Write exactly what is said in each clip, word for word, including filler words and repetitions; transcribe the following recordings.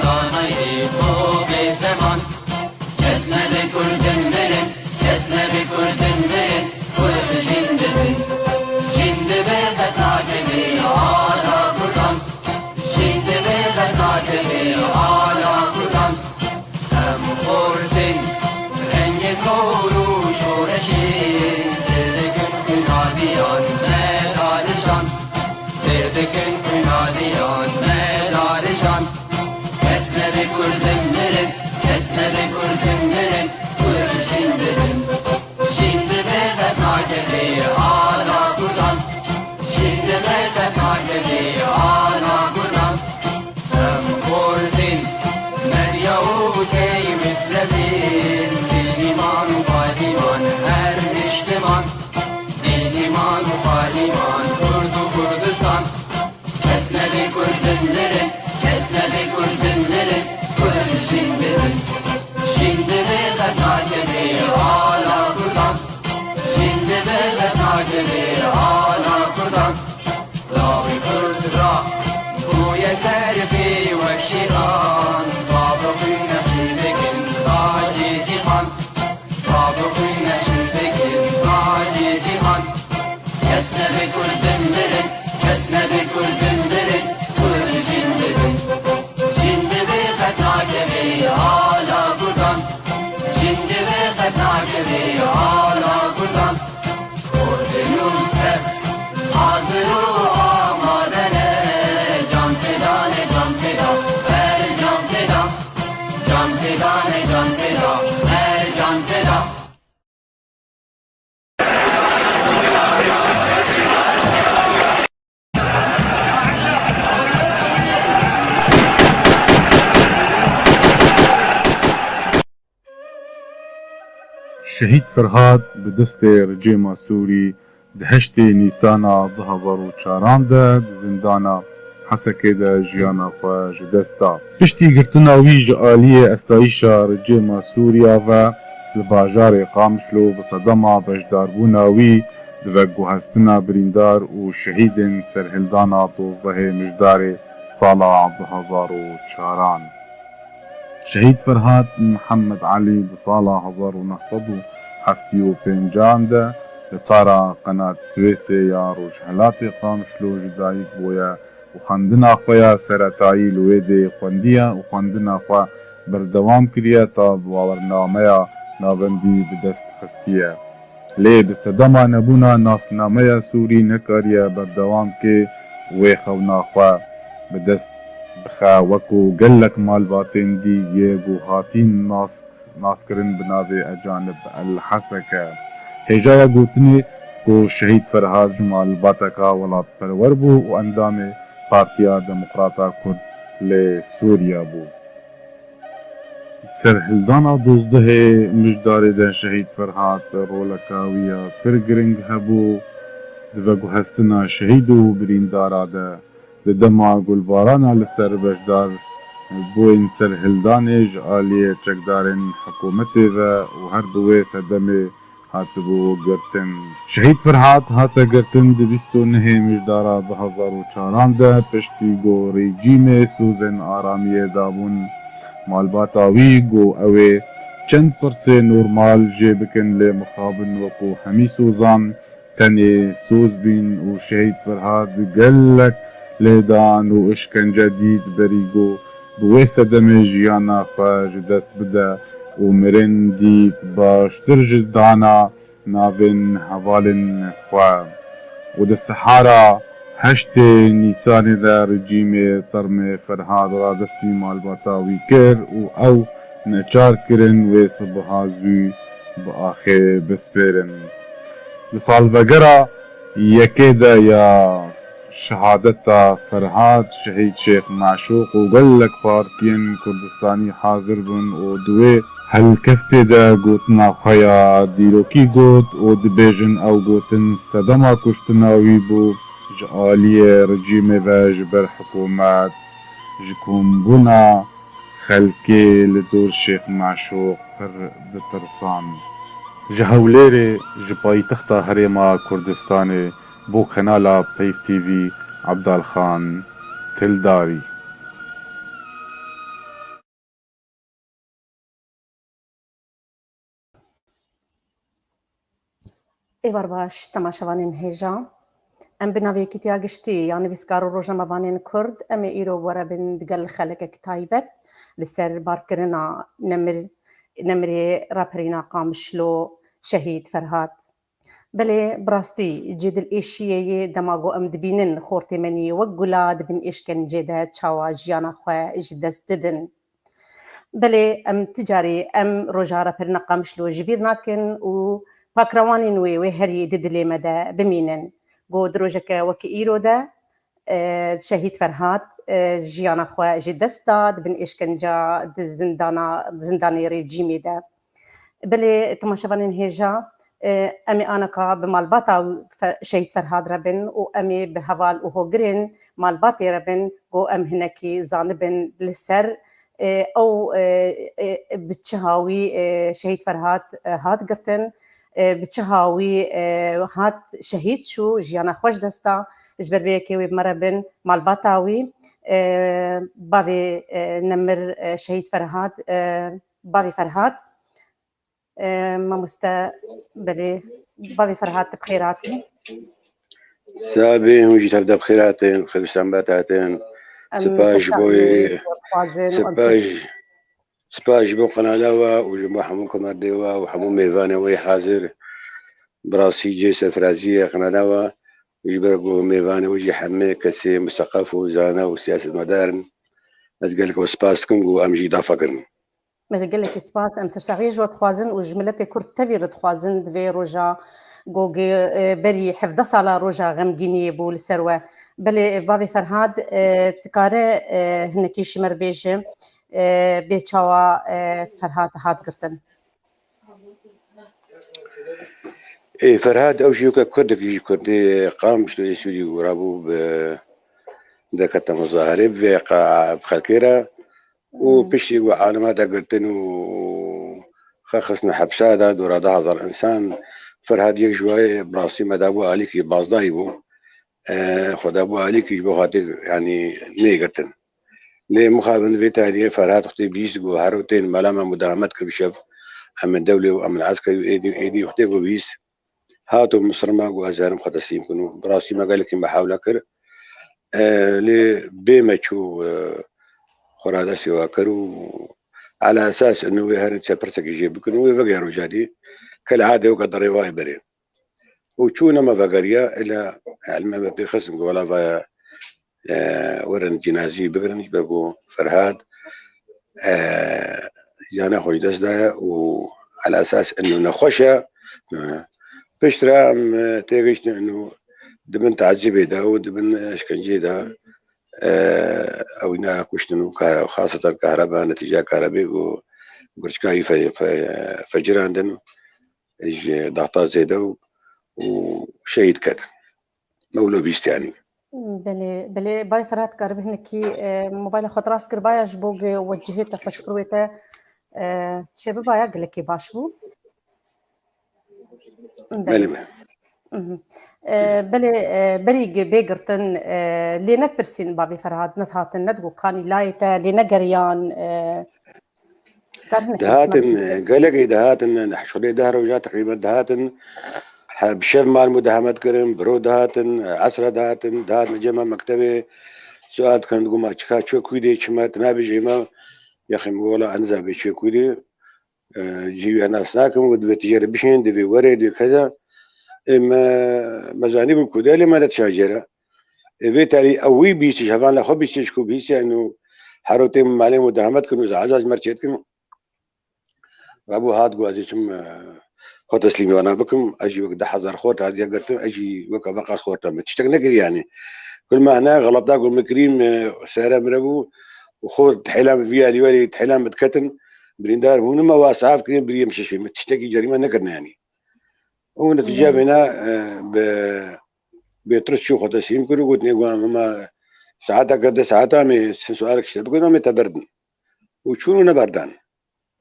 Zanayê xwe bê zeman, kes nebe kurdin mirin, kes nebe kurdin mirin, kurd jin dibin. Jin dibe qet nakeve ala kurdan, jin dibe qet nakeve ala kurdan. Em xortin rengê zor û şoreşê, sêr dikin kunadiyan me darijan, sêr dikin kunadiyan me darijan. Kes nebe kurdin mirin, kes nebe kurdin mirin, kurd jin dibin. Jin dibe qet nakeve ala kurdan, jin dibe qet nakeve ala kurdan. Em kurdin, medya û tey mislefin, dîniman û qadîman her niştiman, dîniman û qadîman kurd û Kurdistan. Kes nebe kurdin mirin, kes nebe kurdin mirin, kurd jin dibin. Jin dibe qet nakeve ala kurdan, jin dibe qet nakeve ala kurdan. Lawê kurd ra bûye serfê wek şêran, bavê xwe nexşî dikin tacê cîhan, bavê xwe nexşî dikin tacê cîhan. Kes nebe kurdin mirin, kes nebe kurdin mirin, kurd jin dibin. Jin dibe qet nakeve ala kurdan, jin dibe qet nakeve ala kurdan. Kurdin û tev hazir û amade ne, can feda ne, can feda, her can feda. Can feda ne, can feda, her can feda. Şehîd Ferhad bi destê rejîma Sûrî di heştê Nîsana du hezar û çaran de di zindana Hesekê de jiyana xwe ji dest da. Piştî girtina wî ji aliyê esayîşa rejîma Sûriya ve li bajarê Qamişlo bi sedema beşdarbûna wî di veguhestina birîndar û şehîdên serhildana dozdehê Mijdarê sala du hezar û çaran. Şehîd Ferhad Mihemed Elî di sala hezar û neh sed û heftê û pêncan de li tara Qenat Swêsê ya rojhilatê Qamişlo ji dayik bûye û xwendina xwe ya seretayî li wê dê xwendiye û xwendina xwe berdewam kiriye ta bi bawernameya navendî bi dest xistiye. Lê bi sedema nebûna nasnameya Sûrî nekariye berdewam ke wê xewna xwe bi dest bixe, wekû gelek malbatên dî yê ku hatîn nas, naskirin bi navê Ecanib El Heseke. Hêjaya gotinê ku Şehîd Ferhad ji malbateka welatperwer bû û endamê Partiya Demokrata Kurd li Sûriye bû. Serhildana dozdehê Mijdarê de Şehîd Ferhad roleka wî ya pir giring hebû. Di veguhestina şehîd û birîndara de, di dema gulbarana li ser beşdar bûyên serhildanê ji aliyê çekdarên hikûmetê ve û her bi wê sedemê hatibû girtin. Şehîd Ferhad hate girtin di bîst û nehê Mijdara du hezar û çaran de, piştî ku rejîmê sozên aramiyê dabûn malbata wî, ku ew ê çend pirsê normal jê bikin, lê mixabin wekû hemî sozan tenê soz bîn û Şehîd Ferhad gelek lêdan û işkence dît, berî ku bi wê sedemê jiyana xwe ji dest bide û mirin dît, baştir ji dana navên hevalên xwe û di sihara heştê Nîsanê de rejîmê termê Ferhad radestî malbata wî kir û ew neçar kirin wê sibiha zû bi axê bispêrin. Di salvegera yekê de ya şehadeta Ferhad, Şehîd Şêx Meşûq û gelek partiyên Kurdistanî hazir bûn û di wê helkeftê de gotina xwe ya dîrokî got û dibêjin ew gotin sedema kuştina wî bû ji aliyê rejîmê ve ji ber hikûmet ji kombûna xelkê li dor Şêx Meşûq pir ditirsan. Ji Hewlêrê, ji paytexta Herêma Kurdistanê, bo kanala Peyv T V, Abdalxan Tildarî. Êvar baş, temaşevanên hêja. Em bi navê Yekîtiya Giştî ya Nivîskar û Rojnamevanên Kurd, em ê îro bi we re bin digel xelekek taybet li ser barkirina nemir, nemirê raperîna Qamişlo Şehîd Ferhat. Belê, bi rastî cê dilêşiyê ye dema ku em dibînin xortê me nî wek gula di bin êşkencê de çawa jiyana xwe ji dest didin. Belê, em ti carî em roja raperîna Qamişlo ji bîr nakin û pakrawanên wê wê herî di dilê me de bimînin. Ku di rojeke wekî îro de, e, Şehîd Ferhat, e, jiyana xwe ji dest da, di bin êşkenca, di zindana, di zindanê rejîmê de. Belê, temaşevanên hêja, e, em ê anaka bi malbata Fe-, Şehîd Ferhat re bin û em ê bi heval û hogirên malbatê re bin, ku em hinekî zanibin li ser, e, ew, e, e, bi çi hawî, e, Şehîd Ferhat, e, hat girtin, e, bi çi hawî, e, hat şehîd çû, jiyana xwe ji dest da. Ji ber vê yekê wê bi me re bin, malbata wî, e, bavê, e, nemir, e, Şehîd Ferhat, e, bavê Ferhat, e, mamoste, belê, bavê Ferhat, tu bi xêr hatî. Sabê, hûn jî tevde bi xêr hatin, xwebîstan bet hatin. Em Sipas ji bo yê, dixwazin û em sipas, sipas ji bo qenala we û ji bo hemû komerdê we û hemû mêvanê we yê hazir. Bi rastî cê serfiraziyê ye qenala we. Ji ber ku mêvanê we jî hemê kesê miseqef û zana û siyasetmedar in. Ez gelek we spas dikim ku em jî dafa kirin. Me gelekî spas. Em sersaxiyê ji we dixwazin û ji miletê Kurd tevî re dixwazin di vê roja gogê, e, berî hevdeh sala roja xemgîniyê bû li ser we. Belê, e, bavê Ferhad, e, dikare, e, hinekî ji me re bêje, e, bê çawa, e, Ferhad hat girtin? Ê, Ferhad, ew jî weke Kurdekî ji Kurdê Qamişlo yê Sûrî û rabû bi, derkete muzaherê bi vê qa-, bi xelkê re û Hmm. piştî ku alema de girtin û xwe xistine hepsa de, dora du hezar insan, Ferhad yek ji wê bi rastî me dabû alîkî bazdayî bû. E, xwe dabû alîkî ji bo xatir, yanî, nêgirtin. Lê mixabin vê tarîxê Ferhad xwedê bîst ku hero tên mala me mudahamet kir bi şev. Em in dewlê û em in eskerî û êdî, êdî xwedê ku bîst. Hato Misir ma ku ez herim xwe teslîm kin û bi rastî me gelekî me hewle kir. E, lê bê me çû, e, xwe radestê wa kir û ala esas inu wê herin çe pirsekî jê bikin û wê vegere roja dî. Kel adê weke derê wayê berê. Û çû nema vegeriya, ila elme me pê xistin ku wela vaya, e, werin cinazî bigirin, ji ber ku Ferhad, e, jiyana xwe ji dest daye û ala esas inu nexweş e. Piştre em, e, têgihiştin inu di bin tazîbê de û di bin, e, şkenceyê de, e, ew îna kuştin û ka-, xaseten kahreba, netîceya kahrebê ku gurçika wî fe-, fe-, fecirandin. Ji dahta zêde û, û şehîd ket. Mewlo bîst yanî. Belê, belê, Bay Ferhat, karibî hinekî, e, mobayla xwe rast kiribaya ji bo ge we cihê te xweş kir wê te, e, çêbibaya gelekî baş bû. Belê. Belê me. Mhm. E, belê, e, berî ge bê girtin, e, lê nedipirsîn bavê Ferhat, nedihatin, nedigot kanî layê te, lê negeriyan, e, Dihatin, gelekî dihatin, şolê deh roja teqrîben dihatin. Her bi şev mal mudahamet kirin, bi ro dihatin, esra dihatin, dihatin cema mektebê, sual dikin, digo ma çika çi kûdê çi me, tu nabêjî me, yaxê min wela ez nizam bê çi kûdê, e, cî wî nas nakim, û divê tu jê re bişên, divê werê, divê keza. Ê me, me zanî bû kûdê, lê me nedişa jê re. Ê vê tarî ew wî bîst ji hevan le xwe bîst ji ku bîst, yanî hero têm malê mudahamet kin û zaza ji me re çêdikin. Rabû hat got, ez ê çim, e, xwe teslîmî wana bikim, ez jî wek deh hezar xort hatiye girtin, ez jî weke veqas xorta min tiştek nekirî yanî. Kul me hene xelata ku min kirî, e, sere min re bû, û xort hêla min vî alî werî, hêla min diketin, birîndar bûn, me wa saf kirin, birî em şişê min tiştekî cerîme nekirine yanî. Û netîce vêna, e, bi, bi tirs çû xwe teslîm kir û got, nê, wan hema saeta girde saeta em ê sin sualek ji te bikin, em ê te berdin. Û çûn û neberdan.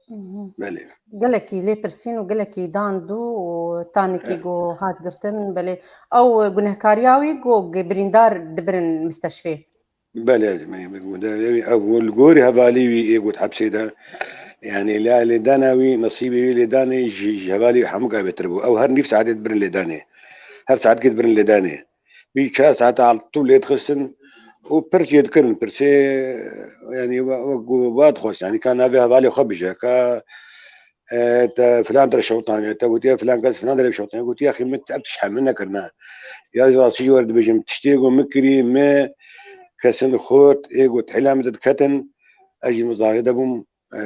Mhm. Belê. Gelekî lê pirsîn û gelekî dan dû û tanekî E. Go hat girtin, belê. Ew gunehkariya wî go ge birîndar dibirin misteşfê. Belê, ez me, me gunehkariya wî, ew li gorî hevalî wî ê got hepsê de, Yani la lêdana wî, nesîbê wî lêdanê ji, ji hevalê hemûka bêtir bû. Ew her nîv saetê dibirin lêdanê. Her saetkê dibirin lêdanê. Wî çar saet al tu lê dixistin û pirs jê dikirin. Pirsê, yani, we, we, we dixwest, yani, ka navê hevalê xwe bije, ka, e, te filan dere şewitaniye, te gotiye filan kes filan dere şewitaniye, gotiye, "Axî min ev tişt hemle nekirine." Ya rastî jî we dibêjim, tiştê ku min kirî, me kesin xort, ê ku hêla min diketin, ez jî mizahê de bûm, e,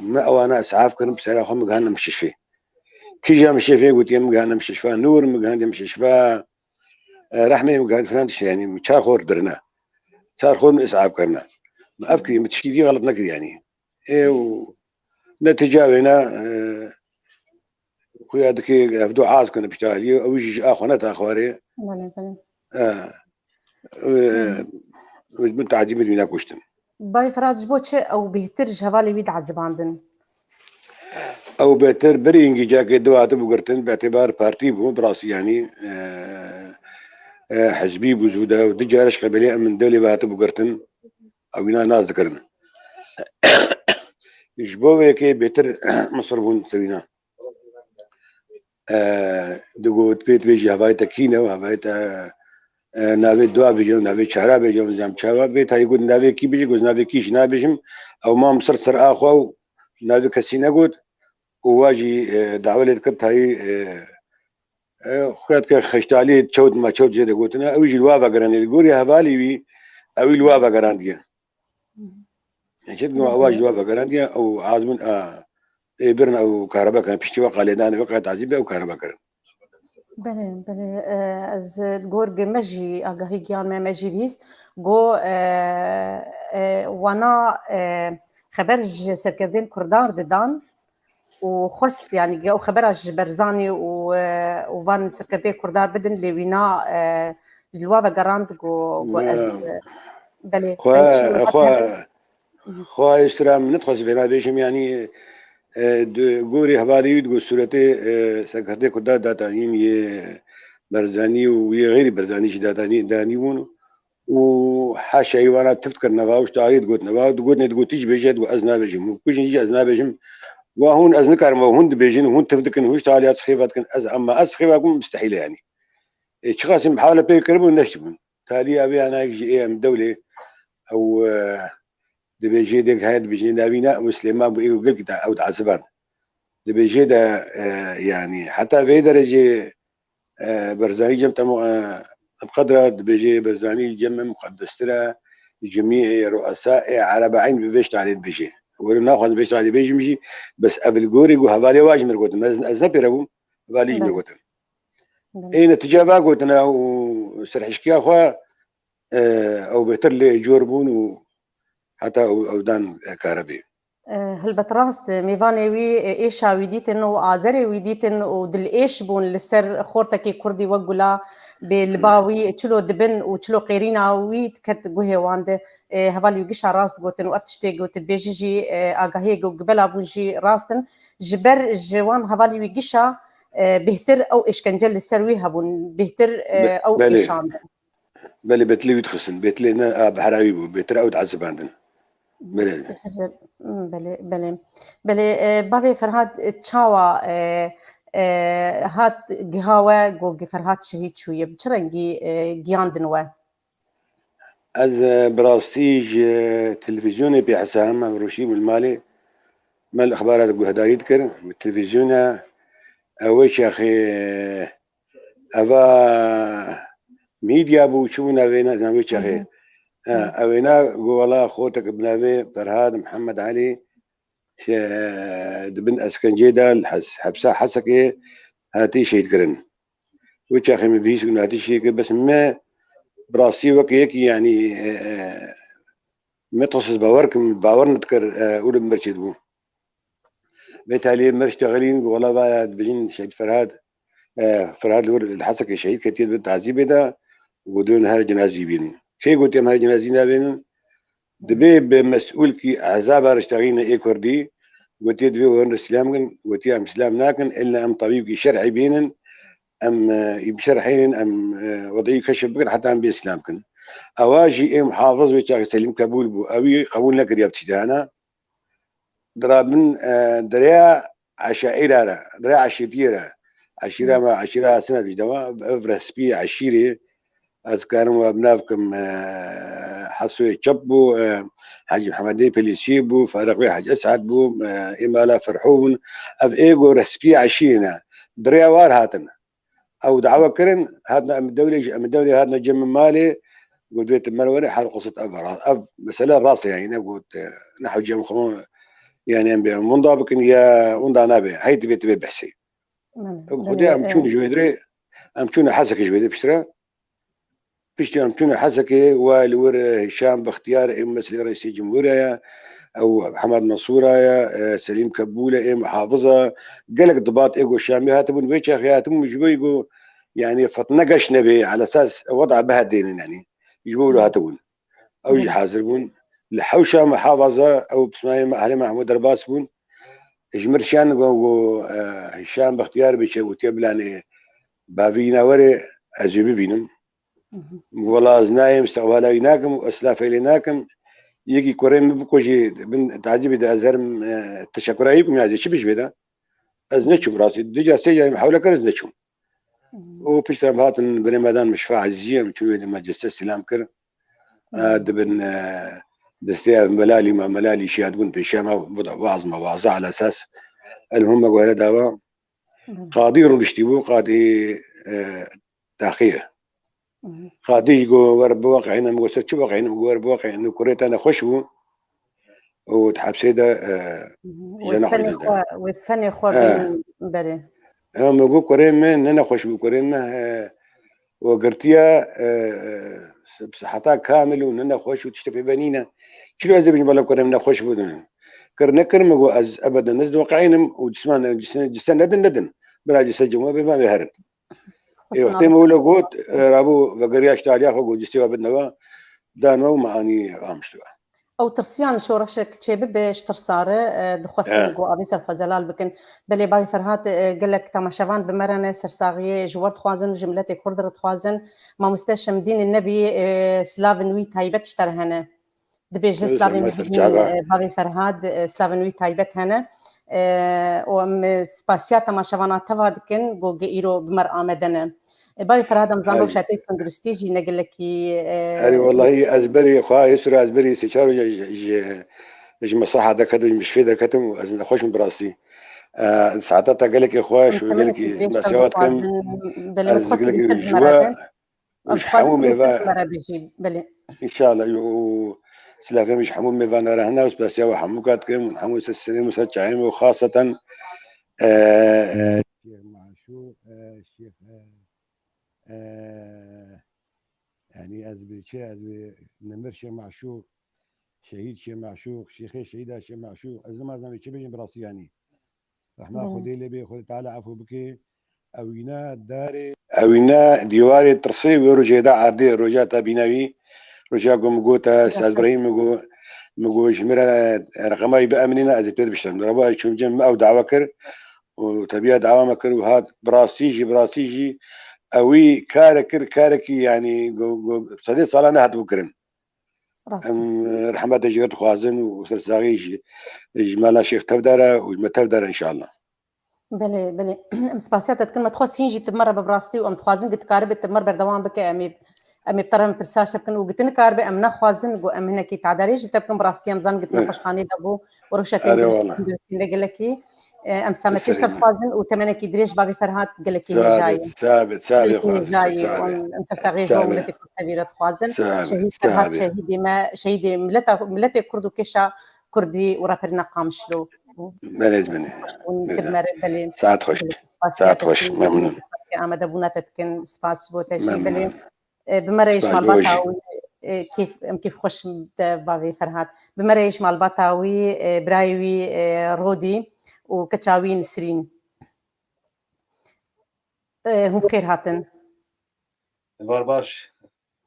me ewana isaf kirin, bi sera xwe min gihandin mistişfê. Kîja mistişfê gotiye min gihandin mistişfa, Nûr min gihandin mistişfa, e, Rehmê min gihandin filan tiştê, yani çar xor dirine. Çar xor min isaf kirine. Min ev kirî, min tiştî dî xelet nekirî yani. Ê û netîca wêne, e, xuya dike hevdu az kine pişta aliyê, ew jî ji a xwe neta xwarê. Belê, belê. E, e, Hı. Min tadî min wî nekuştin. Bay Ferhat, ji bo çi ew bêhtir ji hevalê wî diezibandin? Ew bêhtir berî hingî cakê di hatibû girtin, bi îtibar partî bû, bi rastî, yanî, e, e, hizbî bû zû de, û du carê ji qebîlê em dewlê ve hatibû girtin, ew wîna nas dikirin. Ji bo vê yekê bêhtir misir bûn ser wîna. E, digot, vê dibêjî hevayê te kî ne, hevayê te, e, navê dua bêje, navê çara bêje, nizam çawa, vê tayê got navê kî bêje, got navê kî jî nabêjim, ew mam ser ser a xwe û navê kesî negot û wa jî, e, dawe lê dikir tayî, e, e, xuya dike xeştalî çewt ma çewt jê de gotine, ew jî li wa vegerandî. Li gorî hevalî wî, ew wî li wa vegerandiye. Hı hı. Çi dikim, ewa ji wa vegerandiye, ew azmin, a, ê birin ew karebe kirin, piştî we qalêdanê we qet azî be ew karebe kirin. Belê, belê, e, ez gor gi me jî agahî giyan me, me jî bihîst. Go, e, e, wana, e, xeber ji serkerdên Kurdan didan û xwest, yanî, ew xebera ji Berzanî û, e, û van serkerdeyê Kurdan bidin, lê wîna, e, ji li wa vegerand ku, ku ez, e, belê, xwe, xwe, xwe ji sira min nidixwest vêna bêjim, yanî, e, di gorî hevalê wî digot sûretê, e, serkerdê Kurda datanîn yê Berzanî û yê xeyrî Berzanî jî datanî, danî bûn û haşa wî wana tift kirine va û ji tarî digotin va, digotin, digotî jî bêje, digot ez nabêjim û kujin jî ez nabêjim. Wa hûn ez nikarim, wa hûn dibêjin, hûn tift dikin, hûn ji taliya sixêva dikin, ez, ema ez sixêva bûm, mistehîl e yanî. Ê, çiqas em hewle pê kiribûn, neştibûn. Talî ya vê anayek jî ê em dewlê ew, e, dibêjê dêk heye, dibêjê navîna ew Silêman bû, ê gelkî da ew dieziband. Dibêjê de, e, yanî heta vê derecê, e, Berzanî cem te mu-, e, bi qedra dibêjê Berzanî cem me muqeddestir e, cemî ê ruesa ê erebe eyn bi vê ştalê dibêjê. Were naxwazim vê ştalê bêjim jî, bes ev li gorî ku hevalê wa ji min gotin. Ez, ez ne pêre bûm, hevalî ji min gotin. Ê netîca va gotina û serhişkiya xwe, e, ew bêtir lê cor bûn û heta ew, ew dan, e, karebê. E, helbet rast, mêvanê wî, e, êşa wî dîtin û azerê wî dîtin û dilêş bûn li ser xortekî kurdî wek Gula bê li ba wî çilo dibin û çilo qêrîna wî diket guhê wan de. E, hevalî wî gişa rast gotin û ev tiştê gotin bêjî jî, e, agahiyê ku gibela bûn jî rast in. Ji ber ji wan hevalî wî gişa, e, bêhtir ew êşkence li ser wî hebûn, bêhtir, e, ew êşandin. Belê, Betlê wî dixistin. Betlê ne, a, behra wî bû. Bêtir ew diezibandin. Belê. Belê, belê. Belê, e, bavê Ferhat, e, çawa, e, e, hat giha we, got, Ferhat şehîd çûye? Bi çi rengî, e, giyandin we? Ez, e, bi rastî ji televîzyonê pê hesam, em rûşî bûn malê. Me li exbarat guhdarî dikir. Bi televîzyona, e, wê çaxê, e, eva medya bû, çi bû navê, ne, navê çaxê. Hı hı. E, hı. Ew êna got, wela xotek bi navê Ferhad Mihemed Elî, e, di bin eskencê de li hes-, hepsa Hesekê hatî şehîd kirin. Wê çaxê min bihîst û hatî şehîd kir, bes me bi rastî weke yekî, yanî, e, e, me tixwest ez bawer kim, bawer nedikir, e, û li min ber çêdibû. Vê taliyê me ştexelîn, wela vaya dibêjin Şehîd Ferhad, e, Ferhad li wir li Hesekê şehîd ketiye, dibin tazîbê de û dibin her cenazî bînin. Kê gotiye em her cenazî nabînin? Dibê bi mesûlkî ehzaba riştexîne ê kurdî gotiye divê wan re sîlam kin, gotiye em sîlam nakin, illa em tabîbkî şer'î bînin, em, e, em şer'înin, em, e, wed'î keşif bikin, heta em bê sîlam kin. Ewa jî ê muhafiz wê çaxê Selîm Kebûl bû, ewî qebûl nekiriye ev tiştê hene. dirabin, e, derya eşaîra re, derya eşîrtiyê re. Eşîra me, eşîra Hasan e dî dema, ev rehspî eşîrê, ez karim we bi nav kim, e, Hesoyê Çep bû, e, Hecî Mihemedê Pelîsî bû, Fereqê Hecî Esad bû, e, ê mala Ferhû bûn. Ev ê go rehspî eşîrê ne. Derya war hatin. Ew dawa kirin, hatina em dewlê, em dewlê hatina cem malê, got vê ti merwere hal qisat ev ra-, ev mesele rast e, yani, ne got, e, ne hewce em xwe, yani, em bê em winda bikin ya winda nabe. Hey, divê, divê behsê. Belê, Ew belê, xwedê em e, çûn ji wê dirê, em çûne Hesekê ji wê dirê piştre. Piştî em çûne Hesekê, wa li wir, e, Hişam Bextiyar ê meselê reîsê cumhûrê ye, ew Hemed Mesûra ye, e, Selîm Kebûl e ê muhafiza, gelek dibat ê go Şamê hatibûn, wê çaxê hatibûn ji bo go, yani, fitne geş nebê, ala esas weda bihedênin, yani, ji bo wilo hatibûn. Ew jî hazir bûn. Li hewşa muhafaza ew pismayê me, herê Mehmûd derbas bûn. Ji mir şiyan go, go, e, Hişam Bextiyar bê çe gotiye bilanê bavî yîna were ez ê bibînim. Wela ez nayêm, istiqbala wî nakim û ez silafê lê nakim. Yekî kurê min bikujî bin tacîbê de ez herim, e, teşekkura yî kum ya ez ê çi bijî vê de. Ez neçûm rastî. Du car sê carî min hewle kir ez neçûm. Û piştre em hatin birê me dan min şifa ezîzî em çûn wê de me ceste sîlam kir. E, dibin, e, destê ev melalî me, melalî şiyad bûn pêşiya me bu da vaz me vaza ala esas. El hûn me guhere dawa. Qadî rûniştî bû, qadî, e, Taxî ye. Qadî jî got, "Wer biweqîne." Min got, "Ser çi weqînim?" Got, "Wer biweqîne. Kurê te nexweş bû û di hepsê de, e, jena xwe dizde." Wê fenê xwe, wê fenê xwe bînin berê. Ew min got, "Kurê min ne nexweş bû, kurê min, e, we girtiye, e, e, siheta kamil û ne nexweş û tiştê pê ve nîne. Çilo ez ê bijim bela kurê min nexweş bû?" Kir nekir, min got, "Ez ebeden ez diweqînim û cisman, cise, cise nedin, nedin. Bila cise cim we bê, van wê herin." Ê, wextê min wilo got, e, rabû vegeriya ji taliya xwe got, cistê we bidine we, dan we û me anî amişt we. Ew tirsiyan şoreşek çêbibe ji tirsa re, e, dixwestin ku avê ser xwe zelal bikin. Belê Bavê Ferhat, e, gelek temaşevan bi me re ne, sersaxiyê ji we re dixwazin û ji miletê Kurd re dixwazin. Mamoste Şemdînê Nebî, e, silavên wî taybet ji te re hene. Dibêjin slavên min bigihînin, e, Bavê Ferhad, e, slavên wî taybet hene. E, û em, e, spasiya temaşevana teva dikin, ku ge îro bi me re amade ne. E, Bavê Ferhad, em zan rewşa te tunduristî jî ne gelekî, e, Erê, wellahî ez berî xwe, hê sura ez berî sê çar roja ji, ji, ji meslaha derketim, ji muşfê derketim û ez nexweş im bi rastî. E, saeta te gelekî xweş û gelekî mesewat kim. Belê, ez gelekî ji we Û ji hemû mêvan, belê. Înşallah, û silafê min ji hemû mêvana re hene û spasiya we hemû ka dikim û hemû ser serê min ser çayê min û xaseten, e, e, Şêx Maşûq, e, Şêx, e, e, yanî ez bi çi, ez bi Nemir Şêx Maşûq, Şehîd Şêx Maşûq, Şêxê Şehîda Şêx Maşûq, ez nimazinim çi bêjim bi rastî yanî. Rehma Xwedê lê bê, Xwedê Teala efû bike. Ewîna darê, ewîna dîwarê tirsê wê rojê de erdê, roja te bîna wî, roja ku min got, e, Saz Birahîm min got, min got, ji min re reqema wî biemînîne, ez ê pê biştim. Reba ez çûm cem min ew dawa kir û tebiya dawa me kir û hat, bi rastî jî, bi rastî jî ewî kare kir, karekî, yanî, go, go, sedê sala nehatibû kirin. Rast e. Em, e, rehmeta ji we dixwazin û sersaxî ji, ji mala Şêx tevdar e û ji me tevdar e înşallah. Belê, belê. Em spasiya te dikin. Me dixwest hîn jî tu bi me re be bi rastî û em dixwazin ku tu karibe tu bi me re berdewam bike. Em ê, em ê bi te re em pirsa şe bikin û ku tu nikaribe em naxwazin ku em hinekî tadarê ji te bikin. Bi rastî em zan ku tu nexweşxanê de bû û rewşa te tunduristî ne gelekî. E, em selametiyê ji te dixwazin û temenekî dirêj Bavê Ferhat gelekî hêja ye. Sabit, sabit, sabit. Gelekî hêja ye. Em, em sersaxiyê ji bo miletê Kurd tevî re dixwazin. Şehîd Ferhat, şehîdê me, şehîdê mileta, miletê Kurd û kêşa Kurdî û raperîna Qamişlo. Belê, belê. Saet xweş. Saet xweş. Memnun. Amedebûna te dikin. Spas ji bo te jî. Belê. E, bi me re ji malbata wî, e, kêf, em kêfxweş in te Bavê Ferhat. Bi me re ji malbata wî, e, birayê wî, e, Rodî û keça wî Nisrîn. E, hûn bi xêr hatin. Êvar baş.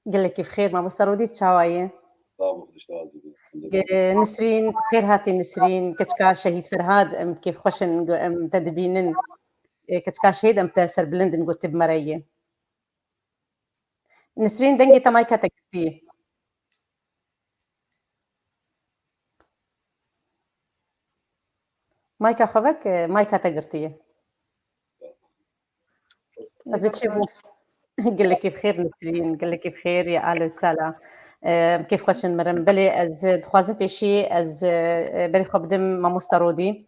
Gelekî bi xêr, mamoste Rodî, çawa ye? Sağ ol, Xwedê ji te razî be. E, Nisrîn, bi xêr hatî Nisrîn, keçika Şehîd Ferhat, em kêfxweş in, em te dibînin. E, keçika Şehîd, em te serbilind in, got tu bi me re yî. Nisrîn, dengê te mayka te girtî. Mayka xwe vek, e, mayka te girtiye. Ez bi çi bû? Gelekî bi xêr Nesrîn, gelekî bi xêr ya Alo Sala. E, kêfxweş in mirim. Belê ez dixwazim pêşî ez, e, berê xwe bidim Mamosta Rodî.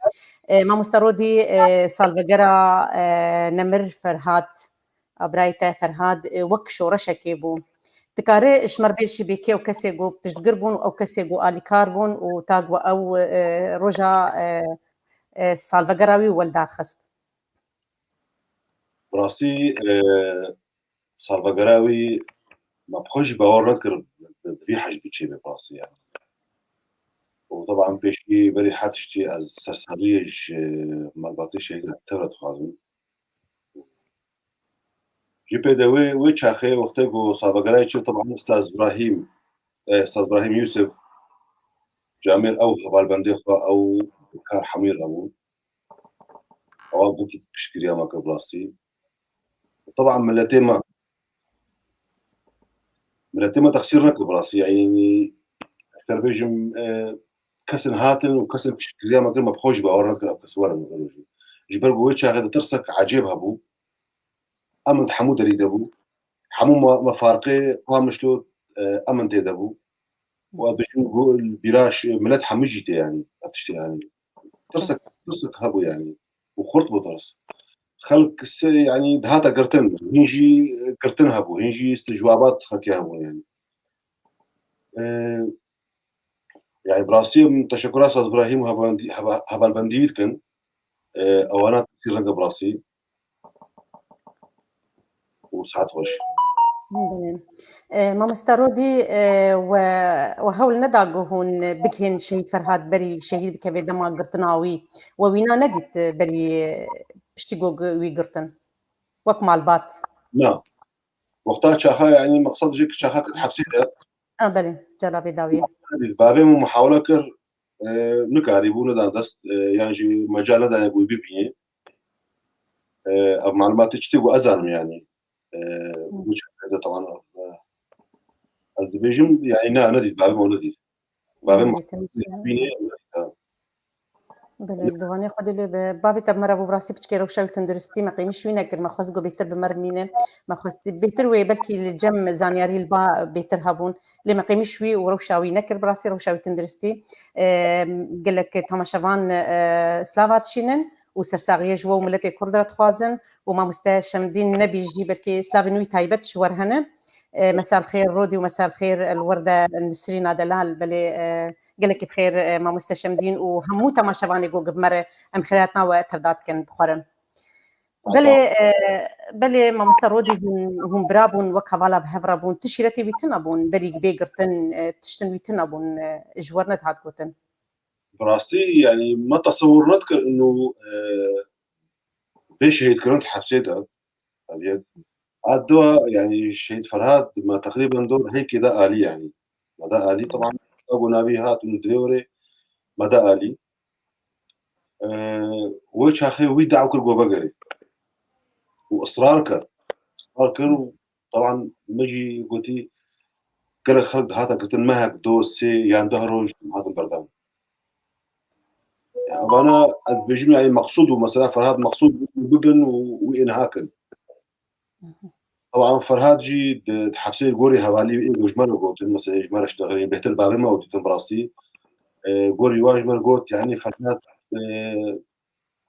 E, Mamosta Rodî, e, salvegera, e, Nemir Ferhat, a birayê te Ferhat, e, wek şoreşekê bû. Dikare ji me re bêjî bê kê ew kesê ku piştgir bûn, ew kesê ku alîkar bûn û ta ku ew, e, roja, e, e, salvegera wî weldarxist? Bi rastî, e, salvegera wî me bi xwe jî bawer nekir bi vî hej biçê be bi rastî yani. Û teban pêşî berî her tiştî ez serseriyê ji malbatê şehîda tevre dixwazim. Ji pê de wê, wê çaxê wextê ku salvegera wî çû teban Ustaz Ibrahîm, e, Ustaz Ibrahîm Yusuf, camêr ew hevalbendê xwe ew bi kar hemî re bû. Ewa gotî piştgiriya me kir bi rastî. Teban miletê me, miletê me texsîr nekir bi rastî. Yanî, ez bêjim, e, kesin hatin û kesin piştgiriya me kir, me bi xwe jî bawer nekir ev kes werin ero jî. Ji ber ku wê çaxê de tirsek ecêb hebû. Emn di hemû derî de bû. Hemû me, me farqê Qamişlo, e, emn tê de bû. Û ez bêjim ku li bîra ji milet hemû jî tê yanî, ev tiştê yanî. Tirsek, tirsek hebû yanî. Û xurt bû tirs. Xelk se, yanî dihate girtin. Hîn jî girtin hebû. Hîn jî istijwabat xelkê hebûn yanî. E, yanî bi rastî em teşekura Ustaz Ibrahîm û hevalbendî-, heva-, hevalbendî wî dikin. E, ewana tesîr renge bi rastî. Û saet xweş. Belê. E, Mamoste Rodî, e, we, we hewl neda ku hûn bigihên Şehîd Ferhat berî şehîd bikeve dema girtina wî. We wîna nedît, e, berî, e, piştî ku gi-, wî girtin? Wek malbat. Na. Wexta çaxa, yanî meqsed jî ki çaxa ket hepsê de. A, belê, calavê dawî. Bavê min muhawele kir, e, nikarîbû, nedan dest, e, yan jî mecal nedaye ku wî bibînê. E, ev malumatê çi tê ku ez zanim yanî. E, bu çaxê de teban, e, ez dibêjim, yanî na, nedît, bavê min nedît. Bavê min bînê, nedît, ha. Belê, diwanê Xwedê lê be. Bavê te bi me re bû, bi rastî piçkê rewşa wî tunduristî, me qêmîş wî nekir, me xwest ku bêtir bi me re bîne, me xwest bêtir wê, belkî li cem zanyarî li ba bêtir hebûn, lê me qêmîş wî û rewşa wî nekir, bi rastî rewşa wî tunduristî. E, gelek temaşevan, e, slava dişînin û sersaxiyê ji we û miletê Kurd re dixwazin û mamoste Şemdîn nebî jî belkî slavên wî taybet ji we re hene. E, mesel xêr Rodî û mesel xêr li wir de Nisrîna Delal, belê, e, gelekî bi xêr, e, mamoste Şemdîn û hemû temaşevanê ku bi me re em xêrhatina we tevda dikin bi xwe re. Belê, e, belê mamoste Rodî hûn, hûn bira bûn, wek hevala bi hev re bûn, tu şîretê wî tune bûn, berî bê girtin, e, tiştin wî tune bûn, e, ji we re nedihat gotin. Bi rastî, yanî me tesewur nedikir inu, e, bê şehîdkirin di hepsê de. Ev yek. A dua, yanî Şehîd Ferhat, me teqrîben dor heyvekê de alî, yanî. Me de alî, teban, ew navî hat û dilê were, me de alî. E, wê çaxê wî daw kir ku vegerê. Û israr kir. Israr kir û, teban, me jî gotî, gelek xelk dihate girtin, mehek, do, sê yan deh roj hatin berdan. Ya, vana ez dibêjim, yanî meqsûd û mesela Ferhat meqsûd bibin û, û êniha kin. Teban Ferhat jî di, di hepsê gorî hevalî ê ku ji me re gotin, mesela ji me re ştexilîn, bêhtir bavê me ew dîtin bi rastî. E, gorî wa ji me re got, yanî Ferhat, e,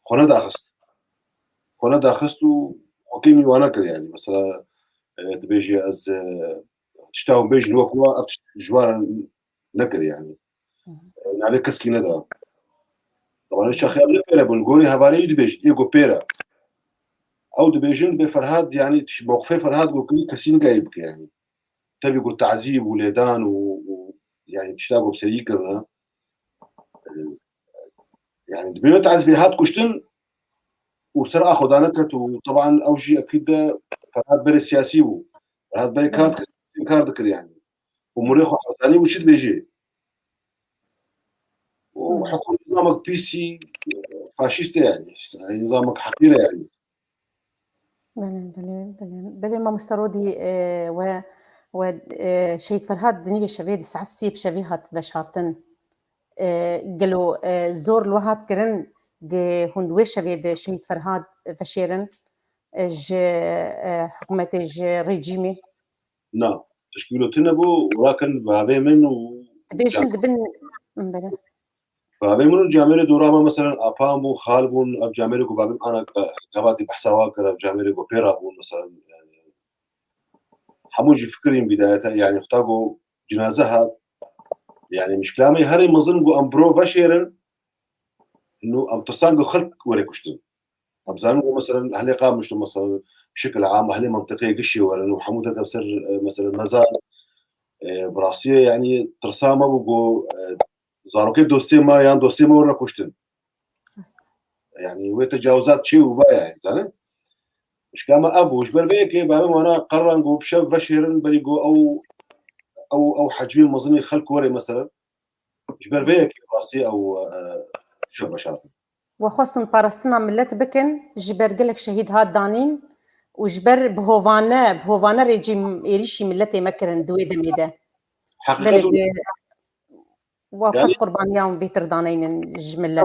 xwe nedaxist. Xwe nedaxist û xwe kêmî wana kir, yanî mesela, e, dibêjî ez, e, tişta hûn bêjin wek wa, ev tişt ji wa re nekir, yanî. Navê keskî neda. Teban çaxê em ne pêre bûn, gorî hevalê wî dibêjin, ê ku pêre. Ew dibêjin, bê Ferhat, yanî, tiş-, mewqifê Ferhat ku kirî, kesî nigayî bike, yanî. Tevî ku tazîb û lêdan û, û, yanî, tişta ku bi serî kirine. Yanî, dibêne tazîbê hat kuştin û ser a xwe dane ket û, teban, ew jî ekîd de Ferhat berê siyasî bû. Ferhat berê kar dikir, kar dikir, yanî. Umurê xwe azanî û çi dibêjê? Û hikûmet nizamek pîsî, faşîst e yanî. Nizamek heqîr e yanî. Belê, belê, belê. Belê mamoste Rodî, e, we, we, e, Şehîd Ferhat di nîvê şevê di saet sê bi şevê hat veşartin. E, gelo, e, zor li we hat kirin, Gê hûn di wê şevê de Şehîd Ferhad veşêrin, e, ji, e, hikûmetê, ji rejîmê? Na, tişkîlo tune bû, welakin bavê min û Dibêjin dibin, bere. Bavê min û camêrê dora me, meselen, apan bûn, xal bûn, ev camêrê ku bavê min ana, e, gava dî behsa wan kir, ev camêrê ku pê re bûn, meselen, yani, hemû jî fikirîn bidayete, yani, xta ku cinaze hat, yani, mişkila me herê mezin ku em biro veşêrin, û em tirsan ku xelk were kuştin. Em zanin ku, meselen, ehlê Qamişlo, meselen, bi şekil am ehlê mentiqê gişê werin û hemû derkev ser, e, meselen, mezar, e, bi rastiyê, yani, tirsa me bû ku, e, zarokê dostê me yan dostê me were kuştin. Rast. Yani, wê tecawizat çê û ba, yani, zanin? Mişkila me ev bû. Ji ber vê yekê bavê wana qeran ku bi şev veşêrin, berî ku ew, ew, ew hecmê mezinê xelk were, meselen. Ji ber vê yekê rastî ew, e, şev veşartin. We xwestin parastina millet bikin, ji ber gelek şehîd hat danîn û ji ber bi hovane, bi hovane rejîm êrîşî milletê me kirin di wê demê de. Heqîqet Belê wilo. Bi, we Yani xwest qurbaniya wan bêtir daneynin ji millet.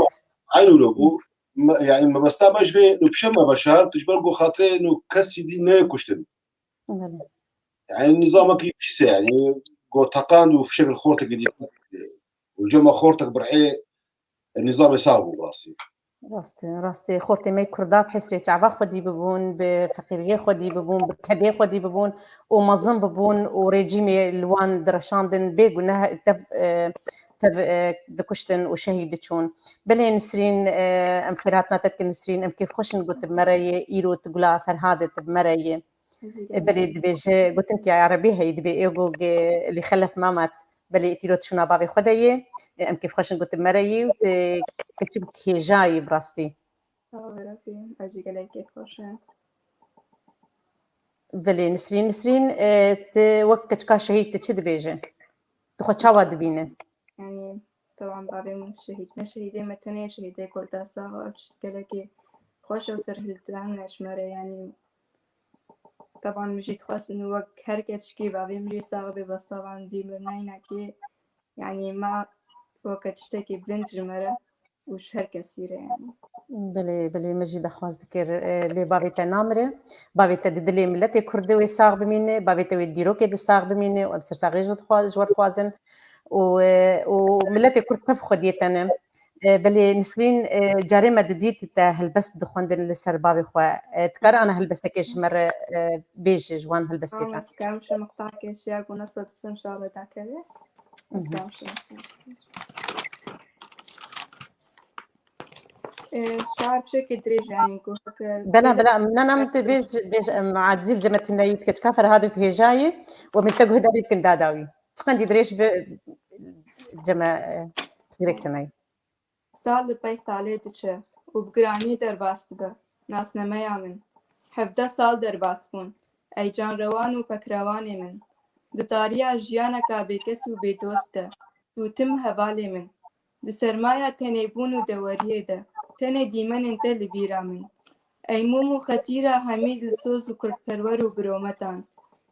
Eyn wilo bû. Me, yani mebesta me ji vê nû bi şev me veşart, ji ber ku xatirê nû kesî dî neyê kuştin. Belê. Yani nîzamekî pîs e, yani ku teqand û fişek li xortekî dî û cema xortek birê nîzamê sax bû bi rastî. Rast e, rast e. Xortê me Kurda bi hesrê çava xwedî bibûn, bi feqîriyê xwedî bibûn, bi kedê xwedî bibûn û mezin bibûn û rejîmê li wan direşandin, bê guneh tev, e, tev, e, dikuştin û şehîd diçûn. Belê Nisrîn, e, em xêrhatina te dikin Nisrîn, em kêfxweş in ku tu bi me re yê, îro tu gula Ferhad e, tu bi me re yê. E, belê dibêje, gotin ki erebî heyî dibê ê go ge li xelef mamat. Belê îtîro tu şûna bavê xwe de yê. E, em kêfxweş in ku tu bi me re yî û tu keçik hêja yî bi rastî. Sağ ol Rabî, ez jî gelek kêfxweş im. Belê Nisrîn, Nisrîn, e, tu wek keçika şehîd tu çi dibêje? Tu xwe çawa dibîne? Yani, teban bavê min şehîd ne, şehîdê me tenê şehîdê Kurda sax e, ev tişt gelekî xweş e û serhildan e ji me re, yani, teban min jî dixwestin wek her keçikî bavê min jî sax bê, besa van bî mir neyne kê, yani, ma weke tiştekî bilind ji me re û ji her kesî re, yani. Belê, belê, me jî dexwaz dikir, e, lê bavê te namire. Bavê te di dilê miletê Kurd de wê sax bimîne, bavê te wê dîrokê de sax bimîne û em sersaxiyê ji dixwa-, ji we dixwazin. Û, e, û miletê Kurd tev xwediyê te ne. E, belê Nisrîn, e, carê me didît te helbest dixwendin li ser bavê xwe. E, dikare ana helbestekê ji me re, e, bêje ji wan helbestê te. Ez karim şe miqtakê şiya ku nas we bisfin şare dakeve. Ez karim şe miqtakê. E, şar çekê dirêj yani ku heke Bela, bela, na, na, min te bêj, bêj, em, acil ceme tinayî dike. Çika Ferhadê tu hêjayî û min te guhdarî dikin dadawî. Çiqendî dirêj bi ceme, e, sîrek tinayî. Sal li pey salê diçe û bi giranî derbas dibe. Nasnameya min. Hevdeh sal derbas bûn. Ey canrewan û pekrewanê min. Di tariya jiyaneka bêkes û bêdost de, tu tim hevalê min. Di sermaya tenêbûn û deweriyê de, tenê dîmenên te li bîra min. Ey mûm û xetîra hemî dilsoz û kurdperwer û birometan.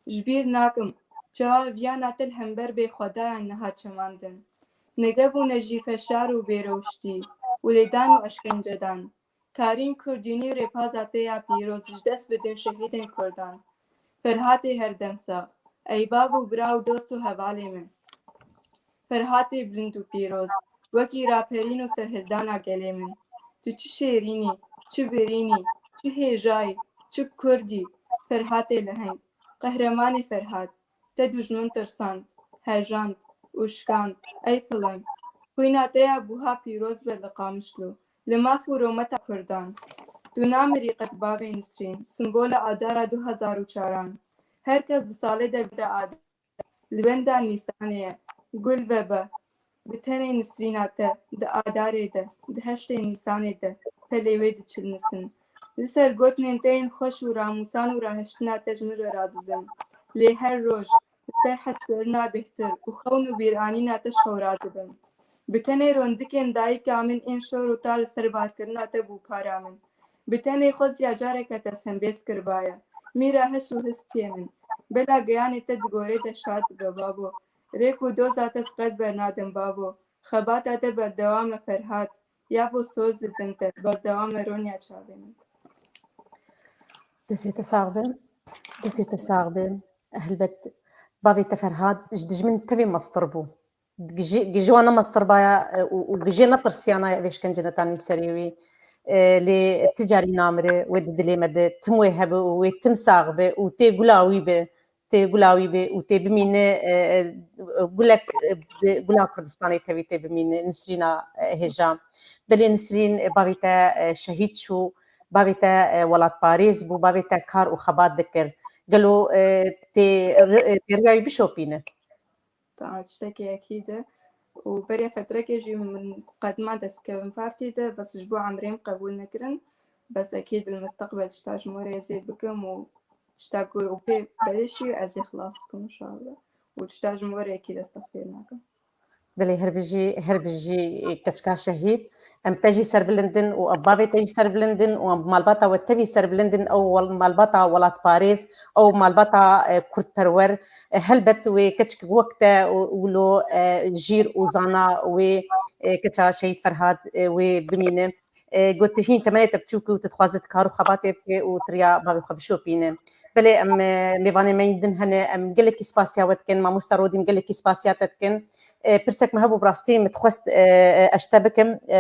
Ji bîr nakim, çawa viyana te li hember bêxwedayan niha çemandin. Negev û nejîfeşar û bêrewştî û lêdan û eşkencedan. Karîn Kurdînî û rêpaza te ya pîroz ji dest bidin şehîdên Kurdan. Ferhatê herdemsax, ey bav û bira û dost û hevalê min. Ferhatê bilind û pîroz, wekî raperîn û serhildana gelê min. Tu çi şêrîn î, çi birîn î, çi hêja yî, çi kurd î, Ferhatê leheng, qehremanê Ferhat, te dujmin tirsand, hejand û şikand, ey pileng. Xwîna te ya buha pîroz be li Qamişlo, li maf û rometa kurdan. Tu namirî qet bavê Nisrîn, simbola Adara du hezar û çaran. Her kes di salê de bide Adar. Li benda Nîsanê ye. Gul vebe. Bi tenê Nisrîna te di Adarê de, di heştê Nîsanê de pelê wê diçilnisin. Li ser gotinên te yên xweş û ramûsan û rahiştina te ji min re radizim. Lê her roj li ser hezkirina bêhtir û xewn û bîranîna te ji xew radibim. Bi tenê rondikên dayika min ên şor û tar li ser barkirina te bû para min. Bi tenê xweziya careke te sembêz kiribaye. Mîra heş û histiyê min. Bela geyanê te di gorê de şad bibe babo. Rêk û doza te siqet bernadim babo. Xebata te berdewam e Ferhat. Ya bo soz didin te, berdewam e Ronya çavê min. Destê te sax be. Destê te sax be. Helbet bavê te Ferhad ji dijmin tevî mestir bû. Gijî, gijî wan ne mestir baya, e, û, û gijî netirsiyanaya vê şkencenetanî serê wî. E, lê ti carî namire, wê di dilê me de tim wê hebe û wê tim sax be û tê gula wî be. Tê gula wî be û tê bimîne, e, e, gulek, e, bi gula Kurdistanê tevî tê bimîne, Nisrîna, e, hêja. Belê Nisrîn, e, bavê te, e, şehîd çû, bavê te, e, welatparêz bû, bavê te kar û xebat dikir. Gelo, e, tê, e, tê riya wî bişopîne? Tamam, tiştekî ekîd e. Û beriya fetrekê jî min qedima dest bikevim partî de, bes ji bo emrê min qebûl nekirin. Bes ekîd bil misteqbel tişta ji morê ez ê bikim û tişta ku û pê belê şî ez ê xilas bikim inşallah. Û tişta ji morê ekîd ez texsîr nakim. Belê, her bijî, her bijî keçika şehîd. Em te jî serbilind in û em bavê te jî serbilind in û em malbata we tevî serbilind in, ew wel-, malbata welatparêz, ew malbata, e, kurdperwer. E, helbet wê keçik wek te û, û lo, e, jîr û zana wê, e, keça şehîd Ferhad, e, wê bimîne. E, got, tu hîn temenê te biçûk û tu dixwaze tu kar û xebatê bike û tu riya bavê xwe bişopîne. Belê em, e, mêvanê me yên din hene, em gelekî spasiya we dikin, mamosta Rodî, em gelekî spasiya te dikin. E, pirsek me hebû bi rastî min dixwest, e, e, ez ji te bikim, e,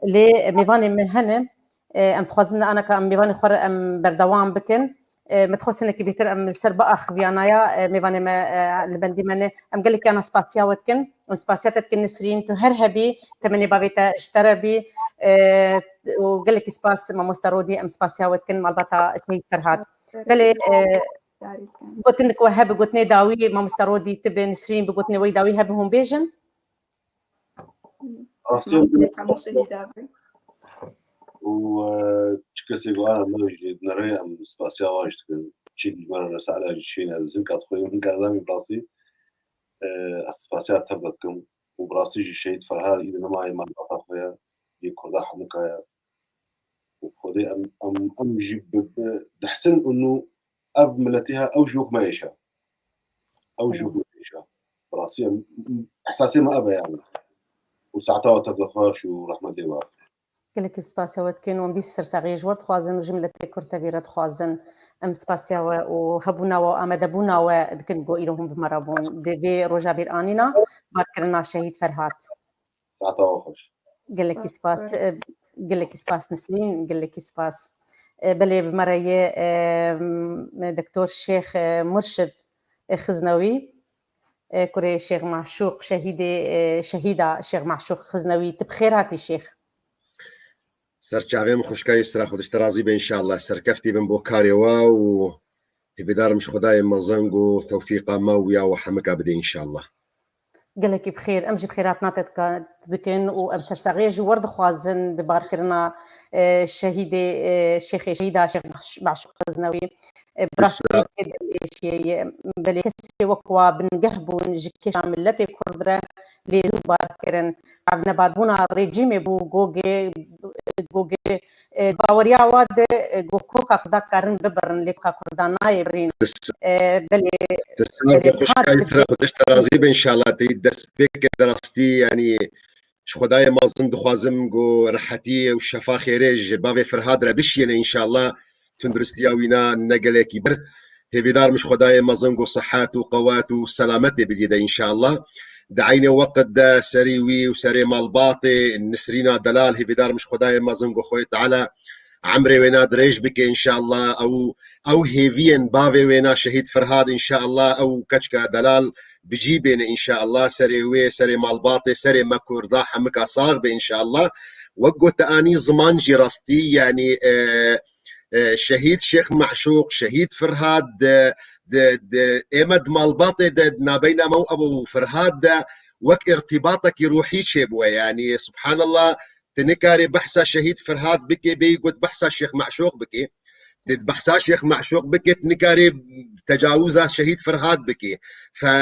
lê mêvanê me hene, e, em dixwazin anaka em mêvanê xwe re em berdewam bikin. E, min dixwest hinekî bêtir em li ser biaxiviyanaya, e, mêvanê me, e, li bendî me ne. Em gelekî ana spasiya we dikin. Em spasiya te dikin Nisrîn, tu her hebî, temenê bavê te ji te re bî. E, û gelekî spas mamosta Rodî, em spasiya we dikin malbata Şehîd Ferhad. Belê, e, gotinek we hebe, gotinê dawî mamosta Rodî, tu bi Nisrîn bi gotinê we yî dawî hebe hûn bêjin. Rastî em Rehmet hemû şehîda be. û, e, çi kesê ku ana me jî dinere em spasiya wan jî dikin. Çi ji me re resale jî şên ez hinka dixweyim, hinka ez em rastî, e, ez spasiya tev de dikim. Û bi rastî jî şehîd Ferhad îdî nema yê malbata xwe ye, yê Kurda hemûka ye. Û bi Xwedê em, em, em jî bi, bi, dihsin û nû ev miletî he, ew jî wek me êşa. Ew jî wek me êşa. Bi rastî em, ehsasê me ev e yani. Û saeta we tev de xweş û rehmetê we. Gelekî spasiya we dikin û em vî sersaxiyê ji we re dixwazin û ji miletê Kurd tevî re dixwazin. Em spasiya we û hebûna we û amadebûna we dikin ku îro hûn bi me re bûn. Di vê roja bîranîna barkirina şehîd Ferhad. Saeta we xweş. Gelekî spas, e, gelekî spas Nisrîn, gelekî spas. E, belê bi me re ye, e, m-, Doktor Şêx, e, Murşid, e, Xiznewî, e, kurê Şêx Maşûq, şehîdê, e, şehîda Şêx Maşûq Xiznewî. Tu bi xêr hatî Şêx. Ser çavê min xwişka Yusra, Xwedê ji te razî be înşallah. Serkeftî bin bo karê we û hêvîdar im ji Xwedayê mezin ku tewfîqa me û ya we hemika bide înşallah. Gelekî bi xêr. Em jî bi xêrhatina te dika-, dikin û em sersaxiyê ji we re dixwazin bi barkirina, e, şehîdê, e, şêxê şehîda Şêx Maş-, Maşûq Xiznewî. E, bi rastî Êşiyê ye. Belê kesê wek wa bingeh bûn ji kêşa miletê Kurd re lê zû bar kirin. Ev nebarbûna rejîmê bû, gogê, gogê, e, baweriya wa de, e, go koka Kurda karin bibirin, lê koka Kurda nayê birîn. E, belê, Te sar be xweşka Yusra, Xwedê ji te razî be înşallah. Te destpêkê de rastî, yanî ji Xwedayê mezin dixwazim ku rehetiyê û şefa xêrê ji bavê Ferhad re bişiyêne înşallah. Tunduristiya wî na ne gelekî bir. Hêvîdar im ji Xwedayê mezin ku sihet û qewet û selametê bidî de înşallah. Di eynê weqt de serî wî û serê malbatê Nisrîna Delal, hêvîdar im ji Xwedayê mezin ku Xwedê Teala emrê wêna dirêj bike înşallah. Ew, ew hêviyên bavê wêna şehîd Ferhad înşallah ew keçka Delal bi cî bêne înşallah. Serê wê, serê malbatê, serê me Kurda hemika sax be înşallah. Wek ku te anî ziman jî rastî, yanî, e, e, şehîd Şêx Meşûq, şehîd Ferhad, di, di, di, ême di malbatê de, di nabeyna me û ew Ferhad de wek irtîbatekî ruhî çêbûye. Yanî, subhanallah, tu nikarî behsa şehîd Ferhad bikê, bêyî got behsa Şêx Meşûq bikê. Tu behsa Şêx Meşûq bikê, tu nikarî tecawuza şehîd Ferhad bikê. Fe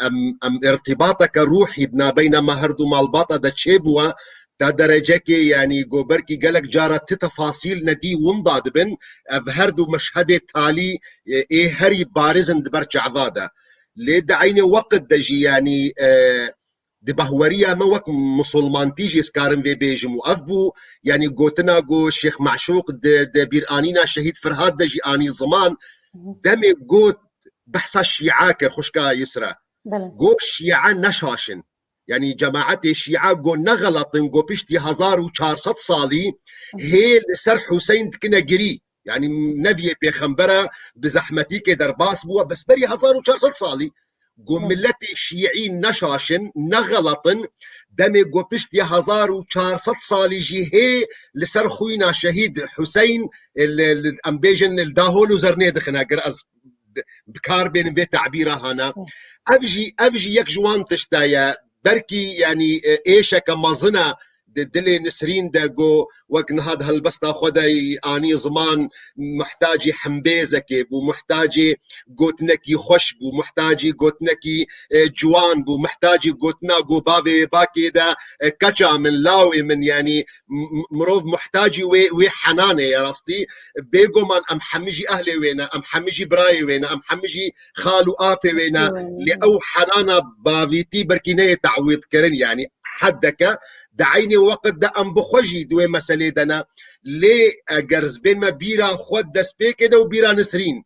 em, em irtîbateke ruhî di nabeyna me herdu malbata de çêbûye, ta derecekê, yanî, go belkî gelek cara ti tefasîl nedî winda dibin, ev herdu meşhedê talî, e, ê herî bariz in di ber çava de. Lê di eynê weqt de jî, yanî, e, di bahweriya me wek musulmantî jî ez karim vê bêjim û ev bû, yanî gotina ku Şêx Meşûq di, di bîranîna Şehîd Ferhad de jî anî ziman, demê got behsa Şîa kir, xwişka Yusra. Belê. Got Şîa neşaşin. Yanî cemaetê Şîa got ne xelet in, got piştî hezar û çar sed salî hê li ser Huseyn dikine girî. Yanî neviyê pêxembera bi zehmetîkê derbas bû, bes berî hezar û çar sed salî. Got Hı. milletê Şîî neşaşin, ne xelet in. Demê got piştî hezar û çar sed salî jî hê li ser xwîna şehîd Huseyn, e, li, li, em bêjin li dahol û zernê dixine. Ger ez bi kar bênim vê tabîra hana. Hı. Ev jî, ev jî yek ji wan tişta ye. Belkî, yanî, e, êşeke mezin e di dilê Nisrîn de, got, wek niha di helbesta xwe de anî ziman, muhtacî hembêzekê bû, muhtacî gotinekî xweş bû, muhtacî gotinekî, e, ciwan bû, muhtacî gotina got bavê wê bakê de, e, keça min, lawê min, yanî m-, m-, mirov muhtacî wê, wê henanê ye rastî. Bêguman em hemî jî ehlê wê ne, em hemî jî birayê wê ne, em hemî jî xal û apê wê ne. Wê ne. Lê ew henana bavîtî belkî neyê tawîdkirin, yanî heddeke. Di eynê weqt de em bi xwe jî di wê meselê de ne. Lê eger zibên me bîra xwe destpêkê de û bîra Nisrîn,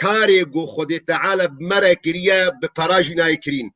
karê ku Xwedê Teala bi me re kiriye, bi pera jî nayê kirîn.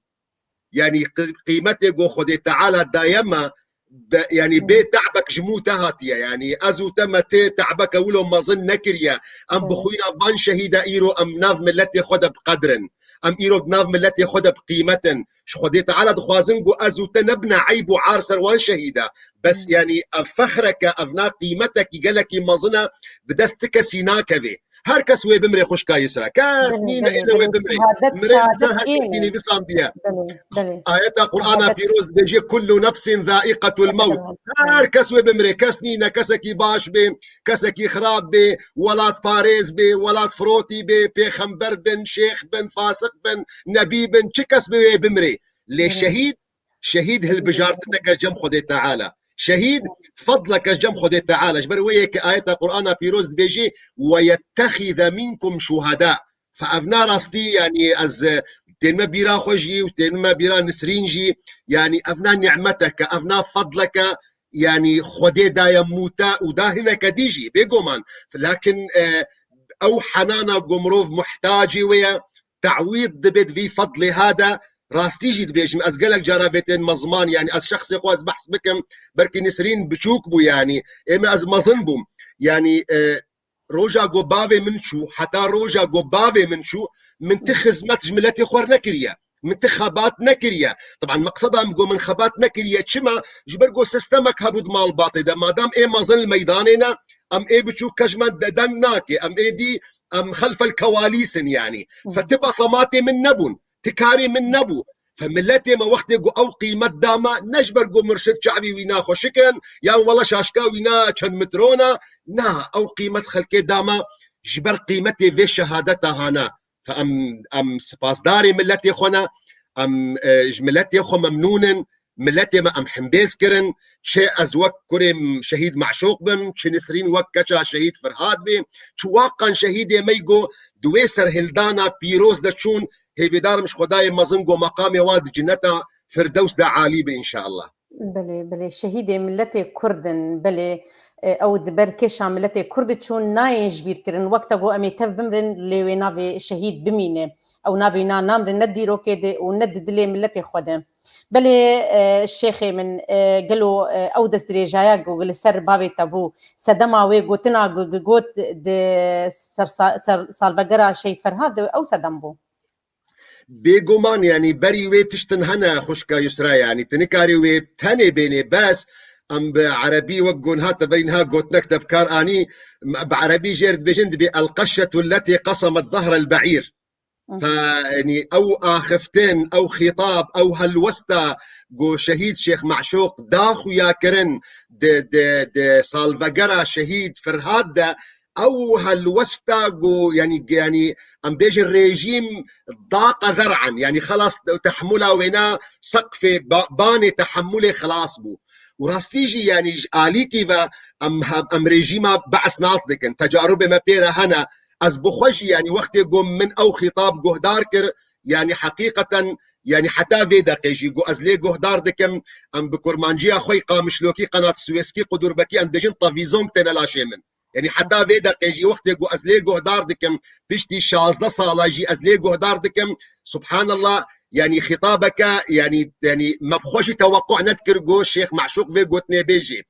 Yanî qi-, qîmetê ku Xwedê Teala daye me, be-, yanî bê Hı. te'bek ji mû te hatiye. Yanî ez û te me tê te'beke wilo mezin nekiriye. Em bi Hı. xwîna van şehîda îro em nav miletê xwe de bi qedr in. Em îro bi nav miletê xwe de bi qîmet in. Ji Xwedê Teala dixwazin ku ez û te nebine eyb û ar ser wan şehîda. Bes Hı. yanî ev fexreke, ev na qîmetekî gelekî mezin e, bi dest ti kesî nakeve. Her kes wê bimrê xwişka Yusra. Kes Belê, nîne belê, êne wê belê. bimrê. Şehadet, Mirê şehadet ser her kesî êne. nivîsandiye. Belê, belê. Ayeta Qur'ana Şehadet. pîroz dibêje, "Kullu nefsin zaiqetul mewt." Belê. Her kes wê bimrê. Kes nîne, kesekî baş bê, kesekî xirab bê, welat parêz bê, welat firotî bê, pêxember bin, şêx bin, fasiq bin, nebî bin, çi kes bê wê bimrê. Lê Belê. şehîd Şehîd hilbijartineke cem Xwedê Teala. Şehîd fedleke cem Xwedê Teala. Ji ber wê yekê ayeta Qur'ana pîroz dibêjî, "Ve yettexize minkum şuhada." Fe ev na rastî, yanî ez, e, tên me bîra xwe jî û tên me bîra Nisrîn jî, yanî ev na nîmeteke, ev na fedleke, yanî Xwedê daye mûte û da hineke dî jî, bêguman. Lakin, e, ew henana ku mirov muhtacê wê ye, tawîd dibêt vî fedlê ha de, rastî jî dibêjim, ez gelek cara vê tên me ziman, yanî ez şexsê xwe ez behs bikim, belkî Nisrîn biçûk bû, yanî ê me ez mezin bûm. Yanî, e, roja ku bavê min çû, heta roja ku bavê min çû, min ti xizmet ji miletê xwe nekiriye. Min ti xebat nekiriye. Teban meqseda min ku min xebat nekiriye, çima? Ji ber ku sistemek hebû di malbatê de. Madam ê mezin li meydanê ne, em ê biçûk kej me de-, deng nake. Em ê dî, em xelfel kewalîs in, yanî. Hı. Fe ti basamatê min nebûn. Ti karê min nebû. Fe miletê me wextê ku ew qîmet da me, ne ji ber ku murşid çavî wî na xweşik in, yan wela şaşka wî na çend mitron e. Na, ew qîmet xelkê da me ji ber qîmetê vê şehadeta hana. Fe em, em sipasdarê miletê xwe ne, em, e, ji miletê xwe memnûn in, miletê me em hembêz kirin, çi ez wek kurê şehîd Meşûq bim, çi Nisrîn wek keça şehîd Ferhad bê, çi waqan şehîdê me go di wê serhildana pîroz de çûn, hêvîdar im ji Xwedayê mezin go meqamê wan di cineta Firdewsê de alî be înşallah. Belê, belê. Şehîdê miletê Kurd in, belê, e, ew di ber kêşa miletê Kurd çûn nayên ji bîr kirin. Wek te got em ê tev bimrin, lê wê navê şehîd bimîne. Ew navê na namre ne dîrokê de û ne di dilê miletê xwe de. Belê, e, şêxê min, e, gelo, e, ew destdirêjaya ku li ser bavê te bû, sedema wê gotina ku, ku got di ser sa-, ser salvegera Şehîd Ferhad de ew sedem bû? Bêguman, yanî berî wê tiştin hene xwişka Yusra, yanî tu nikarî wê tenê bênê, bes em bi erebî wek gon hate berî niha gotinek te bi kar anî, bi erebî jêr dibêjin, dibê "El qeşetu lletî qesemet zehrel be'îr." Hı. Fe, yanî ew axiftin, ew xîtab, ew helwesta ku şehîd Şêx Meşûq da xuya kirin di, di, di salvegera şehîd Ferhad de, ew helwesta ku, yanî, yanî em bêjin rejîm daqa zer'an, yanî xelas tehemula wêna seqfê ba-, banê tehemulê xelas bû. Û rastî jî, yanî ji alîkî ve em, em, em rejîma Be's nas dikin. Tecarubê me pê re hene. Ez bi xwe jî, yanî wextê ku min ew xîtab guhdar kir, yanî heqîqeten Yanî heta vê deqê jî ku ez lê guhdar dikim, em bi kurmanciya xwe yî qamişlokî, qenat Suezkî, qudurbekî, em dibêjin tavîzong têne laşê min. Yanî heta vê deqê jî wextê ku ez lê guhdar dikim, piştî şazdeh sala jî ez lê guhdar dikim, subhanallah, yanî xîtabeke, yanî, yanî me bi xwe jî tewequ nedikir ku Şêx Meşûq vê gotinê bêjê.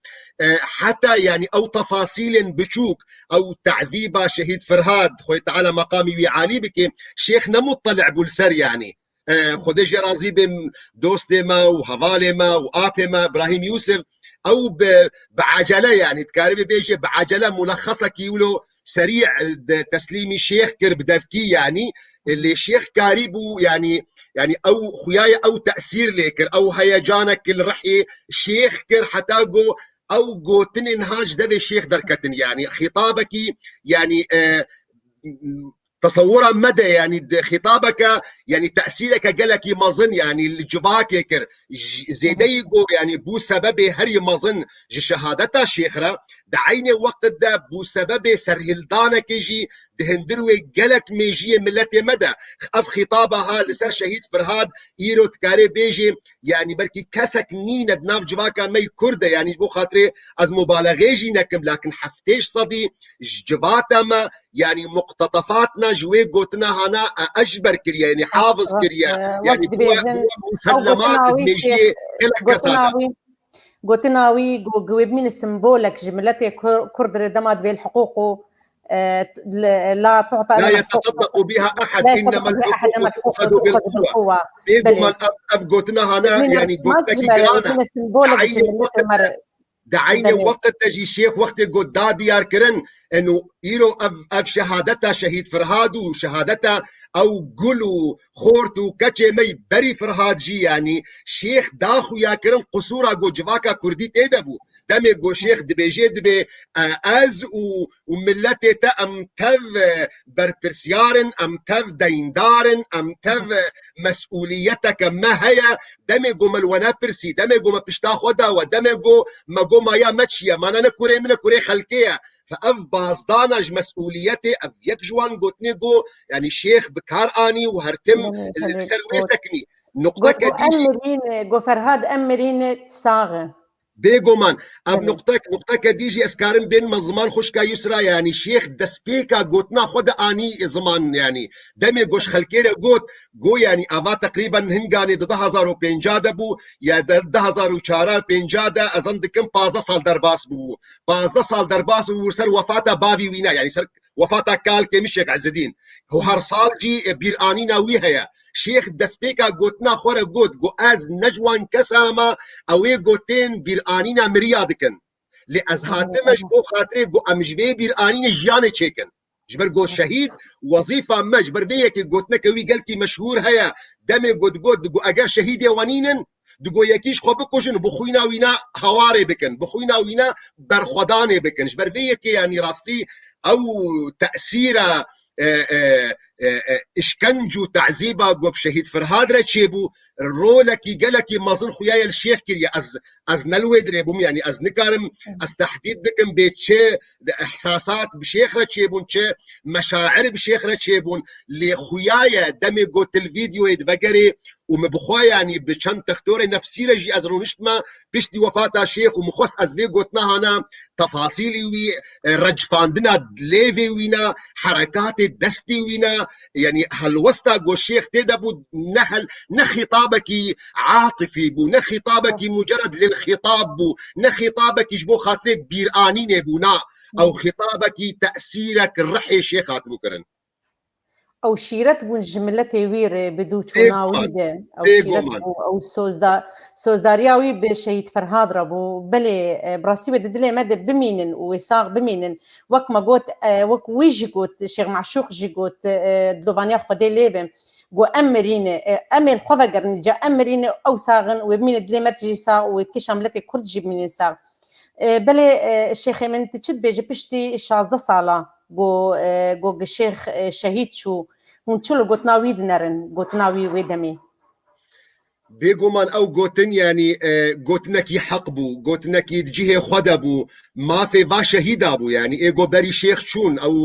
E, heta yanî ew tefasîlên biçûk, ew te'zîba Şehîd Firhad, Xwedê Teala meqamî wî alî bike, Şêx ne muttali bû li ser yanî. E, Xwedê jê razî be, dostê me û hevalê me û apê me Îbrahîm Yûsif, ew bi, bi acele, yanî dikarî bibêje bi acele mulexesekî wilo serî, e, de teslîmî Şêx kir bi devkî, yanî, e, lê Şêx karî bû, yanî, yanî ew xuyaye ew tesîr lê kir, ew heyecanek li rihê Şêx kir, heta ku ew gotinên ha ji devê Şêx derketin, yanî xîtabekî, yanî, e, tesewura me de, yanî di xîtabeke, yanî tesîreke gelekî mezin, yanî li civakê kir. J-, zêdeyî ku, yanî bû sebebê herî mezin ji şehadeta Şêx re, di eynê weqt de bû sebebê serhildanekê jî di hundir wê gelek mêjiyê miletê me de. Ev xîtaba ha li ser Şehîd Firhad îro dikarê bêjê, yanî belkî kesek nîne di nav civaka me yî Kurd de, yanî ji bo xatirê ez mubalexê jî nekim, lakin heftê sedî ji civata me, yanî muqtetefatna ji wê gotina hana, e, eşber kiriye, yanî hafiz kiriye. Yanî bûye, bûye musellemat di mêjiyê gelek kesa de. Gotina wî ku, ku wê bimîne simbolek ji miletê Kur-, Kurd re dema dibê li hiqûq û, e, la tu'ta, لا يتصدق بها أحد، إنما الحقوق تؤخذ بالقوة. Bêguman ev, ev gotina hane, yanî gotinekî giran e. Simbolek ji miletê me re. Di eynê weqt de jî Şêx wextê got da diyar kirin, eno îro ev, ev şehadeta Şehîd Firhad û şehadeta ew gul û xort û keçê me yî berî Firhad jî, yanî Şêx da xuya kirin qisûra ku civaka Kurdî tê de bû. Demê ku Şêx dibêjê dibê, e, ez û, û miletê te em tev, e, berpirsiyar in, em tev deyndar in, em tev, e, mesûliyeteke me heye. Demê ku me li we nepirsî, demê ku me pişta xwe dawe, demê ku me got maya me çi ye, mana ne kurê min e, kurê xelkê ye. Fe ev bazdana ji mesûliyetê, ev yek ji wan gotinê ku, yanî Şêx bi kar anî û her tim li ser wê sekinî. Nuqteke dî jî. Em mirîne, got Ferhad, em mirîne sax e. Bêguman. Ev nuqtek, nuqteke dî jî ez karim bên me ziman xwişka Yusra, yanî Şêx destpêka gotina xwe de anî ziman, yanî demê ku ji xelkê re got, got, yanî ava teqrîben hinganê di du hezar û pênca de bû, ya di du hezar û çar û pênca de, ez zan dikim pazdeh sal derbas bû. Pazdeh sal derbas bû, ser wefata bavî wî ne, yanî ser wefata kalkê min Şêx Ezzedîn. Û her sal jî, e, bîranîna wî heye. Şêx destpêka gotina xwe re got, got, ez ne ji wan kesa me, ew ê gotên bîranîna miriya dikin. Lê ez hatime ji bo xatirê got, em ji vê bîranînê jiyanê çêkin. Ji ber got şehîd, wezîfa me, ji ber vê yekê gotineke wî gelkî meşhûr heye. Demê got, got, got, eger şehîdê we nînin, digo yekî ji xwe bikujin û bi xwîna wîna hewarê bikin, bi xwîna wîna berxwedanê bikin. Ji ber vê yekê, yanî rastî ew tesîra, e, e, e, e, işkenc û tezîba ku bi Şehîd Firhad re çêbû, rolekî gelekî mezin xuyaye li Şêx kiriye. Ez, ez ne li wê dirê bûm, yanî ez nikarim, ez tehdîd bikim bê çi ihsasat bi Şêx re çêbûn, çi meşair bi Şêx re çêbûn. Lê xuyaye demê ku tu li vîdeoyê divegerê û min bi xwe, yanî bi çend textorê nefsî re jî ez rûniştime piştî wefata Şêx û min xwest ez vê gotina hana tefasîlî wî, e, recfandina lêvê wî ne, herekatê destê wî ne, yanî helwesta ku Şêx tê de bû, ne hel-, ne xîtabekî atifî bû, ne xîtabekî mucerred lil xîtab bû, ne xîtabekî ji bo xatirê bîranînê bû, na. Ew xîtabekî tesîrek rihê Şêx hatibû kirin. Ew şîret bûn ji miletê wî re bi dû çûna wî de. Ew şîret bû, ew sozda-, sozdariya wî bi Şehîd Ferhad re bû. Belê, e, bi rastî wê di dilê me de bimînin û wê sax bimînin. Wek me got, e, wek wî jî got, Şêx Meşûq jî got, e, di dovaniya Xwedê lê be. Got, em mirîne, e, em ên xwe vegerin, ca em mirîne, ew sax in, wê bimîne dilê me jî sax û wê di kêşa miletê Kurd jî bimînin sax. E, belê, e, Şêxê min, tu çi dibêjî piştî şazdeh sala ku, e, ku Şêx, e, şehîd çû, hûn çilo gotina wî dinerin, gotina wî wê demê? Bêguman ew gotin, yanî, e, gotinekî heq bû, gotinekî di cihê xwe de bû. mafê va şehîda bû, yanî ê go berî şêx çûn, ew,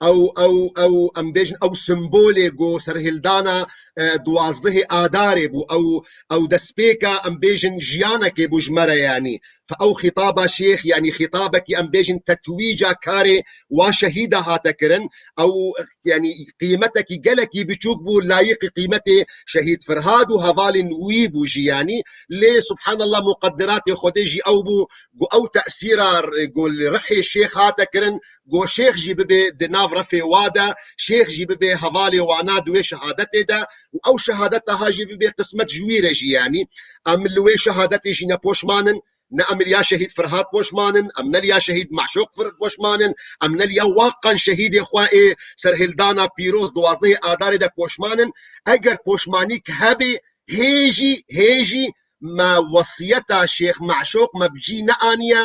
ew, ew, ew, em bêjin, ew simbolê go serhildana, e, duwazdehê Adarê bû, ew, ew destpêka, em bêjin, jiyanekê bû ji me re, yanî. Fe ew xîtaba şêx, yanî xîtabekî, em bêjin, tetwîca karê wa şehîda hate kirin, ew, yanî qîmetekî gelekî biçûk bû, layîqî qîmetê şehîd Firhad û hevalên wî bû jî, yanî. Lê subhanallah, muqedderatê Xwedê jî ew bû, ku ew tesîra r-, ku li rihê şêx hate kirin, ku şêx jî bibe di nav refê wa de, şêx jî bibe hevalê wana di wê şehadetê de û ew şehadeta ha jî bibe qismet ji wî re jî, yanî. Em li wê şehadetê jî ne poşman in, ne em li ya şehîd Firhat poşman in, em ne li ya şehîd Maşûq Fir-, poşman in, em ne li ya waqan şehîdê xwe ê serhildana pîroz duwazdehê Adarê de poşman in. Eger poşmanîk hebe, hê jî, hê jî me wesiyeta Şêx Maşûq me bi cî neaniye,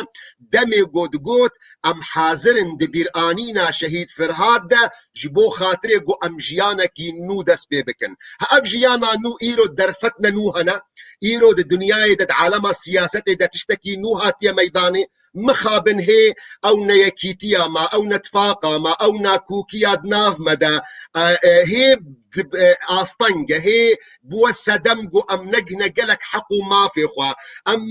demê ku digot, em hazir in di bîranîna şehîd Firhat de ji bo xatirê ku em jiyanekî nû dest pê bikin. Ha, ev jiyana nû îro derfetne nû hene, îro di dinyayê de, di alema siyasetê de tiştekî nû hatiye meydanê. Mixabin hê ew neyekîtiya me, ew netifaqa me, ew nakûkiya di nav me de, e, e, hê di, e, asteng e, hê bûye sedem ku em negihne gelek heq û mafê xwe. Em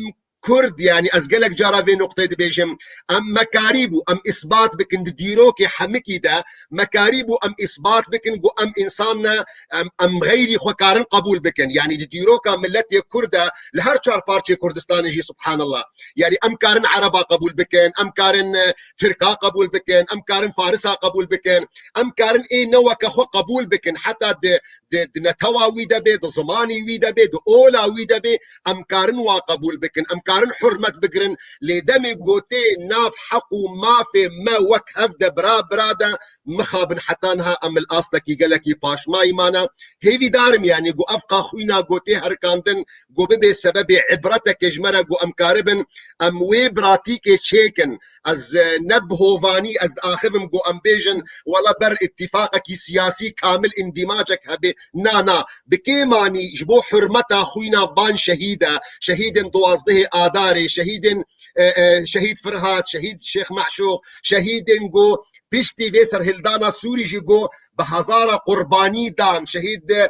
Kurd, yanî ez gelek cara vê nuqteyê dibêjim, em me karîbû em îsbat bikin di dîrokê hemikî de, me karîbû em îsbat bikin ku em însan ne, em, em xeyrî xwe karin qebûl bikin. Yanî di dîroka miletê Kurd de li her çar parçeyê Kurdistanê jî, subhanallah. Yanî em karin Ereba qebûl bikin, em karin, e, Tirka qebûl bikin, em karin Farisa qebûl bikin, em karin ê ne weke xwe qebûl bikin. Heta di, di, di netewa wî de bê, di zimanî wî de bê, di ola wî de bê, em karin wa qebûl bikin, em karin hurmet bigirin. Lê demê gotê nav heq û mafê me wek hev de bira bira de, mixabin heta niha em li astekî gelekî paşmayî mane. Hêvîdar im, yanî, ku ev qaxwîna gotê herikandin, ku bibe sebebê îbreteke ji me re, ku em karibin, em wê biratîkê çêkin. Ez, e, ne bi hovanî ez diaxivim ku em bêjin, wela ber îtîfaqekî siyasî kamil îndîmacek hebe. Na, na. Bi kêmanî ji bo hurmeta xwîna van şehîda, şehîdên duwazdehê Adarê, şehîdên, e, e, şehîd Firhat, şehîd Şêx Maşûq, şehîdên ku piştî vê serhildana Sûrî jî ku bi hezara qurbanî dan, şehîd, e,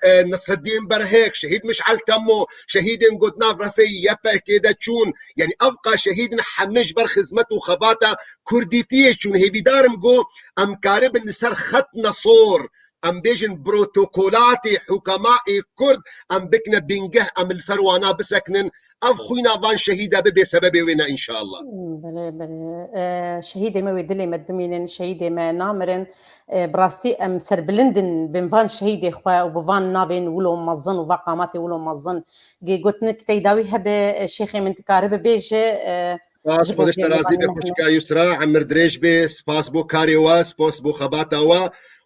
e, Nesreddîn Berhek, şehîd Mişal Temo, şehîdên ku di nav refê Y P G de çûn. Yanî ev qa şehîdin hemî ji ber xizmet û xebata kurdîtiyê çûn. Hêvîdar im ku em karibin li ser xetna sor, em bêjin protokolatê hukema ê Kurd, em bikine bingeh, em li ser wana bisekinin. Ev xwîna van şehîda bibe sebebê wê ne, înşallah. Hmm, belê, belê. E, şehîdê me wê dilê me dimînin, şehîdê me namirin. E, bi rastî em serbilind in bin van şehîdê xwe û bi van navên wilo mezin û va qamatê wilo mezin. Gê gotinik teyda wî hebe, e, şêxê min dikare bibêje, e, Spas, ji bo Xwedê ji te razî be, xwişka Yusra, emir dirêj be, spas bo karê we, spas bo xebata we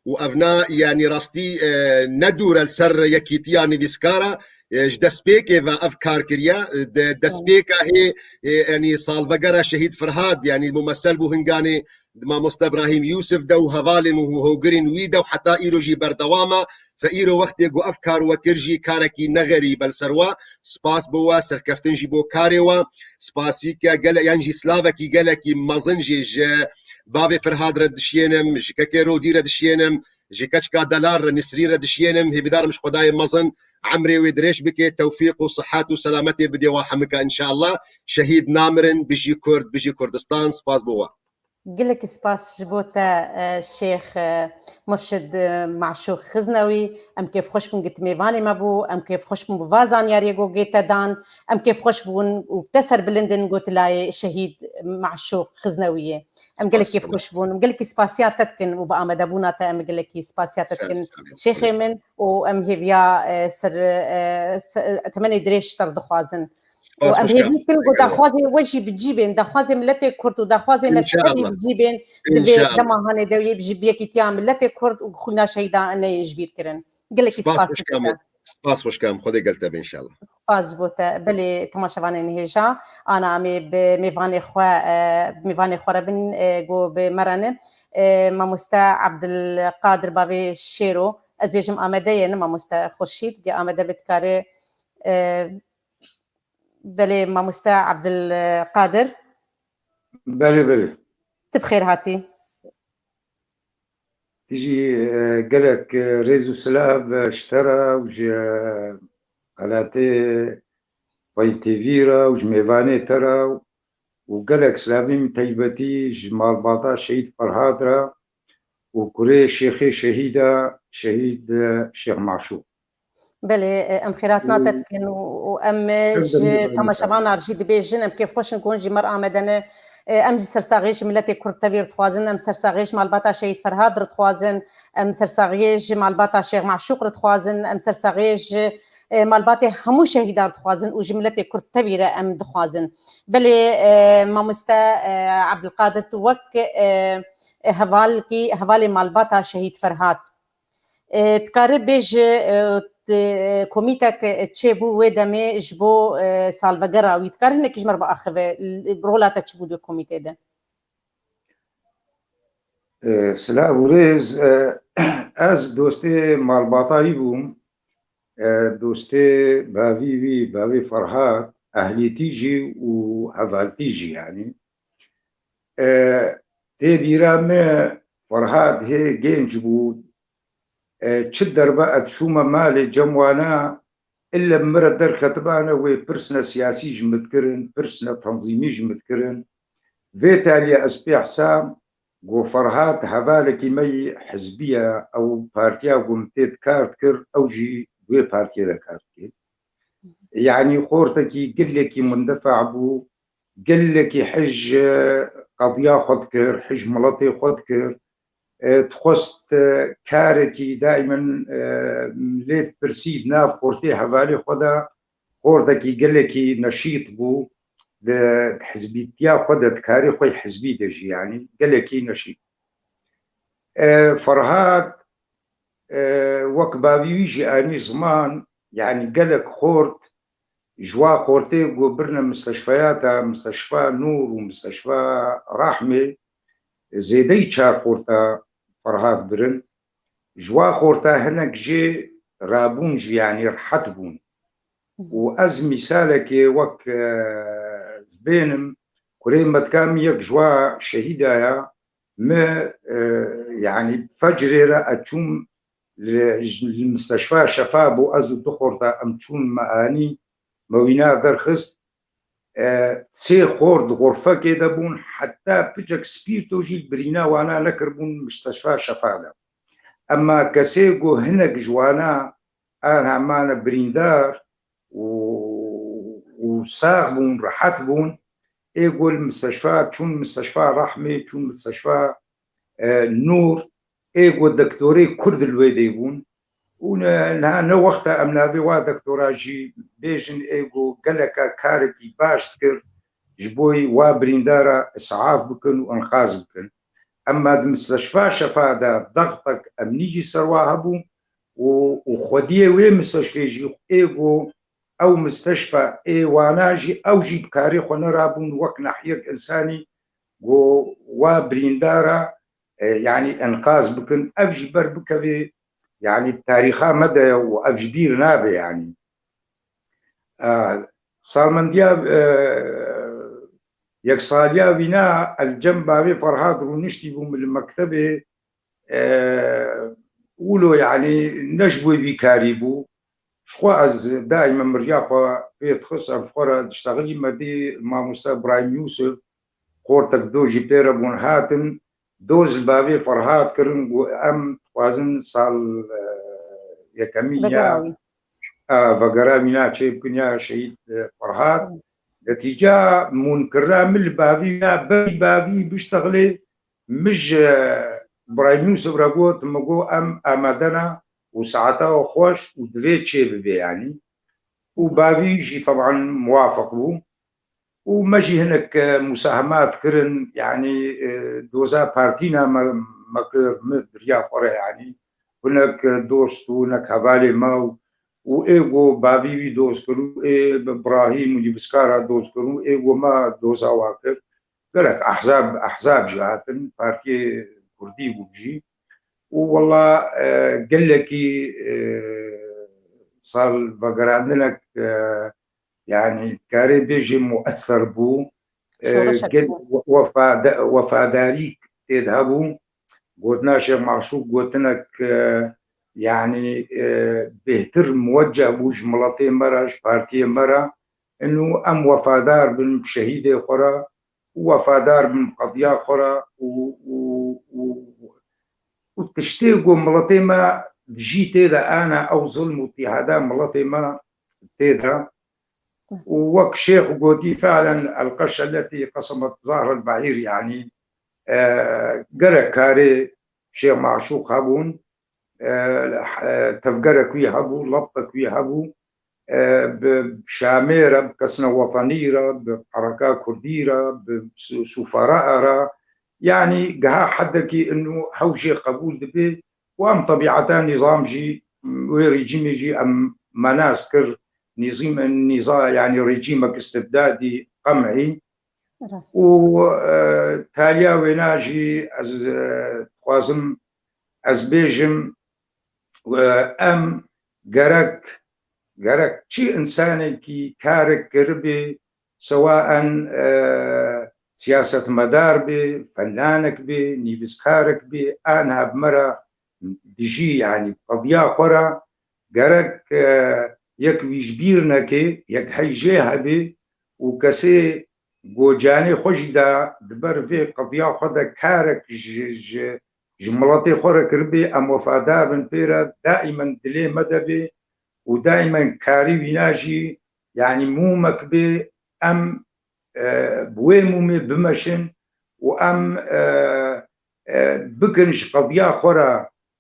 û ev na, yanî rastî, e, ne dûr e li ser yekîtiya nivîskara, e, ji destpêkê ve ev kar kiriye, e, de, destpêka hê, e, yanî salvegera şehîd Firhad, yanî mumesel bû hinganê di mamoste Ibrahîm Yûsif de û hevalên û hogirên wî de û heta îro jî berdewam e. Fe îro wextê ku ev kar we kir jî karekî ne xerîb e li ser we. Spas bo we, serkeftin jî bo karê we. Spasîke gele-, yan jî slavekî gelekî mezin jî ji bavê Firhad re dişiyênim, ji kekê Rodî re dişiyênim, ji keçika delal re, Nisrîn re dişiyênim. Hêvîdar im ji Xwedayê mezin emrê wê dirêj bike, tewfîq û sihet û selametê bidê wa hemika înşallah. Şehîd namirin, bijî Kurd, bijî Kurdistan. Spas bo we. Gelekî spas ji bo te, e, Şêx, e, Murşid, e, Maşûq Xiznewî. Em kêfxweş bûn ku tu mêvanê me bû. Em kêfxweş bûn bi va zanyariyê ku gê te dan. Em kêfxweş bûn û te serbilind in ku tu layê şehîd Maşûq Xiznewî yê. Em gelek Spas, kêfxweş bûn. Em gelekî spasiya te dikin û bi amadebûna te em gelekî spasiya te Sağ ol, dikin. Şêxê min û em hêviya, e, ser, e, se-, temenê dirêj ji te re dixwazin. Û Spas, em xweşka. Hêvî dikin ku daxwazê we jî bi cî bên, daxwazê miletê Kurd û daxwazê me hemî bi cî bên, di vê dema hanê de yê ji bi yekîtiya miletê Kurd û xwîna şehîdan neyê ji bîr kirin. Gelekî spas, spas xweşka min. Spas xweşka min. Xwedê gel te be înşallah. Spas ji bo te. Belê, temaşevanên hêja, ana em ê bi mêvanê xwe, e, bi mêvanê xwe re bin, e, ku bi me re ne. E, mamoste Abdulqadir bavê Şêro, ez bêjim amede ye, ne mamoste Xurşîd, ge amede be dikare, e, Belê, mamoste Abdulkadir. Belê, belê. Tu bi xêr hatî. Tijî e, gelek e, rêz û silav e, ji te re û ji Xelatê Payîv T V re û ji mêvanê te re û gelek silavî min teybetî ji malbata Şehîd Ferhad re û kurê Şêxê Şehîda Şehîd e, Şêx Maşûq. Belê, e, em xêratina te dikin û, û em e, ji temaşevanan jî dibêjin, em kêfxweş in ku hûn jî mer amedene. E, em jî sersaxiyê ji miletê Kurd tevî re dixwazin, em sersaxiyê ji malbata Şehîd Ferhad re dixwazin, em sersaxiyê ji malbata Şêx Maşûq re dixwazin, em sersaxiyê ji e, malbatê hemû şehîdan re dixwazin û ji miletê Kurd tevî re em dixwazin. Belê, e, mamoste e, Abdulkadir, tu wek e, e, hevalkî, hevalê malbata Şehîd Ferhad. E, dikare bêje, e, komîtek çêbû wê demê ji bo e, salvegera wî. Dikare hinekî ji me re biaxive, rola te çi bû di wê komîtê de? E, silav û rêz, e, ez dostê malbatayî bûm. E, dostê bavî wî, bavê Ferhad, ehlîtî jî û hevaltî jî yanî. E, tê bîra me Ferhad hê genc bû. E, çi derbe ez çûme malê cem wana, ille min re derketibane wê pirsne siyasî ji min dikirin, pirsne tenzîmî ji min dikirin. Vê taliyê ez pê hesam ku Ferhad hevalekî me yî hizbî ye, ew partiya ku min tê kar dikir, ew jî wê partiyê de kar dike. Yanî xortekî gelekî mindefa bû, gelekî hij qediya xwe dikir, hij miletê xwe dikir. E, dixwest e, karekî daîmen e, lê dipirsî di nav xortê hevalê xwe de, xortekî gelekî neşît bû, di hizbîtiya xwe de dikarî xwe hizbî de jî yanî gelekî neşît. E, Ferhad e, wek bavî wî jî anî ziman, yanî gelek xort ji wa xortê ku birine misteşfeya te, misteşfa Nûr û misteşfa Rahmê, zêdeyî çar xorta Ferhad birin. Ji wa xorta hinek jê rabûn jî, yanî rihet bûn. Û ez mîsalekê wek e, ez bênim, kurê metka min yek ji wa şehîda ya, me e, yanî fecrê re ez çûm li, li misteşfa Şefa bû, ez û du xorta em çûn me anî, me wîna derxist. E, sê xort di xurfekê de bûn, heta piçek spîrto jî li birîna wana nekiribûn misteşfa Şefa de. Ema kesê ku hinek ji wana an hemane birîndar û, û sax bûn, rehet bûn, ê ku li misteşfa, çûn misteşfa Rehmê, çûn misteşfa e, Nûr, ê ku doktorê Kurd li wê dê bûn. Û ne, niha ne wexta em navê wa doktora jî bêjin, ê ku geleka karekî baş dikir, ji bo wa birîndara isaf bikin û inqaz bikin. Ema di misteşfa Şefa de dextek emnî jî ser wa hebû û, û xwediyê wê misteşfê jî ê ku ew misteşfa ê wana jî ew jî bi karê xwe nerabûn wek nahiyek insanî ku wa birîndara e, yanî enqaz bikin, ev jî ber bikevê, yanî tarîxa me de ye û ev ji bîr nabe yanî. E, salmendiya e, yeksaliya wîna el cem bavê Ferhad rûniştî bûm li mektebê e, wilo yanî ne ji bo vî karî bû. Ji xwe ez daîme miriya xwe pê dixist, em ji xwe re diştexilî me dî mamoste Îbrahîm Yûsif, xortek do jî pê re bûn hatin, doz li bavê Ferhad kirin, got, em dixwazin sal e, yekemîn ya Vegera wî. e, vegera wîna çê bikin ya şehîd e, Ferhad. Netîca mûnkirina min li bavî wîna berî bavî biştexilê, min ji Îbrahîm Yûsif re got, min got, em amade ne û saeta we xweş û divê çê bibe yanî. Û bavî jî teban muwafeq bû. Û me jî hinek e, musahemat kirin, yanî e, doza partîna me, me kir, min biriya xwe re, yanî hinek e, dost û hinek hevalê me û, û ê ku bavî wî doz kir û ê bi Brahîm û Cîviskara doz kir û ê ku me doza wa kir. Gelek ehzab, ehzab jî hatin, partiyê Kurdî bû jî. Û wela e, gelekî e, sal vegerandinek e, yanî dikarê bêjê mueser bû. e, gel-, wefada-, wefadarî tê de hebû. Gotina Şêx Maşûk gotinek, e, yanî, e, bêhtir muweceh bû ji miletê me re, ji partiyê me re. Inu em wefadar bin şehîdê xwe re û wefadar bin qediya xwe re û, û, û, û tiştê ku miletê me dijî tê de ane ew zilm û tîhada miletê me tê de. Û wek Şêx gotî, felen el-qeş elletî qesemet zahr el-behîr, yanî, e, gerek karê Şêx Maşûq hebûn, e, e, tevgerek wî hebû, lepek wî hebû, e, bi Şamê re, bi kesna wetanî re, bi hereka kurdî re, bi su-, sufara re, yanî geha hedekî inu hew jê qebûl dibe û em tebîeta nîzam jî, wê rejîmê jî em menas kir, nîzîm-, nîza-, yanî rejîmek istibdadî, qem'î. Rast. Û, e, taliya wêna jî ez, e, dixwazim ez bêjim, e, em gerek, gerek çi însanekî karek kiribê, sewaen, e, siyasetmedar bê, fenanek bê, nivîskarek bê, an heb me re dijî, yanî qediya xwe re gerek, e, yek wî ji bîr neke, yek hey jê hebê û kesê ku canê xwe jî da di ber vê qediya xwe de karek ji, ji, ji miletê xwe re kiribê, em wefadar bin pê re, daîmen dilê me de bê û daîmen karî wîna jî, yanî mûmek bê, em, e, bi wê mûmê bimeşin û em, e, e, bikin ji qediya xwe re,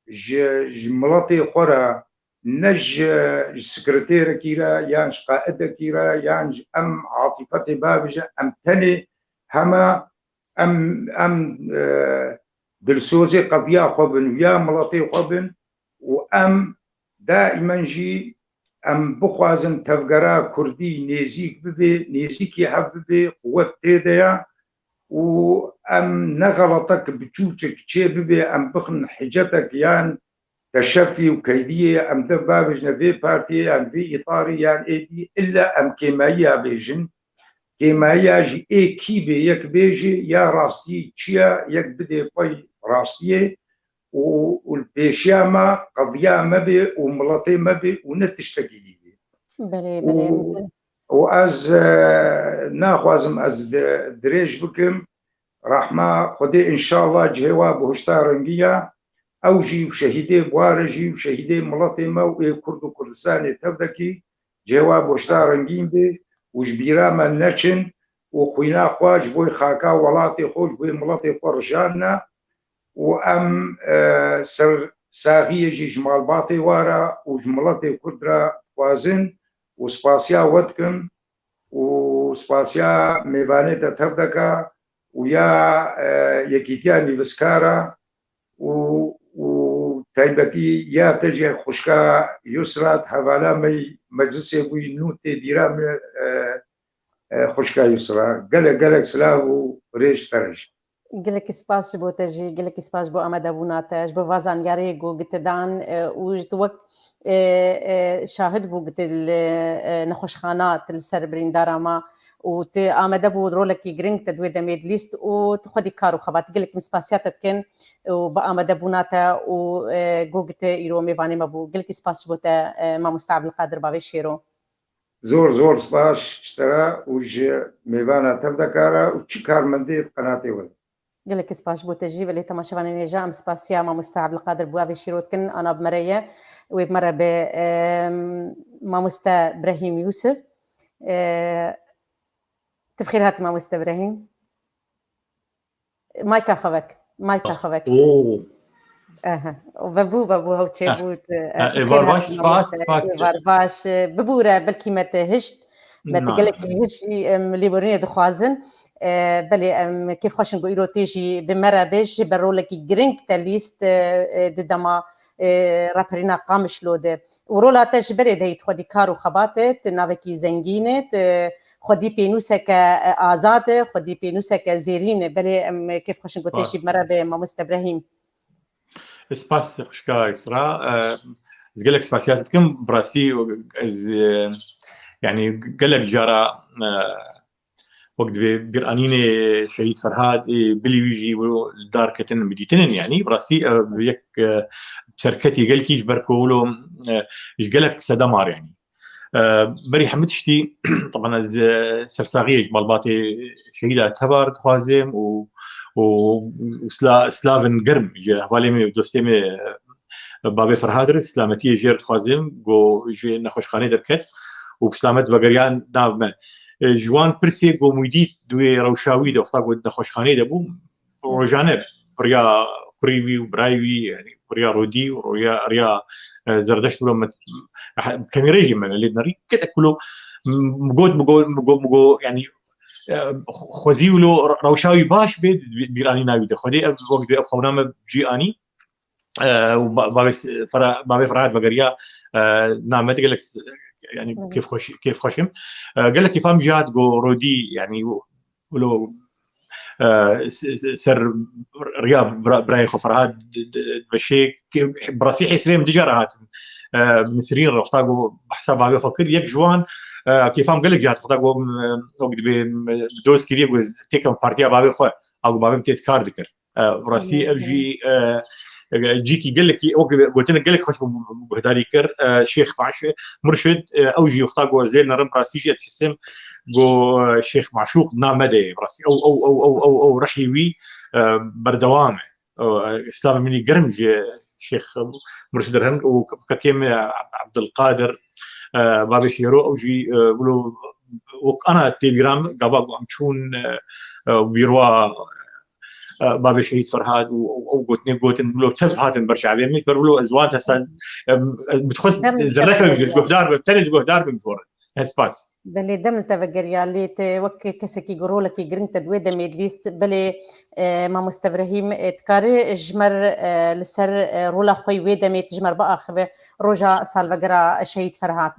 ji, ji miletê xwe re, ne ji, ji sekreterekî re, yan ji qaidekî re, yan ji em atîfetê bavêje, em tenê hema em, em, e, dilsozê qediya xwe bin, ya miletê xwe bin û em daîmen jî em bixwazin tevgera kurdî nêzîk bibe, nêzîkî hev bibe, quwet tê de ye û em ne xeletek biçûçik çê bibe, em bixin hicetek yan teşefî û keydiyê, em de bavêjine vê partiyê yan vê îtarî yan êdî, illa em kêmayiya bêjin. Kêmayiya jî ê kî bê, yek bêjê ya rastiyê çi ye, yek bidê pey rastiyê û, û li pêşiya me qediya me bê û miletê me bê û ne tiştekî dî bê. Belê, belê. Û, û ez, e, naxwazim ez di-, dirêj bikim. Rehma Xwedê înşallah cihê wa bi hişta rengî ya. Ew jî û şehîdê Buhare jî û şehîdê miletê me û ê Kurd û Kurdistanê tev de kî cihê wa bi hişta rengîn bê û ji bîra me neçin û xwîna xwe ji bo xaka welatê xwe, ji bo miletê xwe rijandine û em, e, ser saxiyê jî ji malbatê wa re û ji miletê Kurd re dixwazin û spasiya we dikim û spasiya mêvanê te tev deka û ya, e, Yekîtiya Nivîskara û, û taybetî ya te jî xwişka Yusra, hevala me yî meclisê bûyî nû tê bîra me, e, e, xwişka Yusra. Gelek, gelek silav û rêj te re jî. Gelekî spas ji bo te jî, gelekî spas ji bo amadebûna te, ji bo va zanyariyê ku gite dan, e, û ji tu wek, e, e, şahid bû gite li, e, nexweşxana, tu li ser birîndara ma û tu amade bû rolekî giring te di wê demê dilîst û tu xwedî kar û xebat. Gelekî spasiya te dikin û bi amadebûna te û, e, ku gite îro mêvanê me bû. Gelekî spas ji bo te, e, mamoste Abdulkadir Bavê Şêro. Zor, zor spas ji te re û ji mêvana tev de kara û çi karmendê di qenatê we. Gelekî spas ji bo te jî, belê temaşevanên hêja, em spasiya mamoste Abdulkadir Bavê Şêro dikin, ana bi me re ye. Wê bi me re be, em, mamoste Brehîm Yusuf. E, tu bi xêr hatî mamoste Brehîm. Mayka xwe vek. Mayka xwe vek. Oo. Ehe. Vebû, vebû, hew çêbû. Ê, ê, var baş, spas, spas. Var baş. Bibûre, belkî me te hişt. Me te gelekî hişt jî, em, lêborînê dixwazin. E, belê, em, kêfxweş in ku îro tê jî bi me re bê, ji ber rolekî giring te lîst, e, e, di dema, e, raperîna Qamişlo de. Û rola te ji berê de heyî, tu xwedî kar û xebat e, tu navekî zengîn e, tu xwedî pênûseke, e, azad e, xwedî pênûseke zêrîn e. Belê em kêfxweş in ku tê jî bi me re be, mamoste Brehîm. Spas xwişka Yusra. E, ez gelek spasiya te dikim. Bi rastî ez, e, yanî gelek cara, e, wek dibê bîranînê Şehîd Ferhad, ê, bilî wî jî wilo li dar ketin, bi dîtinin, yanî bi rastî, e, yek, e, serketî gelkî ji ber ku wilo, e, ji gelek sedemar, yanî. E, berî hemî tiştî, taban ez, e, sersaxiyê ji malbatê şehîda teva re dixwazim û, û, û sila-, silavin germ ji hevalê me û dostê me, e, Bavê Ferhad re, silametiyê jê re dixwazim, go ji nexweşxanê derket û bi silamet vegeriya nav me. E, ji wan pirsê go min dît di wê rewşa wî de, wexta go di nexweşxanê de bû, rojane bi riya kurî wî û birayê wî, yanî bi riya Rodî û riya, riya, e, Zerdeşt wilo me, kemî rê jî me lê nerî. Gelek wilo, m-, got, mi got, mi got, mi got, yanî, e, xwezî wilo rewşa wî baş bê, bîranîna wî de. Xwedê ev wek dê ev xewna me cî anî. E, û ba-, bavê s-, Fera-, bavê Ferhat vegeriya, e, name de gelek s-, yanî Hı hı. kêfxweş, kêfxweş im. E, gelek kêfa min jî hat go Rodî, yanî wilo, e, s-, s-, ser riya bira-, birayê xwe Ferhat d-, d-, dibeşê, kê-, bi rastî hêsirê min du cara hatin. E, Nisrîn re wexta go behsa bavê xwe kir, yek ji wan, e, kêfa min gelek jî hat wexta go, e, wek dibê, e, doz kiriye, go têkem partiya bavê xwe, a go bavê min tê kar dikir. E, bi rastî ev jî, e, e, cîkî gelekî, wek gotinek gelek xweş bû, guhdarî kir, e, Şêx Maş-, Murşid, e, ew jî wexta ku ez lê nerim, bi rastî jî ez dihisim ku, e, Şêx Maşûq name de ye, bi rastî ew, ew, ew, ew, ew, ew rihî wî, e, berdewam e. Ew, e, îslamê min î germ ji Şêx Murşid re hin û kekê me Ab-, Abdulkadir, e, bavê Şêro, ew jî, e, wilo wek ana tê bîra min, gava ku em çûn, e, e, bîrwa, e, bavê Şehîd Ferhad û, û, û gotinê gotin, wilo tev hatin ber çavê min, ber wilo ez wan tesan, em, ez bi xwest Dem zerre te kevim, ez vegeriya. Guhdar bim, tenê ez guhdar bim ji we re. Ez spas. Belê, dem li te vegeriya, lê te wek kesekî ku rolekî giring te di wê demê dilîst, belê, e, Mamoste Brehîm, e, dikare ji me re, e, li ser, e, rola xwe yî wê demê tu ji me re biaxive roja salvegera Şehîd Ferhad?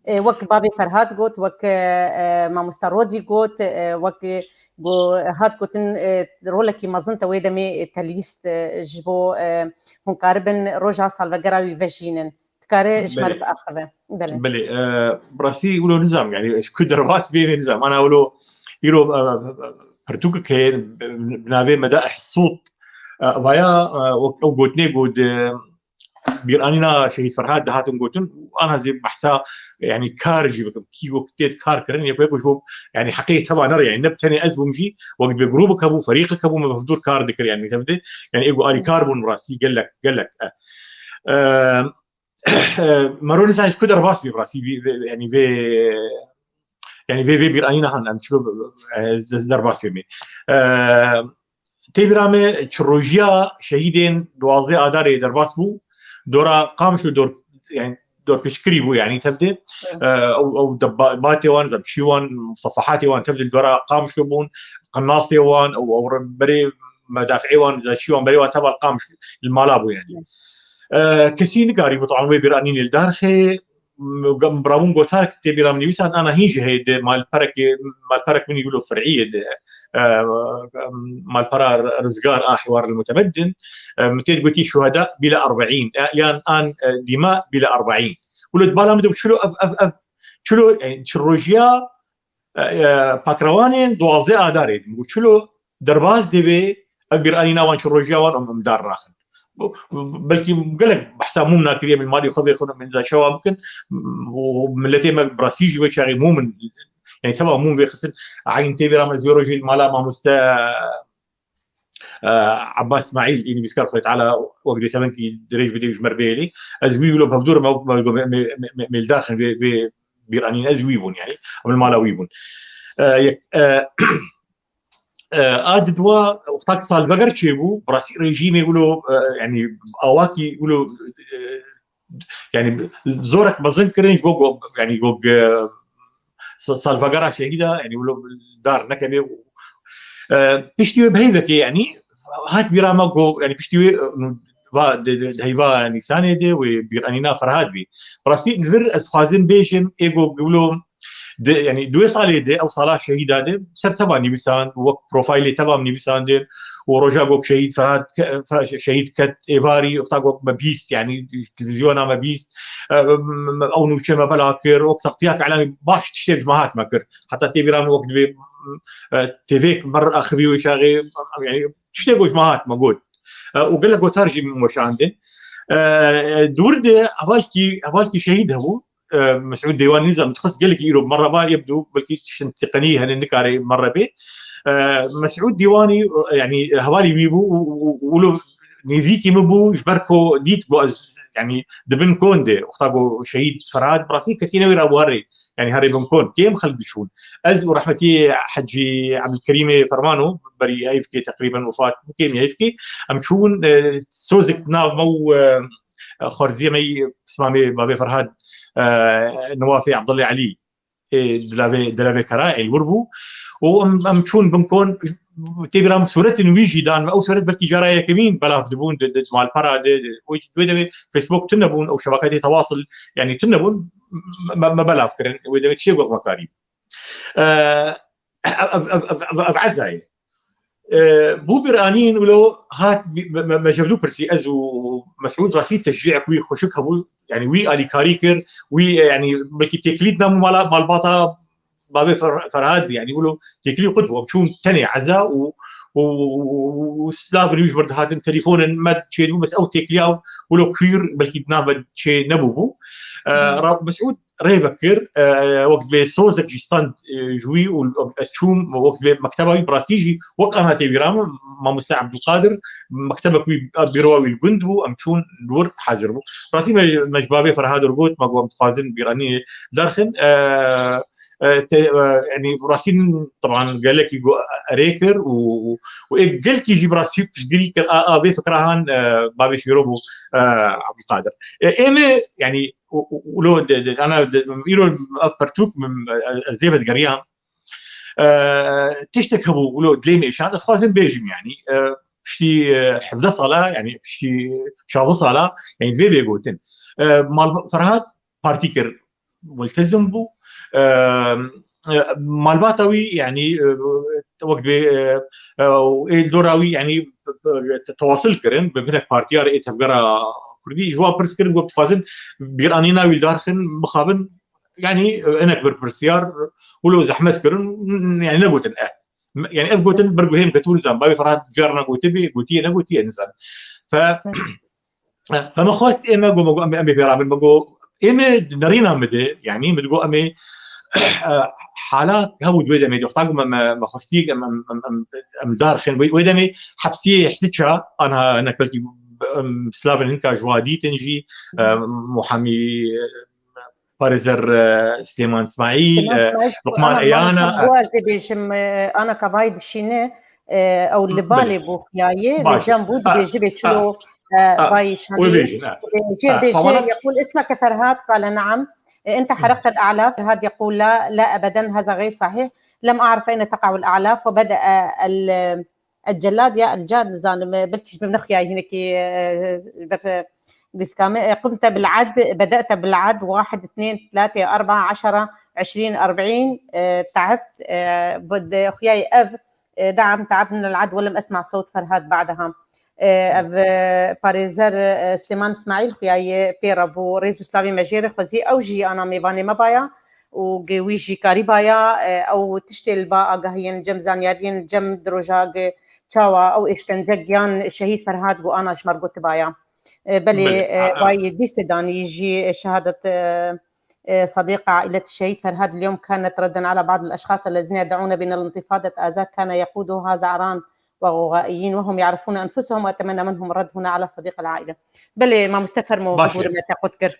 E, wek bavê Ferhad got, wek, e, e, mamosta Rodî got, e, wek, e, go-, hat gotin, e, rolekî mezin te wê demê, e, te lîst, e, ji bo, e, hûn karibin roja salvegera wî vejînin. Dikare ji me re Belê. biaxive. Belê. Belê, e, bi rastî wilo nizam, yanî ez ku derbas bê nizam. Ana wilo îro, e, pirtûkek heye bi navê Medaih Sût. E, vaya, e, wek ew gotinê got, e, bîranîna Şehîd Ferhad dihatin gotin, ana zê behsa, yanî kar jî bikim. Kî wek tê kar kirin, yek yek ji bo, yanî heqê teva nere, yanî ne bi tenê ez bûm jî, wek dibê grûbek hebû, ferîqek hebû, me bi hevdûr kar dikir, yanî tevdê, yanî ê ku alîkar bûn rastî gelek, gelek. E, e, e, mero nizanî ku derbas bî rastî, vê, vê, yanî vê, yanî vê, vê bîranîna han, em çilo, e, derbas bî. E, Tê bîra me çi rojiya şehîdên duwazdeh Adarê derbas bû, dora Qamişlo dor, yani dorpêçkirî bû, yani tevdê, Evet. e, ew, ew deba-, batê wan, zem çî wan, sefahatê wan tevdê dora Qamişlo bûn, qinasê wan, ew, ew re-, berê medafiê wan, zem çî wan, berê wan teva Qamişlo li mala bû yani. Evet. E, kesî nikarî bû, taban wê bîranînê li dar xê, m-, biravûn gotar tê bîra min nivîsan, ana hîn jî heye di malperekê, malperek min wilo fer'î ye di, e, malpera Rizgar a Hiwar el Mutemeddin, e, min tê gotî şuheda bîle erba'în, e, yan an, e, dîma bîle erba'în. Wilo di bala min de çilo ev, ev, ev, çilo, e, çi rojiya, e, e, pakrewanên duwazdeh Adarê din. Got çilo derbas dê bê, ev bîranîna wan çi rojiya wan em, em dar raxin. Bu, bu, belkî gelek behsa mûm nakiriye, min malî xwe vêxin, min za şewa bikin. Û miletê me bi rastî jî wê çaxê mûm in, yani teva mûm vêxistin. Eyn tê bîra me ez wê rojê li mala mamoste, e, Abbas Smaîl, ê nivîskar, Xwedê Teala wek dê tevenkî dirêj bidê û ji me re bihêlî. Ez wî wilo bi hevdûr me, me, me, me, me, me li dar xin vê, vê bîranîn ez wî bûn, yani. Em li mala wî bûn. E, yek, e, e, a di dua wextak salveger çêbû, bi rastî rejîmê wilo, e, yani awakî wilo, e, yani zorek mezin kirin ji bo go, yani go, e, sa-, salvegera şehîda, yani wilo dar nekeve. E, piştî wê bi heyvekê, yani hat bîra me go, yani piştî wê, e, va di, di, di heyva Nîsanê de wê bîranîna Ferhad bî. Rastî li vir ez xwazim bêjim, ê go wilo Di, yani, di wê salê de, ew sala şehîda de, ser teva nivîsan, wek profaylê teva min nivîsandin û roja got şehîd Ferhat, Fe-, şehîd ket êvarî, wexta got me bîst, yani, televîzyona me bîst, e, ew nûçe me bela kir, wek teqtiyak elamî baş tiştê ji me hat me kir. Heta tê bîra min wek dibê e, têvêk mir axivî wê çaxê, yani tiştê ku ji me hat me got. E, û gelek gotar jî min weşandin. E, di wir de hevalkî, hevalkî şehîd hebû. E, Mesûd Dêwanî nizam dixwest gelekî îro merre ba, yebdû belkî tiştin teqenî hene nikare merre bê. E, Mesûd Dêwanî, e, yani hevalî wî bû û, û, û, û wilo nêzîkî min bû, ji ber ku dît ku ez, yani di bin kon de, wexta ku şehîd Ferhad, bi rastî kesî newêra bû herê, yani herê bin kon, kêm xelk diçûn. Ez û rehmetî Hecî Ebdulkerîmê Fermano, berî heyvkê teqrîben wefat bû, kêm heyvkê, em çûn, e, sozek nav me û, e, xwarziyê me yî pismamê bavê Ferhad, e, Newafê Abdullah Elî, e, dilavê, dilavê kera, êl wir bû. Û em, em çûn bin kon, tê bîra min sûretên wî jî dan me. Ew sûret belkî cara yekemîn belav dibûn, di, di malpera de, de, wê, wê demê Facebook tune bûn, ew şebaketê tewasil, yani tune bûn, me, me belav kirin, wê demê çiyê got me karî. E, ev, ev, ev, ev, ev, ev eza ye. E, bû bîranîn wilo hat bi-, me, me, me jevdû pirsî, ez û Mesûd rastî teşcîek wî xweşik hebû, yani wî alîkarî kir, wî, e, yani belkî têkilî dina mala, malbata bavê Fer-, Ferhad bî, yani wilo têkilî qut bû, em çûn tenê eza û, û, û, û silavên wî ji vir dihatin, telefonên me çêdibû, bes ew têkiliya wilo kwîr belkî di nav me çê nebûbû. E, Ra-, Mesûd rê vekir, e, wek dibê sozek jî stand, e, ji wî û ez çûm, wek dibê mekteba wî, bi rastî jî wek ana tê bîra min, mamoste Ebdulkadir, mektebek wî, bîroya wî li gund bû, em çûn li wir hazir bû. Rastî me, me ji bavê Ferhad re got, me got, em dixwazin bîranînê derxin, e, e, te, e, yani rastî min, teban gelekî got, erê kir û, û, û ê gelkî jî bi rastî piştgirî kir, a, a vê fikra han, e, bavê şêro bû, e, Ebdulkadir. E, ê me, yani, û, û, û lo de, de, ana de, îro ev pertûk min, e, ez dê vedigeriyan. E, tiştek hebû, û lo dilê me şand, ez xwazim bêjim, yani, e, piştî, e, hevdeh sala, yani piştî şazdeh sala, yani vê bê gotin. E, mal, Ferhat partî kir, multezim bû. E, e, malbata wî, yani, e, wek dibê, e, e, ê li dora wî, yani, e, tewasil kirin, bi hinek partiya re ê tevgera Kurdî, ji wan pirs kirin, got, dixwazin bîranîna wî li dar xin, mixabin, yani, e, hinek berpirsiyar, wilo zehmet kirin, yani, negotin, e. Yani, ev gotin, ber guhê min ketibû, nizam, bavê Ferhat carna gotibê, gotiye, negotiye, nizam. Fe, Fe me xwest ê me got, me got, em, em ê pê rabin, me got, ê me di nerîna min de, yani min digot, em ê, e, halat hebû di wê demê de, wexta ku me, me, me xwestî em, em, em, em, em dar xin, wê, wê demê hepsiyê Hisiça, anha hinek belkî, em, silavên hinka ji wa dîtin jî, e, Muhamî, e, Parêzer, e, Silêman Îsmaîl, Silêman e, Îsmaîl, Luqman ana Eyana, Muhamî, e, ez ê bêjim, e, ana kavayî dişîne, e, ew li Belê. Balê bû xiyayê, li Baş e. Cem bû, A, dibêjibê a, çilo, e, a, vayî wê şanî. Bêjin, a. E, jê A, bêjê, tamam. Yekûl ismeke Ferhat, qale naam. E, ente herekte el-a'laf, Ferhat yekûl la, la ebeden, haza gayr sahih. Lem a'rif eyne teqa'u el-a'laf, we bede'e el-, el-cellad ya el-cad, nizanim, e, belkî ji min nexuyayî hinekî, e, ber, e, Bîst kamî, e, قمت بالعد، بدأت بالعد، واحد، اثنين، ثلاثة، أربعة، عشرة، عشرين، أربعين، e, تعبت، e, bud-, xuyayê ev, e, نعم، تعبت من العد ولم أسمع صوت فرهاد بعدها. E, ev, e, parêzer, e, Silêman Îsmaîl xuyayê pê re bû, rêz û slavê me jê re xwezî, ew jî ana mêvanê me baya û gi wî jî karîbaya, e, ew tiştê li ba agahiyên cem, zanyariyên cem di roja gi çawa ew êşkence giyan şehîd Ferhad got ana ji me re gotibaya. E, belê, Belê. e, A, a. Vayî dîsê danî jî şehadet, e, e, صديقة عائلة الشهيد فرهاد اليوم كانت ردا على بعض الأشخاص الذين يدعون بأن الانتفاضة آذاك كان يقودها زعران وغوغائيين وهم يعرفون أنفسهم، وأتمنى منهم الرد هنا على صديق العائلة. Belê, mamoste fermo, Baş e. Bibûrime te qut kir.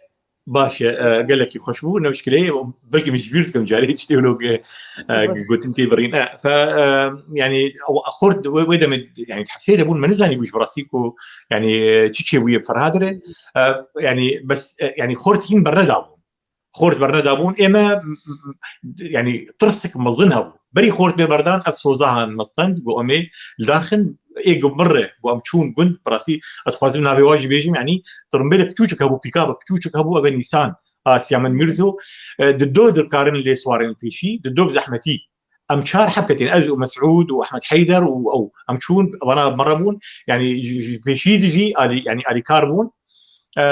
Baş e, e, gelekî xweş bû, ne muşkilê, belkî min ji bîr dikim carê tiştê wilo, e, Bibûr. Gotin tê birîn. E, fe, e, yani, ew xort, wê, wê demê, yani, hepsê de bûn, me nizanî bû ji rastî ku, yani, çi çêbûye Ferhad re. E, yani, bes, e, yani, xort hîn bernedabûn. Xort bernedabûn, ê me, m, m, m, yani, tirsik mezin hebû. Berî xort bê berdan, ev soza han me stend, got, em ê li dar xin, ê got, min re, got, em çûn gund, bi rastî, ez dixwazim navê wa jî bêjim, yani, tirimbêlek piçûçik hebû, pîkabek piçûçik hebû, ev e Nîsan, a Siyamen Mîrzo, e, di do dikarin lê swarên pêşî, di do bi zehmetî. Em çar heb ketên, ez û Mesûd û Ehmed Heyder û ew, em çûn, vana me re bûn, yani, ji, ji pêşî dijî alî, yani, alîkar bûn. E,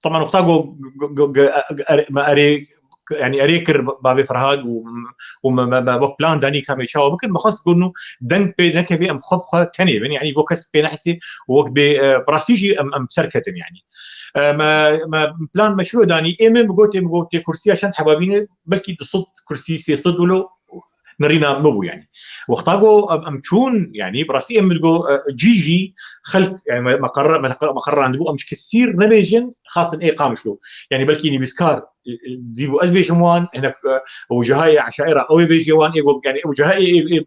teman wexta go, go, go, go, e, e, me erê yanî erê kir bavê Ferhad û, û me, me, me wek plan danî ka em ê çawa bikin, me xwest got nû deng pê nekevê em xwe bi xwe tenê bin, yanî wek kes pê nehsê û wek bê, e, bi rastî jî em, em ser ketin yanî. E, me, me plan me çilo danî, ê min bi gotê, min gotê kursiya çend heba bîne, belkî du sed kursî, sê sed wilo nirîna min bû yanî. Wexta go em, em çûn yanî, bi rastî em min go, e, cî jî xelk, yanî me, me qerra-, me, me qerrandibû em ji kesîr nebêjin, xastin ê Qamişlo. Yanî belkî nivîskar, e, e, dî bû ez bêjim wan, hinek, e, ew cihayê eşaira ew ê bêjê wan, ê go, yanî ew cihayê, ê, ê,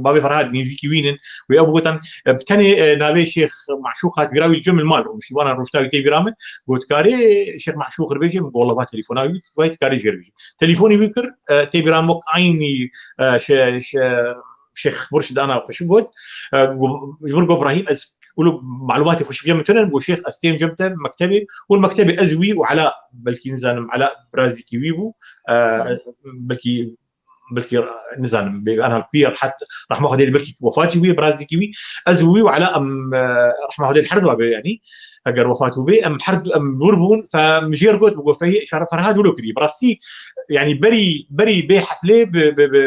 bavê Ferhad nêzîkî wî nin, wê ew bigotin, e, bi tenê, e, navê Şêx Maşûq hat bîra wî, cem li mal rûniştî, wana rûnişta wî tê bîra min, got, "Karê Şêx Maşûq re bêjê?" Min got, "Wela va telefona wî, vay karê jê re bêjê." Telefona wî kir, e, tê bîra min wek eynî, e, şe-, şe-, Şêx Murşid ana xweşik got, e, go-, ji min got, "Brahîm, ez wilo malûmatê xweşik cem min tune ne?" Got, "Şêx, ez têm cem te mektebê." Û mektebê ez wî û Ela, belkî nizanim, Ela birazîkî wî bû, e, belkî belkî, nizanim, bê, ana ku ye, rehet, rehma Xwedê, belkî wefat jî bûye, birazîkî wî. Ez û wî û Ela em, e, rehma Xwedê, her du be, yanî, eger wefat bûbe, em her du, em dûr bûn, fe min jê re got, min got, "Fehî, Şara Ferhad wilo kiriye." Bi rastî, yanî, berî, berî bê heflê bi, bi, bi,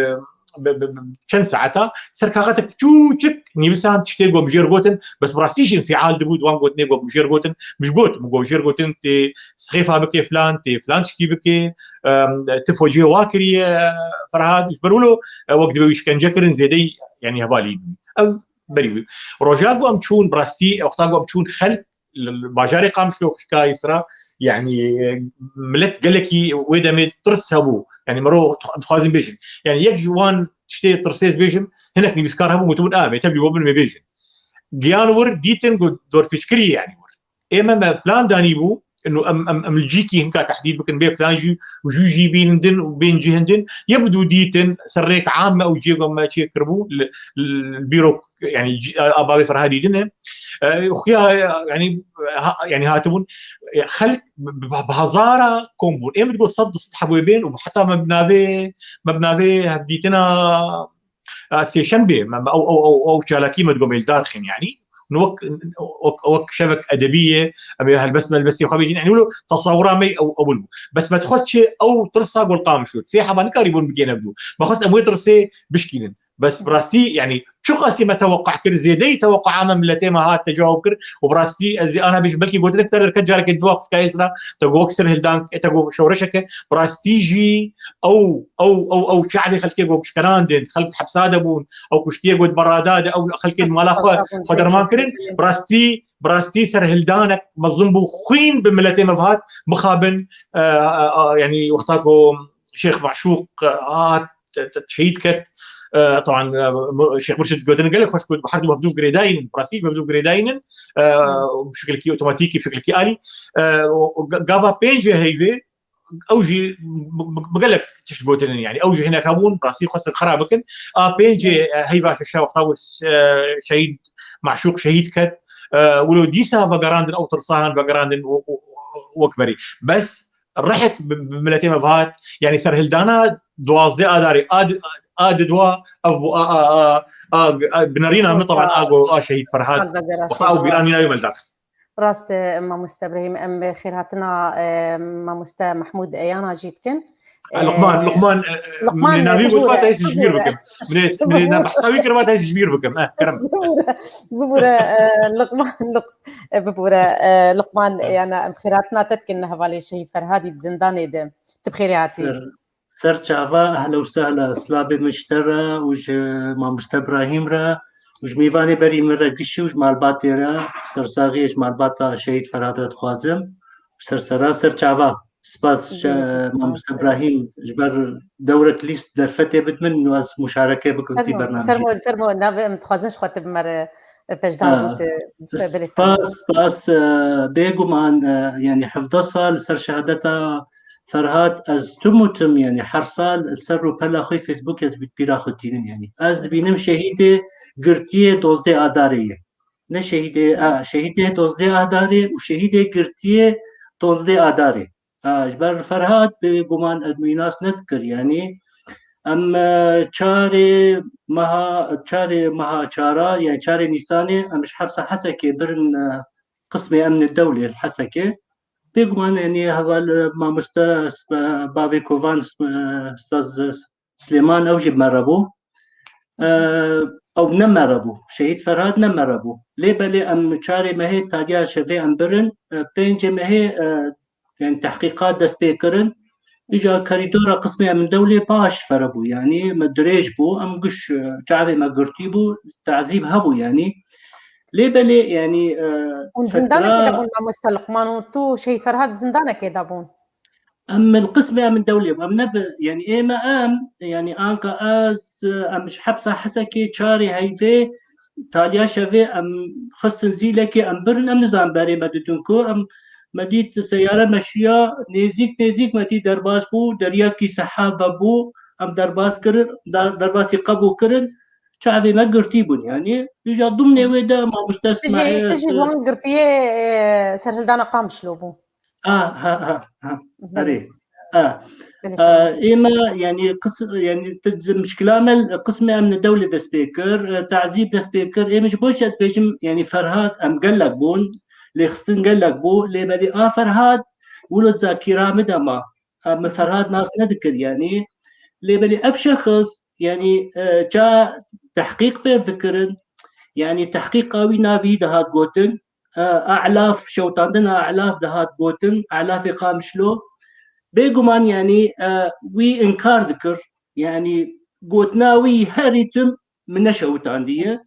bi, bi, bi çend saeta ser kaxetek çûçik nivîsan tiştê got, min jê re gotin, bes bi rastî jî înfial dibû, di wan gotinê got, min jê re gotin, min ji got, min got, jê re gotin, tê sixêfa bike filan, tê filan tiştî bike, em, tifo cihê wa kiriye, e, Ferhad, ji ber wilo, e, wek dibe wî şikence kirin, zêdeyî, yanî hevalî bû. Ev berî wî. Roja ku em çûn, bi rastî, wexta ku em çûn xelk, li, li bajarê Qamişlo xwişka Îsra, yanî, e, milet gelekî wê demê tirs hebû. Yanî mero dixwazin bêjin. Yanî yek ji wan tiştê tirsê ez bêjim, hinek nivîskar hebû, gotibûn, "A, me tevlî we bin me bêjin." Giyan wir, dîtin ku dorpêçkirî, yanî wir. Ê me, me plan danî bû, inu em, em, em li cîkî hinka tehdîd bikin, bê filan jî û jû jî bînin din û bên cihên din. Yê bi dû dîtin, ser rêk am me ew cihê ku me çê kiribû, li, li, li bîro, yanî, cî-, a, a bavê Ferhadî din e. E, xuya, yanî, ha, yanî hatibûn, e, xelk bi, bi, bi hezara kom bûn. Ê min digot sed du sed hebûyê bên û heta me bi navê, me bi navê hevdîtina, a, sêşembê, me, me, ew, ew, ew, ew çalakî me digot me li dar xin, yanî. Wek, wek, wek şevek edebî ye, em ê helbest melbestê xwe bêjin. Yanî wilo tesawira me ew, ew bû. Bes me dixwest çi ew tirsa gol Qamişlo. Sê heba nikarîbûn bigêne bi dû. Me xwest em wê tirsê bişkînin. Bes bi rastî, yanî, çiqasî me teweqqa kir, zêdeyî teweqqa me miletê me hat tecawab kir û bi rastî ez ê ana bêjim, belkî gotinek te derket, carekê di wexteke Îsra, te got wek serhildan, te got şoreşeke, bi rastî jî ew, ew, ew, ew çavê xelkê got şikenandin, xelk di hepsa de bûn, ew kuştiyê got berada de, ew xelkên mala xwe, xwe derman kirin, bi rastî, bi rastî serhildanek mezin bû, xwîn bi miletê me ve hat mixabin, e, e, e, yanî wexta ku Şêx Maşûq, e, hat, te-, te-, şehîd ket. E, taban, e, mu-, Şêx Murşid gotin gelek xweş got, her du mevdû girêdayîn in, bi rastî mevdû girêdayîn in, e, bi şekilkî otomatîkî, bi şekilkî alî. E, o, o ga-, gava pêncê heyvê, ew jî bi, bi, bi gelek tişt gotin in, yanî ew jî hinek hebûn, bi rastî xwestin xera bikin. A pêncê, e, heyva şeşa wexta ku, e, şehîd Maşûq şehîd ket, e, wilo dîsa vegerandin, ew tirsahan vegerandin, o, o, o, wek berî. Bes rihek bi, bi miletê me ve hat, yanî serhildana duwazdeh Adarê, a di, a di dua, ev bû, a, a, a, a, a, bi nerîna min, taban, a go, a şehîd Ferhad, Ferhad Begera, wexta ew bîranîna wî me li dar xist. Rast e, mamoste Ibrahîm, em xêrhatina, e, mamoste Mehmûd Eyana jî dikin. E, Luqman, Luqman, e, Luqman, min ê navî got, bibûre, va te ji bîr bibûre. Bikim. Min ê, min ê Bibûre. Behsa wî kir, va te ji bîr bikim. Eh, kerem. Bibûre, bibûre, e, Luqman, Luq-, e, bibûre, e, Luqman, Evet. Eyana, em xêrhatina te dikin hevalê şehîd Ferhadî di zindanê de. Tu bi xêrê hatî. Ser, ser çava, ehla û sehla, silavê min ji te re û ji mamoste Ibrahîm re û ji mêvanê berî min re gişî û ji malbatê re, sersaxiyê ji malbata şehîd Ferhad re dixwazim. Ser sera, ser çava. Spas, Gelekî spas. Mamoste Ibrahîm, ji ber dewrek lîst derfetê bid min, û ez muşareke bikim vî Fermo, bernamejê. Fermo, fermo, navê em dixwazin ji xwe tu bi me re, e, peşdar bû, tu, e, belê, fermo. Spas, spas, e, bêguman, e, yanî hevdeh sal li ser şehadeta Ferhad, ez tim û tim, yanî her sal li ser rûpela xwe Facebookê ez bi bîra xwe tînim, yanî. Ez dibînim şehîdê girtiyê dozdeh Adarê ye. Ne şehîdê, a, şehîdê dozdeh Adarê û şehîdê girtiyê dozdeh Adarê. A, ji ber Ferhad bêguman ez mînas nedikir, yanî. Em, e, çarê meha, çarê meha çara, yanî çarê Nîsanê em ji hepsa Hesekê birin, e, qismê emnê dewlê li Hesekê. Bêguman, yanî heval, e, mamoste, e, bavê Kovan, e, Ustaz Silêman, ew jî bi me re bû. E, ew ne me re bû. Şehîd Ferhad ne me re bû. Lê belê em çarê mehê tadiya şevê em birin, e, pêncê mehê, e, yanî tehqîqat dest pê kirin. Îca korîdora qismê Emindewlê baş fere bû. Yanî me dirêj bû, em giş, e, çavê me girtî bû, tazîb hebû yanî. Lê belê, yanî, e, Hûn zindanekê de bûn, mamoste Luqman, û tu Şehîd Ferhad zindanekê de bûn? Em li qismê Emindewlê bû. Em ne bi, yanî ê me em, yanî anka ez, em ji hepsa Hesekê çarê heyvê taliya şevê em xistin zîlekê em birin, em nizanin berê me didin ku em, me dît seyare meşiya nêzîk nêzîk me dît derbas bû, deriyekî seha vebû, em derbas kirin, da-, derbasî qebû kirin, çavê me girtî bûn. Yanî, îja dumnê wê de mamoste Tijî, Îsmaîl, tijî ji wan girtiyê, e, serhildana Qamişlo bû. Ha, ha, ha, ha. Belê. Erê. Ha. Belê, A, tamam. Ê me, yanî, qis-, yanî, ti-, mişkila me li qismê Emindewlê dest pê kir, e, tazîb dest pê kir. Ê min ji bo çi dibêjim, yanî, Ferhad, em gelek bûn, lêxistin gelek bû, lê belê a Ferhad, wilo di zakîra min de ma. Em min Ferhad nas nedikir, yanî. Lê belê ev şexs, yanî, e, ça tehqîq pê dikirin, yanî, tehqîqa wî navî dihat gotin, e, A'laf, şewitandina A'laf dihat gotin, A'lafê Qamişlo. Bêguman, yanî, e, wî inkar dikir. Yanî, gotina wî herî tim min neşewitandiye.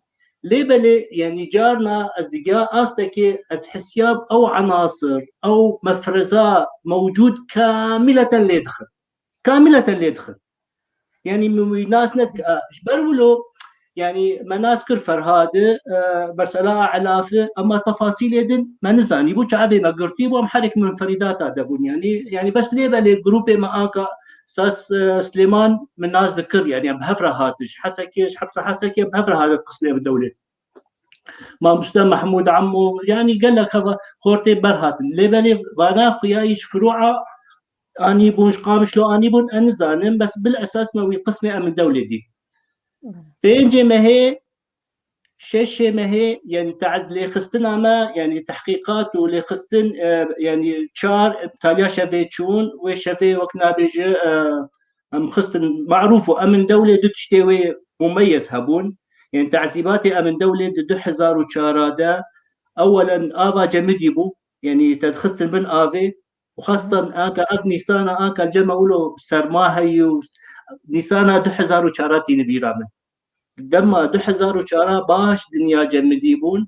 Lê belê, yanî, carna ez digiya astekê ez hesiyab ew enasir, ew mefreza mewcûd kamileten lê dixin. Kamileten lê dixin. Yanî min wî nas nedike. A, ji ber wilo, yanî me nas kir Ferhadi, e, mesela Elafi, ema tefasîlê din me nizanî bû, çavê me girtî bû, em herek munferîdata de bûn. Yanî, yanî bes lê belê grûpê me anka Sas, e, Silêman min nas dikir, yanî em bi hev re hatin, ji Hesekê, ji hepsa Hesekê em bi hev re hatin qismê Emindewlê. Mamoste Mehmûd Emo, yanî gelek heva xortê ber hatin. Lê belê vana xuya yî ji Firûa anîbûn, ji Qamişlo anîbûn, ez nizanim, bes bil esas me wî qismê Emindewlê dî. Pêncê mehê, şeşê mehê, yanî te'z lêxistina me, yanî tehqîqat û lêxistin, e, yanî çar taliya şevê çûn, wê şevê wek nabêje, e, em xistin, marûf û Emindewlê du tiştê wê mumeyez hebûn. Yanî tazîbatê Emindewlê di du hezar û çar de ewelen ava cemidî bû. Yanî te dixistin bin avê. Û xastan anka ev Nîsana anka cema wilo serma heyî û Nîsana du hezar û çar tîni bîra min. Dema du hezar û çar baş dinya cemidî bûn.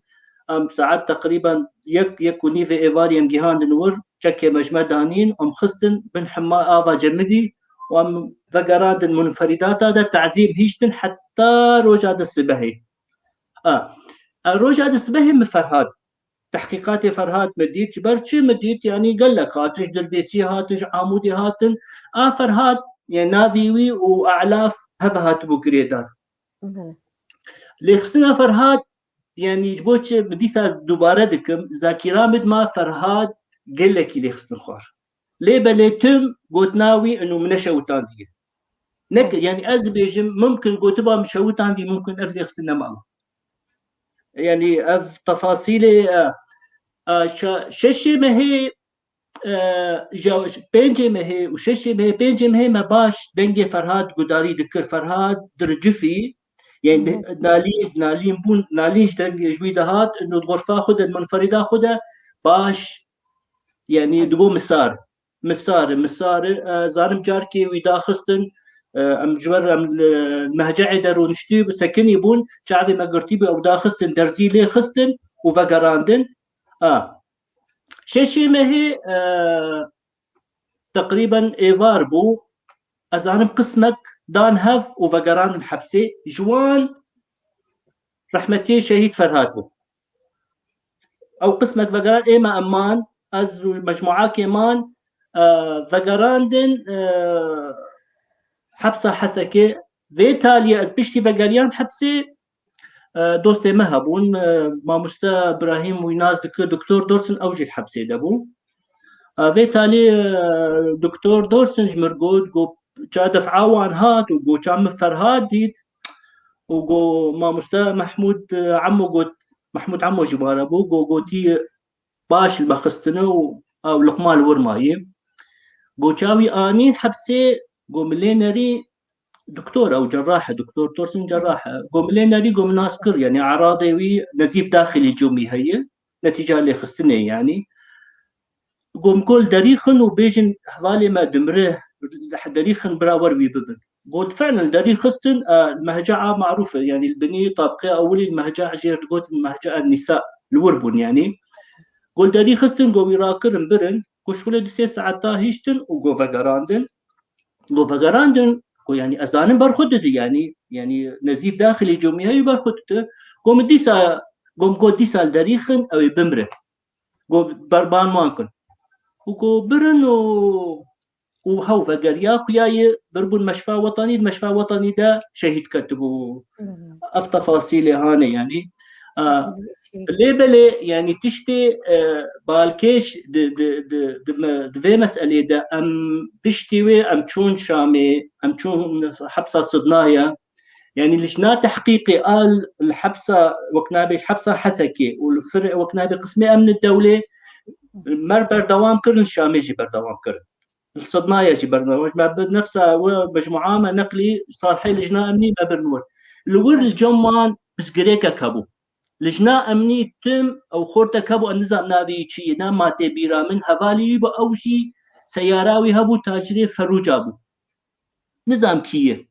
Em saet teqrîben yek, yek û nîvê êvarî em gihandin wir, çekê me ji me danîn, em xistin bin hema ava cemidî û em vegerandin munferîdata de tazîb hiştin heta roja di sibehê. A, a roja di sibehê min Ferhad, tehqîqatê Ferhad min dît, ji ber çi min dît, yanî gelek hatin, ji Dirbêsiyê hatin, ji Amûdê hatin. A Ferhad, yanî navî wî û A'laf hev hatibû girêdan. Belê. Lêxistina Ferhad, yanî ji bo çi min dîsa dubare dikim, zakîra min dima Ferhad gelekî lêxistin xwar. Lê belê tim gotina wî ino min neşewitandiye. Nek, yanî ez dibêjim, mumkin gotiba min şewitandî, mumkin ev lêxistin nemawe. Yanî ev tefasîlê, e, e, şa-, şeşê mehê, e, ja-, pêncê mehê û şeşê mehê, pêncê mehê me baş dengê Ferhad gudarî dikir. Ferhad dircifî, yanî Hı hı. nalîn, nalîn bûn, nalîn ji dengê ji wî dihat, ino di xurfa xwe de, di munferîda xwe de baş, yanî Hı. digo misar. Misar, misar, e, zanim carkê wî daxistin, e, em ji ber em li mehce'ê de rûniştî bi sekinî bûn, çavê me girtî bû, ew daxistin, derzî lê xistin û vegerandin. A. Şeşê mehê, e, teqrîben êvar bû. Ez zanim qismek dan hev û vegerandin hepsê. Ji wan rehmetiyê Şehîd Ferhad bû. Ew qismek vegeran ê me em man, ez û mecmuakê man, e, vegerandin, e, hepsa Hesekê. Vê taliyê ez piştî vegeriyan hepsê, e, dostê me hebûn, e, mamoste Birahîm wî nas dikir, Doktor Dorsin, ew jî li hepsê de bû. E, vê talî, e, Doktor Dorsin ji mir got, got, ça def'a wan hat û got, ça min Ferhad dît û got, mamoste Mehmûd, e, Emo got, Mehmûd Emo jî wara bû, got, gotî, baş li me xistine û ew Luqman li wir mayî. Go çawî anî hepsê, go min lê nerî, doktor ew cerrah e, doktor Torsin cerrah e. Go min lê nerî, go min nas kir, yanî eradê wî nezîf daxilî cumî heye, netîca lêxistinê yanî. Go min go li derî xin û bêjin hevalê me dimire, derî xin bira wer wî bibin. Go di fi'len derî xistin, e, mehca a marûf e, yanî li binî tabqê ewilî li mehca jêr digotin mehca en nîsa li wir bûn yanî. Go li derî xistin, go wî rakirin birin, go şixulê du sê saeta hiştin û go vegerandin. Go vegerandin, go yanî ez zanim ber xwe didi yanî, yanî nezîf daxilî cumî heyî ber xwe didi. Go min dîsa, go min go dîsa li derî xin, ew ê bimre. Go berban wan kin. Û go birin û, û hew vegeriya xuya ye, birbûn meşfa wetanî, di meşfa wetanî de şehîd ketibû. Ev tefasîlê hane yanî. A, lê belê, yanî tiştê, e, balkêş di, di, di, di me, di vê meselê de em piştî wê em çûn Şamê, em çûn hepsa Sidnaya. Yanî lijna tehqîqê a li hepsa, wek nabê hepsa Hesekê û li fir wek nabê qismê emni dewlê mer berdewam kirin, Şamê jî berdewam kirin. Li Sidnaya jî berdewam. Me bi nefsa we mecmua me neqlî salhê lijna emnî me birin wir. Li wir li cem wan bizgirêkek hebû. Lijna emnî tim ew xortek hebû, em nizam navê çi ye, ne ma tê bîra min, hevalî wî bû, ew jî seyara wî hebû, tacirê Ferûca bû. Nizam kî ye.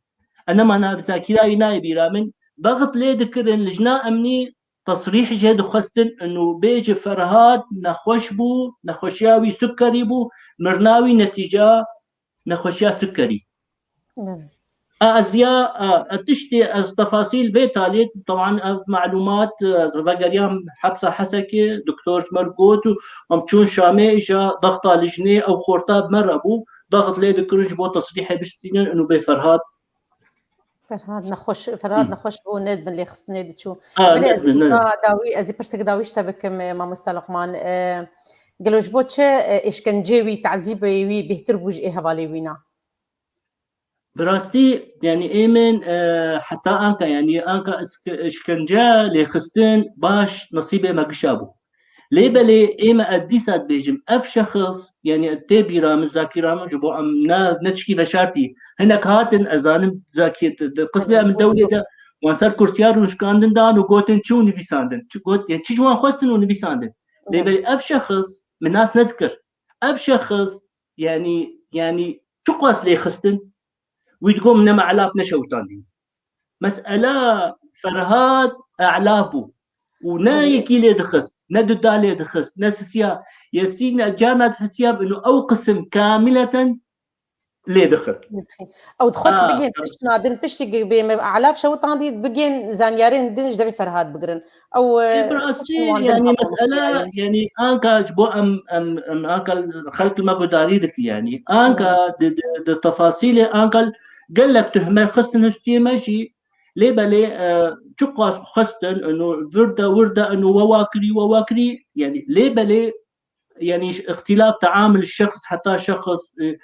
Enema nav zakîra wî nayê bîra min. Daxit lê dikirin, lijna emnî tesrîh jê dixwestin, inu bêje Ferhad nexweş bû, nexweşiya wî sukerî bû, mirina wî netîca nexweşiya sukerî. Evet. A, ez viya, a, a tiştê ez tefasîl vê talê, tewan ev malumat, ez vegeriyam hepsa Hesekê, doktor ji me re got û em çûn Şamê, îja daxta lijnê ew xorta bi me re bû, daxit lê dikirin ji bo tesrîhê bistînin û bê Ferhad. Ferhad nexweş, Ferhad Hı. nexweş bû, nedibin lêxistinê diçû. A, Belê, ez nedibin, ê ne. dawî, ez ê pirsek dawî ji te bikim, e, mamoste Luqman. E, gelo ji bo çi, e, êşkencê wî, tezîbê wî bêhtir bû ji ê hevalê wî na? Bi rastî, yanî ê min, e, heta anka, yanî anka îşk-, îşkence lêxistin baş nesîbê me gişa bû. Lê belê ê me ez dîsa dibêjim, ev şexs, yanî tê bîra min, zakîra min, ji bo em ne, ne tişkî veşartî. Hinek hatin, ez zanim zakî, di, di qismê em dewlê de, wan ser kursiya rûnişkandin dan û gotin çi û nivîsandin. Çi got, yanî çi ji wan xwestin û nivîsandin. Lê belê ev şexs min nas nedikir. Ev şexs, yanî, yanî çiqas lêxistin, wî digot min ne me elaf ne şewitandî. Mesela Ferhad elaf bû. Û ne Belê. yekî lê dixist, ne duda lê dixist, ne sisiya. Yesî ne carna difisiya bino ew qisim kamileten lê dixin. Ew dixwest A, bigên tiştna din, piştî bê me elaf şewitandî, bigên zanyarên din ji devê Ferhad bigirin. Ew, Ê, e, bi rastî, wan din yanî, hatin mesele, yani. yanî, anka ji bo em, em, em, anka xelk li me guhdarî dike, yanî. Anka Hmm. di, di, di tefasîlê, anka gelek tuhme xistin hiştiyê me jî, lê belê, e, çiqas xistin, ino, vir de, wir de, ino, we wa kirî, we wa kirî, yanî, lê belê, yanî, îxtîlaf teamul şexs heta şexs, e,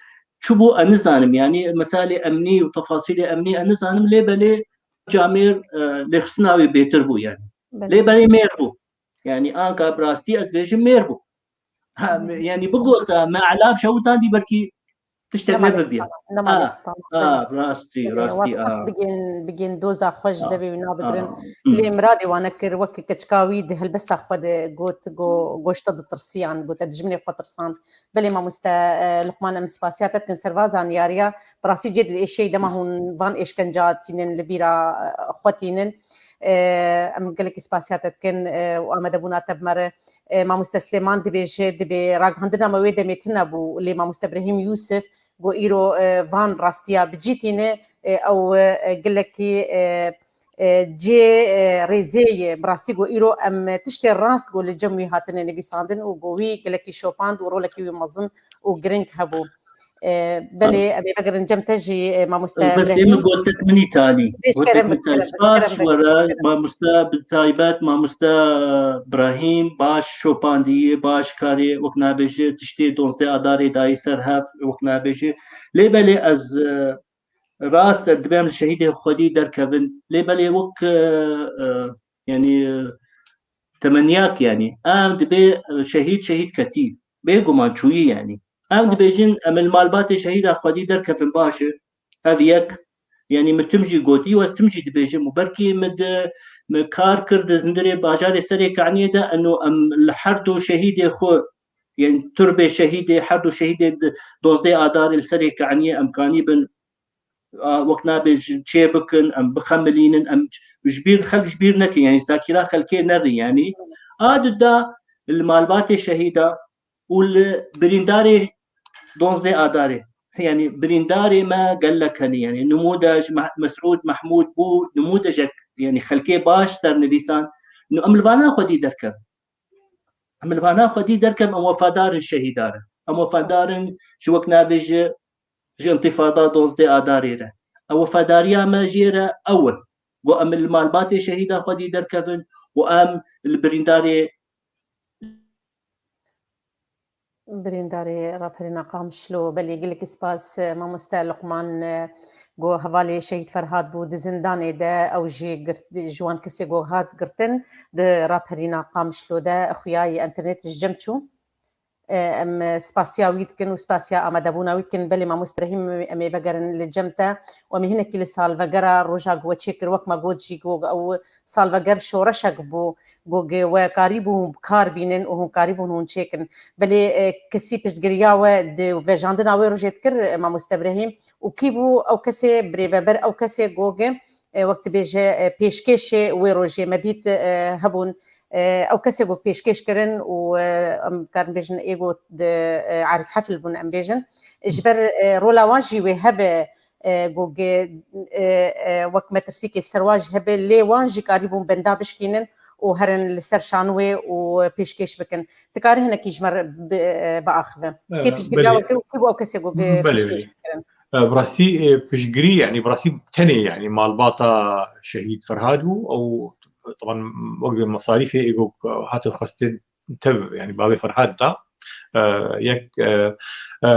çi bû, ez nizanim, yanî, meselê emnî û tefasîlê emnî ez nizanim, lê belê camêr, e, lêxistina wê bêtir bû, yanî. Belê. Lê belê mêr bû. Yanî anka bi rastî ez bêjim mêr bû. Ha, Hı hı. me, yanî bigota me elaf şewitandî belkî tiştek Nema nebibî. lêxistan, nema Ha, lêxistan. ha, Belê. rastî, Belê, rastî, wat xwest ha. bigên, bigên doza xwe ji Ha, devê wî ha, nabigirin. hmm. Lê miradê wan nekir, wek keçika wî di helbesta xwe de got, go, goşta ditirsiyan, gote dijminê xwe tirsand. Belê mamoste, e, Luqman, em spasiya te dikin ser va zanyariya. Bi rastî cê dilêşê dema hûn van êşkenca tînin, li bîra, e, xwe tînin. E, em gelekî spasiya te dikin, e, û amadebûna te bi me re. E, mamoste Silêman dibêje, dibê ragihandina me wê demê tune bû, lê mamoste Brahîm Yûsif got îro, e, van rastiya bi cî tîne, e, ew, e, gelekî, e, e, cê, e, rêzê ye. Bi rastî got îro em tiştê rast got li cem wî hatine nivîsandin û got wî gelekî şopand û rolekî wî mezin û giring hebû. E, belê, em ê vegerin cem te jî, e, mamoste Bes ê Brahîm. min gotek minî tanî. Bêj Gotek kerem min bik, tanî. kerem bik, Spas kerem ji bik, we re, kerem bik. mamoste, bi taybet, mamoste Brahîm, baş şopandiyê, baş karê, wek nabêje, tiştê dozdeh Adarê dayî ser hev, wek nabêje. Lê belê ez, e, rast e, dibêm li şehîdê xwedî derkevin. Lê belê wek, e, e, yanî, e, temenniyak, yanî. Em dibê, e, şehîd, şehîd ketî. Bêguman çûyî, yanî. Em dibêjin, em li malbatê şehîda xwedî derkevin, baş e. Ev yek, yanî min tim jî gotî û ez tim jî dibêjim û belkî min di, min kar kir di hundirê bajarê Serê Kaniyê de, eno em li her du şehîdê xwe, yanî turbê şehîdê, her du şehîdê di dozdeh Adarê li Serê Kaniyê em kanî bin, a, wek nabê ji çê bikin, em bixemilînin, em ji bîr, xelk ji bîr nekin, yanî zakîra xelkê nerin, yanî. A di da li malbatê şehîda û li birîndarê dozdeh Adarê. Yanî birîndarê me gelek hene, yanî nimûde ji Meh-, Mesûd Mehmûd bû, nimûdejek, yanî xelkê baş sernivîsan, nu em li vana xwedî derkevin. Em li vana xwedî derkevin, em wefadar in şehîda re. Em wefadar in ji wek nabê ji, ji întifada dozdeh Adarê re. Ew wefadariya me jê re ew e. Got em li malbatê şehîda xwedî derkevin û em li birîndarê Birîndarê Raperîna Qamişlo, belê gelekî spas, e, mamoste Luqman, e, go hevalê Şehîd Ferhad bû di zindanê de, ew jî girt, ji wan kesê go hat girtin, di Raperîna Qamişlo de xuya yê înternet ji cem çû. E, em spasiya wî dikin û spasiya amadebûna wî dikin. Belê mamoste Brahîm, em ê vegerin li cem te û em ê hinekî li salvegera roja ku we çêkir, wek me got jî, go ew salveger şoreşek bû, go ge we karîbû hûn bi kar bînin û hûn karîbûn hûn çêkin. Belê, e, kesî piştgiriya we di vejandina wê rojê dikir, e, mamoste Brahîm, û kî bû ew kesê birêveber, ew kesê go ge, e, wek dibêje, e, pêşkêşê wê rojê me dît, e, hebûn, e, ew kesê go pêşkêş kirin û, e, em karin bêjin ê go di, e, Arîf Hefil bûn, em bêjin. Ji ber, e, rola wan jî wê hebe, e, go ge, e, e, wek metirsîkê ser wan jî hebe, lê wan jî karîbûn benda bişkînin û herin li ser şan wê û pêşkêş bikin. Dikarî hinekî ji me re bi, e, biaxive? Kê piştgiriya we kir û kî bû ew kesê go ge pêşkêş kirin? E, bi rastî, e, piştgirî, yanî bi rastî tenê, yanî malbata Şehîd Ferhad bû. Ew, teban, wek bi mesarîfê ê go hatin xwestin tev, yanî bavê Ferhad da. E, yek, e, e,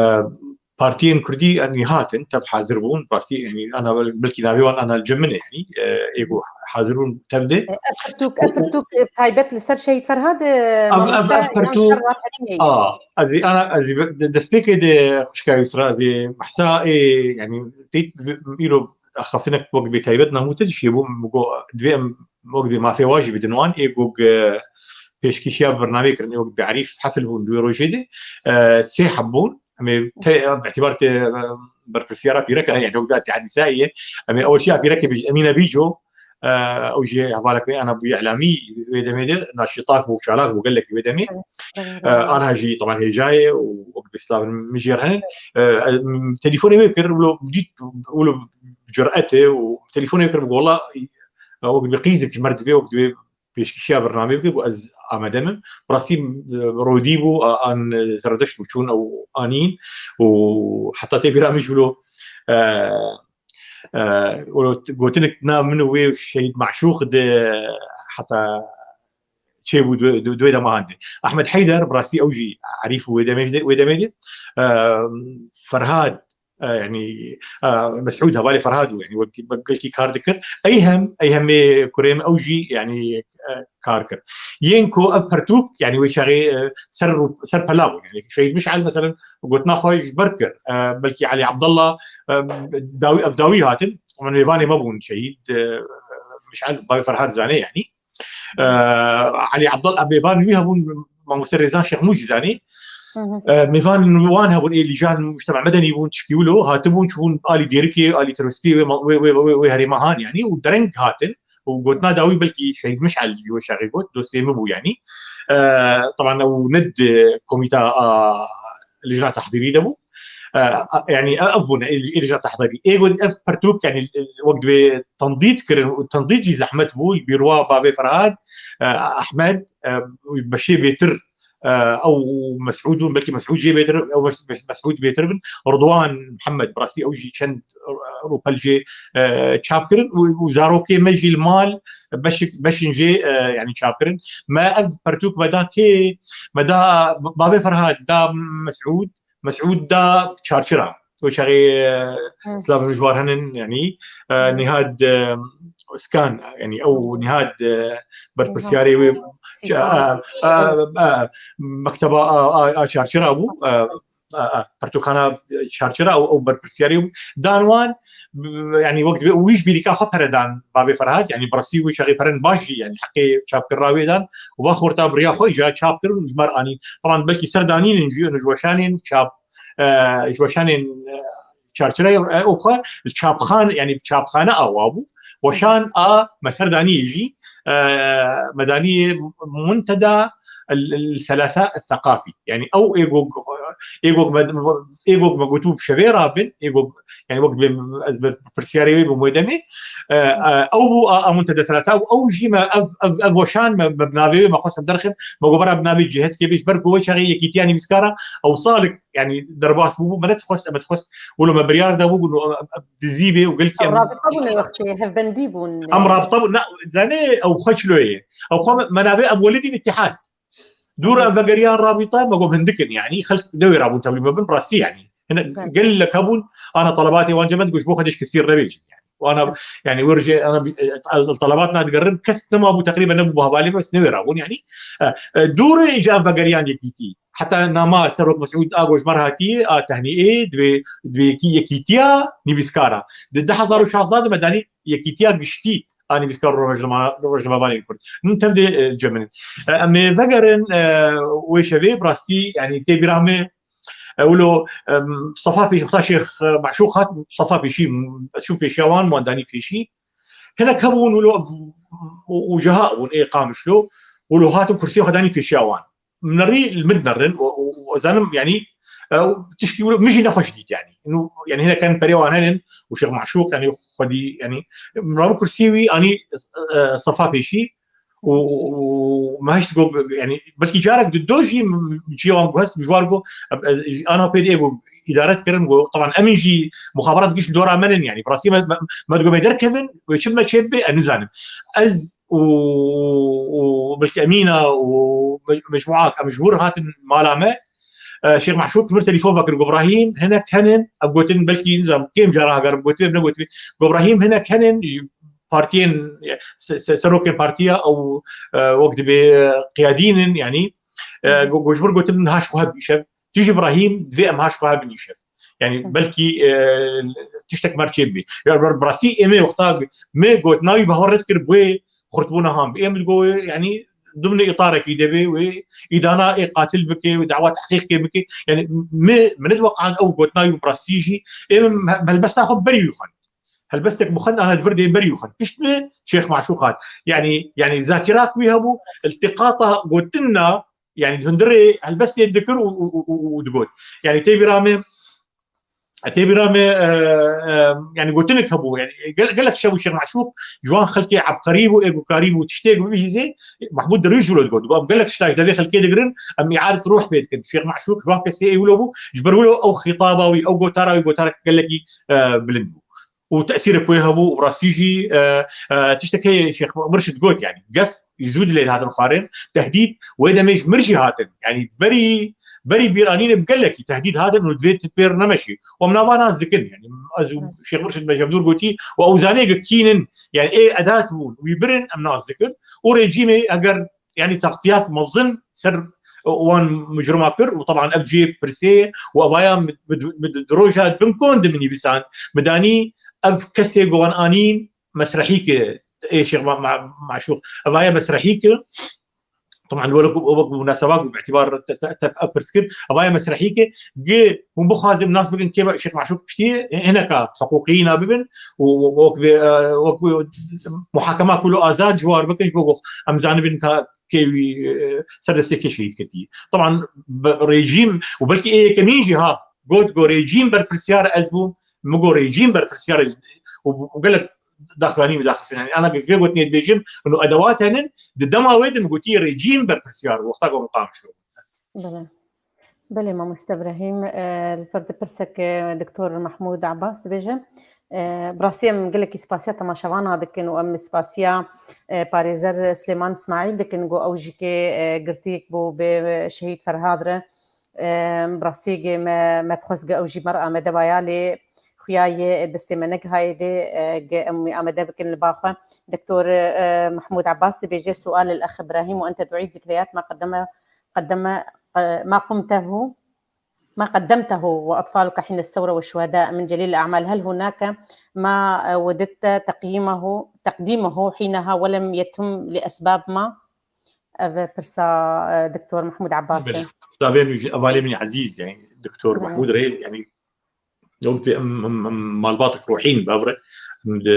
partiyên Kurdî, yanî hatin, tev hazir bûn. Rastî, yanî ana bel-, belkî navê wan ana li cem min e, yanî, e, ê go hazir bûn tev de. E, ev pirtûk, ev pirtûk, e, taybet li ser Şehîd Ferhad, e, ev, ev, mamoste, ev yan pirtûk, ser Raperînê? A, ez ê ana, ez ê be-, de-, destpêkê de xwişka Yusra, ez ê behsa ê, yanî, tê-, îro xefinek wek bê taybet namû te dişiyê bû, min got, divê em wek bê mafê wa jî bidin wan, ê go ge pêşkêşiya bernameyê kirin, ê wek bê Arîf Hefil bûn di wê rojê de, e, sê heb bûn, em ê te-, bi îtibar te, e, berpirsiyara pîreka, yanî wek da Tihad Nisayê ye, em ê ew şiya pîrekê bêjin, Emîne Bîco, e, ew jî hevalek me ana bûye îlamî wê demê de, naşîtak bû, çalak bû gelekî wê demê. E, ana jî, teban, hêja ye û wek bê silavin min jê re hene. E, e, telefonê wê kir, wilo dît, wilo curet e û telefonê wê kir, bi gola, e, wek bi qîzek ji me re divê, wek divê pêşkêşiya bernameyê bike, got ez amade me. Bi rastî, e, rodî bû, a-, an Zerdeşt bû, çûn ew anîn û heta tê bîra min jî wilo, e, e, wilo gotinek nav min û wê Şehîd Maşûq de heta çêbû di wê, di wê dema hande. Ahmed Heyder, bi rastî ew jî Arîf û wê demê de, wê demê de, e, Ferhad, e, yanî, e, Mesûd hevalê Ferhad bû, yanî wek, wek gelkî kar dikir. Eyhem, Eyhemê kurê min, ew jî, yanî, e, kar kir. Yên ku ev pirtûk, yanî wê çaxê, e, ser rû-, ser pela bûn. Yanî Şehîd Mişal, meselen, gotina xwe ji ber kir. E, belkî Elî Abdullah, e, dawî, ev dawî hatin. Mêvanê me bûn şehîd, e, Mişal, bavê Ferhad zanê, yanî. E, Elî Abdullah, mêvanên wî hebûn, mamoste Rêzan Şêxmû jî zanî. E, mêvanên wan hebûn, ê lîjan mujtema medenî bûn, tişkî wilo, hatibûn, çûbûn alî Dêrikê, alî Terwespiyê, wê ma-, wê, wê, wê, wê herêma han, yanî, û dereng hatin. Û gotina dawî belkî Şehîd Mişal jî wê çaxê got, dostê min bû, yanî. E, teban ew ne di komîta a lijna tehdîrî de bû. E, a, yanî, e, ev bûne, ê, ê lija tehdîrî. Ê got ev pirtûk, yanî, e, wek divê tendît kirin û tendît jî zehmet bû, li bîrwa bavê Ferhad, e, Ehmed, e, beşê bêtir, e, ew û Mesûd bûn, belkî Mesûd jê bêtir, ew Mes-, Mes-, Mesûd bêtir bin. Ridwan Mihemed, bi rastî ew jî çend, e, rûpel jê, e, çap kirin û, û zarokê me jî li mal beşik, beşin jê, e, yanî çap kirin. Me ev pirtûk me da kê, me da bavê Ferhad, da Mesûd, Mesûd da Çarçira. Wê çaxê, e, silav min ji war henin, yanî, e, Nihad, e, skan, yanî ew nihad, e, berpirsiyarê wê, a, a, a, mekteba a, a, a çarçira bû, a, a, a, pertûkxana çarçira ew, ew berpirsiyarê bû. Dan wan, b-, yanî wek divê wî ji bîrîka xwe pere dan bavê Ferhat, yanî bi rastî wî çaxê peren baş jî, yanî heqê çapkirina wê dan û va xorta bi riya xwe îca çap kirin û ji me re anîn. Teban belkî ser danînin jî, ji weşanên çap, e, ji weşanên, e, çarçirayê, e, û xwe li çapxan-, yanî çapxane awa bû. Weşan a me ser daniyê jî, e, me daniyê Munteda el, el Thalatha el Thaqafî. Yanî ew ê go, ê go me, ê go me gotibû bi şevê rabin, ê go, yanî wek bi, ez bi pirsiyarê wê bûm wê demê. E, e, ew bû a, a Munteda Thalatha, ew, ew jî me ev, ev, ev weşan me, me bi navê wê me xwest derxin, me got bera bi navê cihedkê bê, ji ber ku wê çaxê yekîtiya nivîskara ew salik, yanî derbas bûbû, me nedixwest, me dixwest, wilo me biryar dabû, got, dizî bê û gelkî em rabita bûne wextê, hevbendî bûn. Em rabita bûn, na, zanê ew xwe çilo ye. Ew xwe me, me navê em welidîn îtîhad. Dûr em vegeriyan rabita, me got hindik in, yanî xelk newê rabûn tevlî me bin, rastî yanî. Hine gelek hebûn, ana telebatê wan cem me digot ji bo xwe dê ji kesî re nebêjin, yanî. Û ana, yanî, wir jê, ana, e, telebat nadigerin, kes nema bû, teqrîben nebû, bu hevalê me, bes newê rabûn, yanî. E, e, dûrê îca em vegeriyan yekîtî. Heta nama Serok Mesûd a go ji me re hatî, a tehnî ê, divê, divê yekî-, yekîtiya nivîskara. Di du hezar û şazda de me danî yekîtiya giştî a nivîskar rojnama-, rojnamevanên Kurd. Hûn tev dê, e, ceminin. E, em ê vegerin, e, wê şevê, bi rastî, yanî tê bîra me, e, wilo, em, sefa pêşî, wexta Şêx, e, Maşûq hat, sefa pêşî, ez çûm pêşiya wan, wan danî pêşî. Hinek hebûn wilo, û, û ceha bûn ê Qamişlo, wilo hatin kursiyê xwe danî pêşiya wan. Min nerî li min nerin û, û, û zanim, yanî, e, tişkî wilo min jî nexweş dît, yanî. Ino, yanî hinek henin perê wan henin û Şêx Maşûq, yanî xwedî, yanî, min rabû kursiyê wî anî, e, sefa pêşî û, û, û me hişt got, yanî, belkî carek di do jî ciyê wan guhest, ji war got, e, e, ana pê de ê got, îdare dikirin, got, teban em jî muxaberat giş li dora me nin, yanî, bi rastî me, me, me digot, me derkevin, wê çi me çê bibe, ez nizanim. Ez û, û belkî Emîna û me-, mecmuak em ji wir hatin mala me. E, Şêx Mahşûk ji mir telefon vekir, got, Brahîm, hinek henin, ev gotin belkî nizam, kêm cara heger gotibe, bi negotibe. Got, Brahîm, hinek henin, ji partiyên, se-, se-, serokên partiya ew, e, wek dibê, e, qiyadînin, yanî, e, got, ji mir gotin, ha ji xwe hebin îşev. Tu jî Brahîm, divê em ha ji xwe hebin îşev. Yanî belkî, e, tiştek mer çê bibê. Ya bi rastî ê me wexta me got navî bi hewa red kir, bi wê xurtbûna han bi. Ê min digot, yanî dimnê îtarekî de bê wê îdana ê qatil bike, wê dawa tehqîqê bike. Yanî me, min nediweqand ew got navî bi rastî jî. Ê min he-, helbesta xwe berî wî xwend. Helbestek bi xwend ana di vir dê berî wî xwend. Pişt me Şêx Maşûq hat. Yanî, yanî zakirak wî hebû, iltiqata gotina, yanî di hundirê helbestê dikir û, û, û, û, û digot. Yanî tê bîra me, tê bîra me, e, e, yanî gotinek hebû. Yanî gel-, gelek şev û Şêx Maşûq ji wan xelkê ebqerî bû, ê ku karî bû, tiştê ku bibihîzê, Mahmûd Derwîş wilo digot. Digot, em gelek tişta ji devê xelkê digirin, em îadet ruh pê dikin. Şêx Maşûq ji wan kesê ê wilo bû, ji ber wilo ew xîtaba wî, ew gotara wî, gotarek gelekî, e, bilind bû. û tesîrek wê hebû û bi rastî jî, e, e, tiştek heye Şêx Mirşid got, yanî gef ji zû dilê hatin xwarin, tehdîd wê demê ji mir jî hatin. Yanî berî, berî bîranînê bi gelekî tehdîd hatin û divê tu pêr nemeşî. Û em nava nas dikin. Yanî ez û Şêx Mirşid me ji hevdûr gotî û ew zanê ku kî nin, yanî ê edat bûn, wî birin em nas dikin. Û rejîmê eger yanî taktiyat mezin ser wan micruma kir û teban ev cihê pirsê ye û evaya min, min, min di roja bin kon de min nivîsand, min danî ev kesê ku wan anîn mesrehîk e, ê Şêx Ma-, Ma-, Maşûq, evaya mesrehîk e. Teban wek, wek munaseba ku bi îtîbar te, te, te ev pirs kir, evaya mesrehîk e, gi hûn bixwazin nas bikin kê Şêx Maşûq kuştiye, hineka hiqûqiyîna bibin û wek, wek, wek muhakema kul û azad ji war bikin, ji bo ku em zanibin ka kê wî, e, ser destê kê şehîd ketiye. Teban bi rejîm û belkî ê yekemîn jî ha got, got rejîm berpirsiyar ez bûm, min got rejîm berpirsiyar û, û gelek daxuyanî min daxistin. Yanî ana gizgê gotinê dibêjim, û edewat henin, di dema wê de min gotiye rejîm berpirsiyar bû, wexta ku min Qamişlo. Belê. Belê, mamoste Brahîm, e, li vir de pirsek, e, Doktor Mahmûd Abbas dibêje. E, bi rastî em gelekî spasiya temaşevana dikin û em spasiya, e, parêzer Silêman Îsmaîl dikin, ku ew jî kê, e, girtiyek bû bi Şehîd Ferhad re. E, bi rastî ge me, me dixwest ge ew jî me re amede baya, lê xuya yê destê me negihayê dê, e, ge em wî amade bikin li ba xwe. Doktor, e, Mehmûd Abbas dibêje: سؤال الأخ إبراهيم، وأنت تعيد ذكريات ما قدم، قدم، ما قمته، ما قدمته وأطفالك حين الثورة والشهداء من جليل الأعمال، هل هناك ما وددت تقييمه، تقديمه حينها ولم يتم لأسباب ما؟ Ev pirsa, e, Doktor Mehmûd Abbas e. Belê. Savê min, hevalê min ezîz, yani, Doktor Mehmûd Reis, yani, ew em, em, em malbatek ruhî ne, bi hev re, em di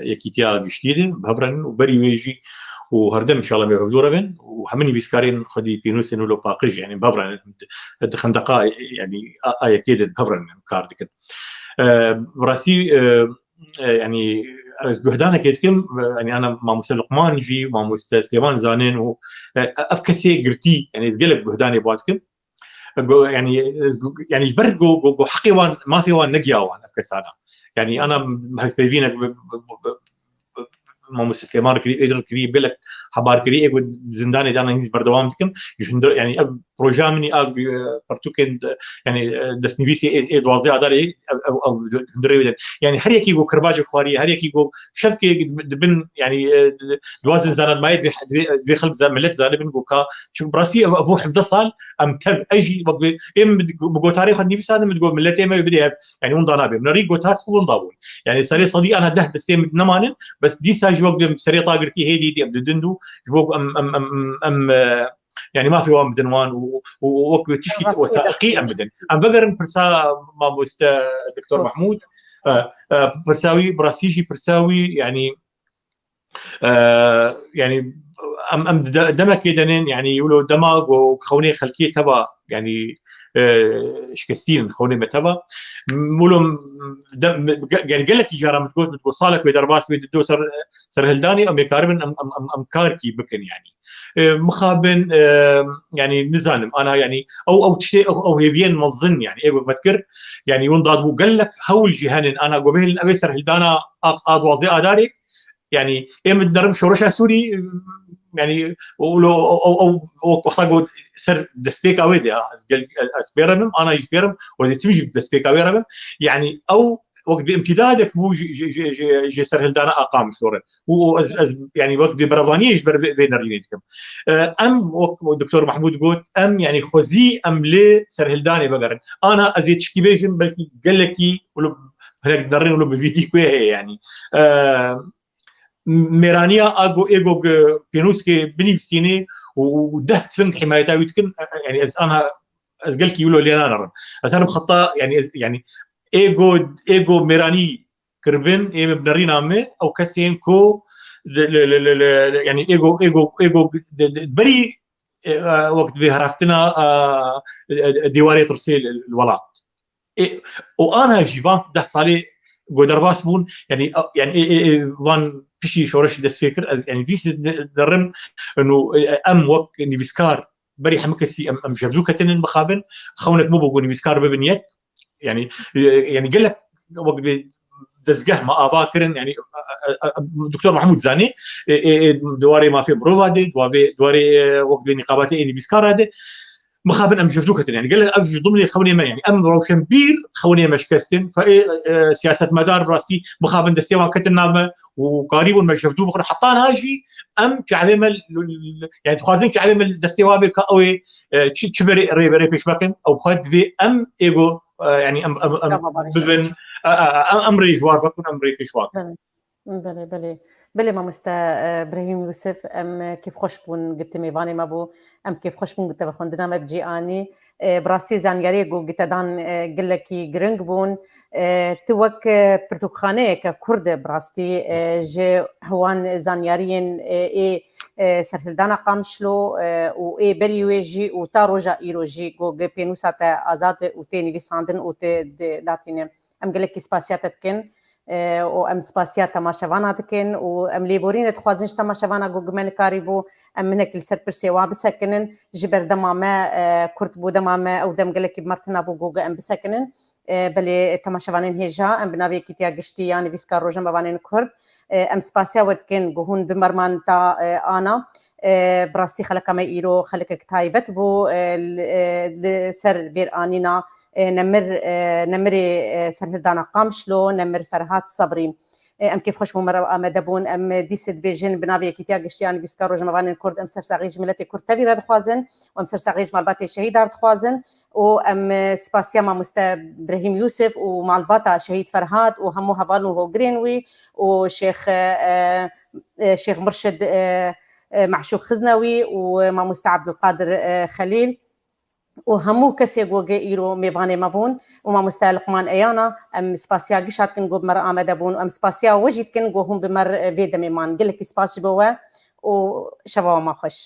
yekîtiya giştî de bi hev re ne û berî wê jî û herdem înşallah em ê bi hev re bin û hemî nivîskarên xwedî pênûsên wilo paqij, yani, bi hev re ne, em di, di xendeqa, yani, a, a yekê de bi hev re ne, em kar dikin. E, bi rastî, e, e, yani, ez guhdanekê dikim, e, yani, ana mamoste Luqman jî, mamoste Sêvan zanin û, e, ev kesê girtî, yani, ez gelek guhdanê ba dikim. Go, yani, ez go, yani, ji ber go, go, go heqê wan, mafê wan negiya wan ev kesana. Yani, ana hevpeyvînek bi, bi, bi, bi, bi mamoste Sêvan kirî, êdir kirî, gelek hebar kirî, ê go zindanê de ana hîn berdewam dikim. Ji hundir, yani, ev proja min a, e, pertûkên de, yani, e, destnivîsê ê, ê duwazdeh Adarê, ev, ev, ev hundirê wê de. Yani, her yekî go kirbacê xwariye, her yekî go şevkê dibin, yani, e, duwa zinzana dimayê divê, divê, divê xelk za-, millet zanibin go ka, çünkü bi rastî ev, ev hevdeh sal em tev, ez jî wek bi, êm bi, bi gotarê xwe nivîsandin, min digot milletê me bidê hev, yani, hûn da nabê. Min rî gotar xwe hûn da bûn. Yani, serê sedî ana deh destê min nemanin, bes dîsa jî wek bi serê ta girtî hê dî, dî em didin dû, ji bo em, em, em, em, e, yani, mafê wan bidin wan û, û, û wek tişkî wesaiqî em bidin. Em vegerin pirsa mamoste Doktor Mehmûd. E, e, pirsa wî, bi rastî jî pirsa wî, yani, e, yani, em, em de-, demekê denin, yani, wilo dema go xewnê xelkê teva, yani, e, şikestîn xewnê me teva. Wilo de-, ge-, yani, gelekî cara min digot, min digot, salek wê derbas wê dido ser, serhildanê, em ê karibin, em, em, em, em karkî bikin, yani. E, mixabin, e, yani, nizanim, ana, yani, ew, ew tiştê, ew, ew hêviyên mezin, yani, ê wek me dikir, yani, hûn dadbû gelek hewl jî henin, ana, go bihêlin, ev ê serhildana a, a duwazdeh Adarê, yani, ê min dinerim şoreşa Sûrî, yani, o, o, o, o, o wexta go ser destpêka wê de, ha, ez gel-, ez bê re bim, ana jî bê re bim, û ez ê tim jî destpêka wê re bim. Yani, ew wek bi îmtîdadek bû ji, ji, ji, ji, ji serhildana a Qamişlo re. Û, û ez, ez, yani, wek bi berevaniyê ji ber vê, vê nerînê dikim. E, em, wek Doktor Mehmûd got, em, yani, xwezî em li serhildanê vegerin. Ana ez ê tişkî bêjim, belkî gelekî wilo hinek derin wilo bi vîdî ku heye, yani. E, mêraniya a go, ê go, e, pênûskê binivîsînê û, û deh tifing himayeta wî dikin, e, e, yani, ez ana, ez gelkî wilo lê nanerim. Ez herim xeta, yani, ez, yani, ê go, ê go mêranî kiribin, ê min bi nerîna me, ew kesên ku li, li, li, li, li, li, yani, ê go, ê go, ê go, di, di, berî, e, e, wek divê heraftina, e, e, dîwarê tirsê li, li welat. Ê, û ana jî van deh salê go derbas bûn, yani, e, yani, ê, ê, ê, van piştî şoreş dest pê kir, ez, yani, zî siz derim, û, e, em wek nivîskar, berî hemû kesî em, em jevdû ketinin mixabin, xewnek min bû ku nivîskar bibin yek, yani, e, yani, gelek wek bi dezgeh me ava kirin, yani, e, e, e, Doktor Mehmûd zanî, e, e, e, di warê mafê mirova de, di warê, di warê, e, wek bi nîqabatê ê nivîskara de, mixabin em jevdû ketin. Yani, gelek ev ji dimlê xewnê me, yani, em rewşenbîr xewnê me şikestin. Fe, e, e, siyasetmedar bi rastî mixabin destê wan ketin nav me û karîbûn me jevdû bixin. Heta niha jî em çavê me, yani, dixwazin çavê me destê wan bê ka ew ê, e, çi, çi berê rê, rê pêş vekin. Ew xwe divê em êgo, e, yani, em, em, em bibin, e, e, e, em, em rê ji war vekin, em rê pêş vekin. Belê, belê. Belê, mamoste, e, Birahîm Yûsif, em, e, kêfxweş bûn ku tu mêvanê me bû. Em kêfxweş bûn ku te bi xwendina me bi cî anî. E, bi rastî zanyariyê ku, ku te dan, e, gelekî giring bûn. E, tu wek, e, pirtûkxaneyeke Kurd e, bi rastî, e, ji hewan zanyariyên, e, ê, e, serhildana Qamişlo, e, û ê berî wê jî û ta roja îro jî ku, ku pênûsa te azad e û tê nivîsandin û tê di-, datîne. Em gelekî spasiya te dikin, e, û em spasiya temaşevana dikin û em lêborînê dixwazin ji temaşevana ku, ku me nikarîbû em hinek li ser pirsê wan bisekinin. Ji ber dema me, e, kurt bû, dema me ew dem gelekî bi me re tune bû ku, ku em bisekinin. E, belê temaşevanên hêja, em bi navê Yekîtiya Giştî ya Nivîskar Rojnamevanên Kurd, e, em spasiya we dikin ku hûn bi merman ta, e, ana. E, bi rastî xeleka me îro xelekek taybet bû, e, li, e, li ser bêranîna e, Nemir, e, Nemirê, e, Serhildana Qamişlo, Nemir Ferhat Sabrî. E, em kêfxweş bûn me re amade bûn. Em dîsê dibêjin bi navê Yekîtiya Giştî ya Nivîskar Rojnamevanên Kurd, em sersaxî ji miletê Kurd tevî re dixwazin û em sersaxî ji malbatê şehîdar dixwazin û em, e, spasiya mamoste Birahîm Yûsif û malbata şehîd Ferhat û hemû heval û hogirên wî û Şêx, e, e, Şêx Murşid, e, e, Meşûq Xiznewî û mamoste Abdulkadir, e, Xelîl û hemû kesê ku ge îro mêvanê me bûn û mamoste Liqman Eyana, em spasiya gişa dikin ku bi me re amade bûn û em spasiya we jî dikin ku hûn bi me re vê demê man. Gelekî spas ji bo we û şeva we ma xweş.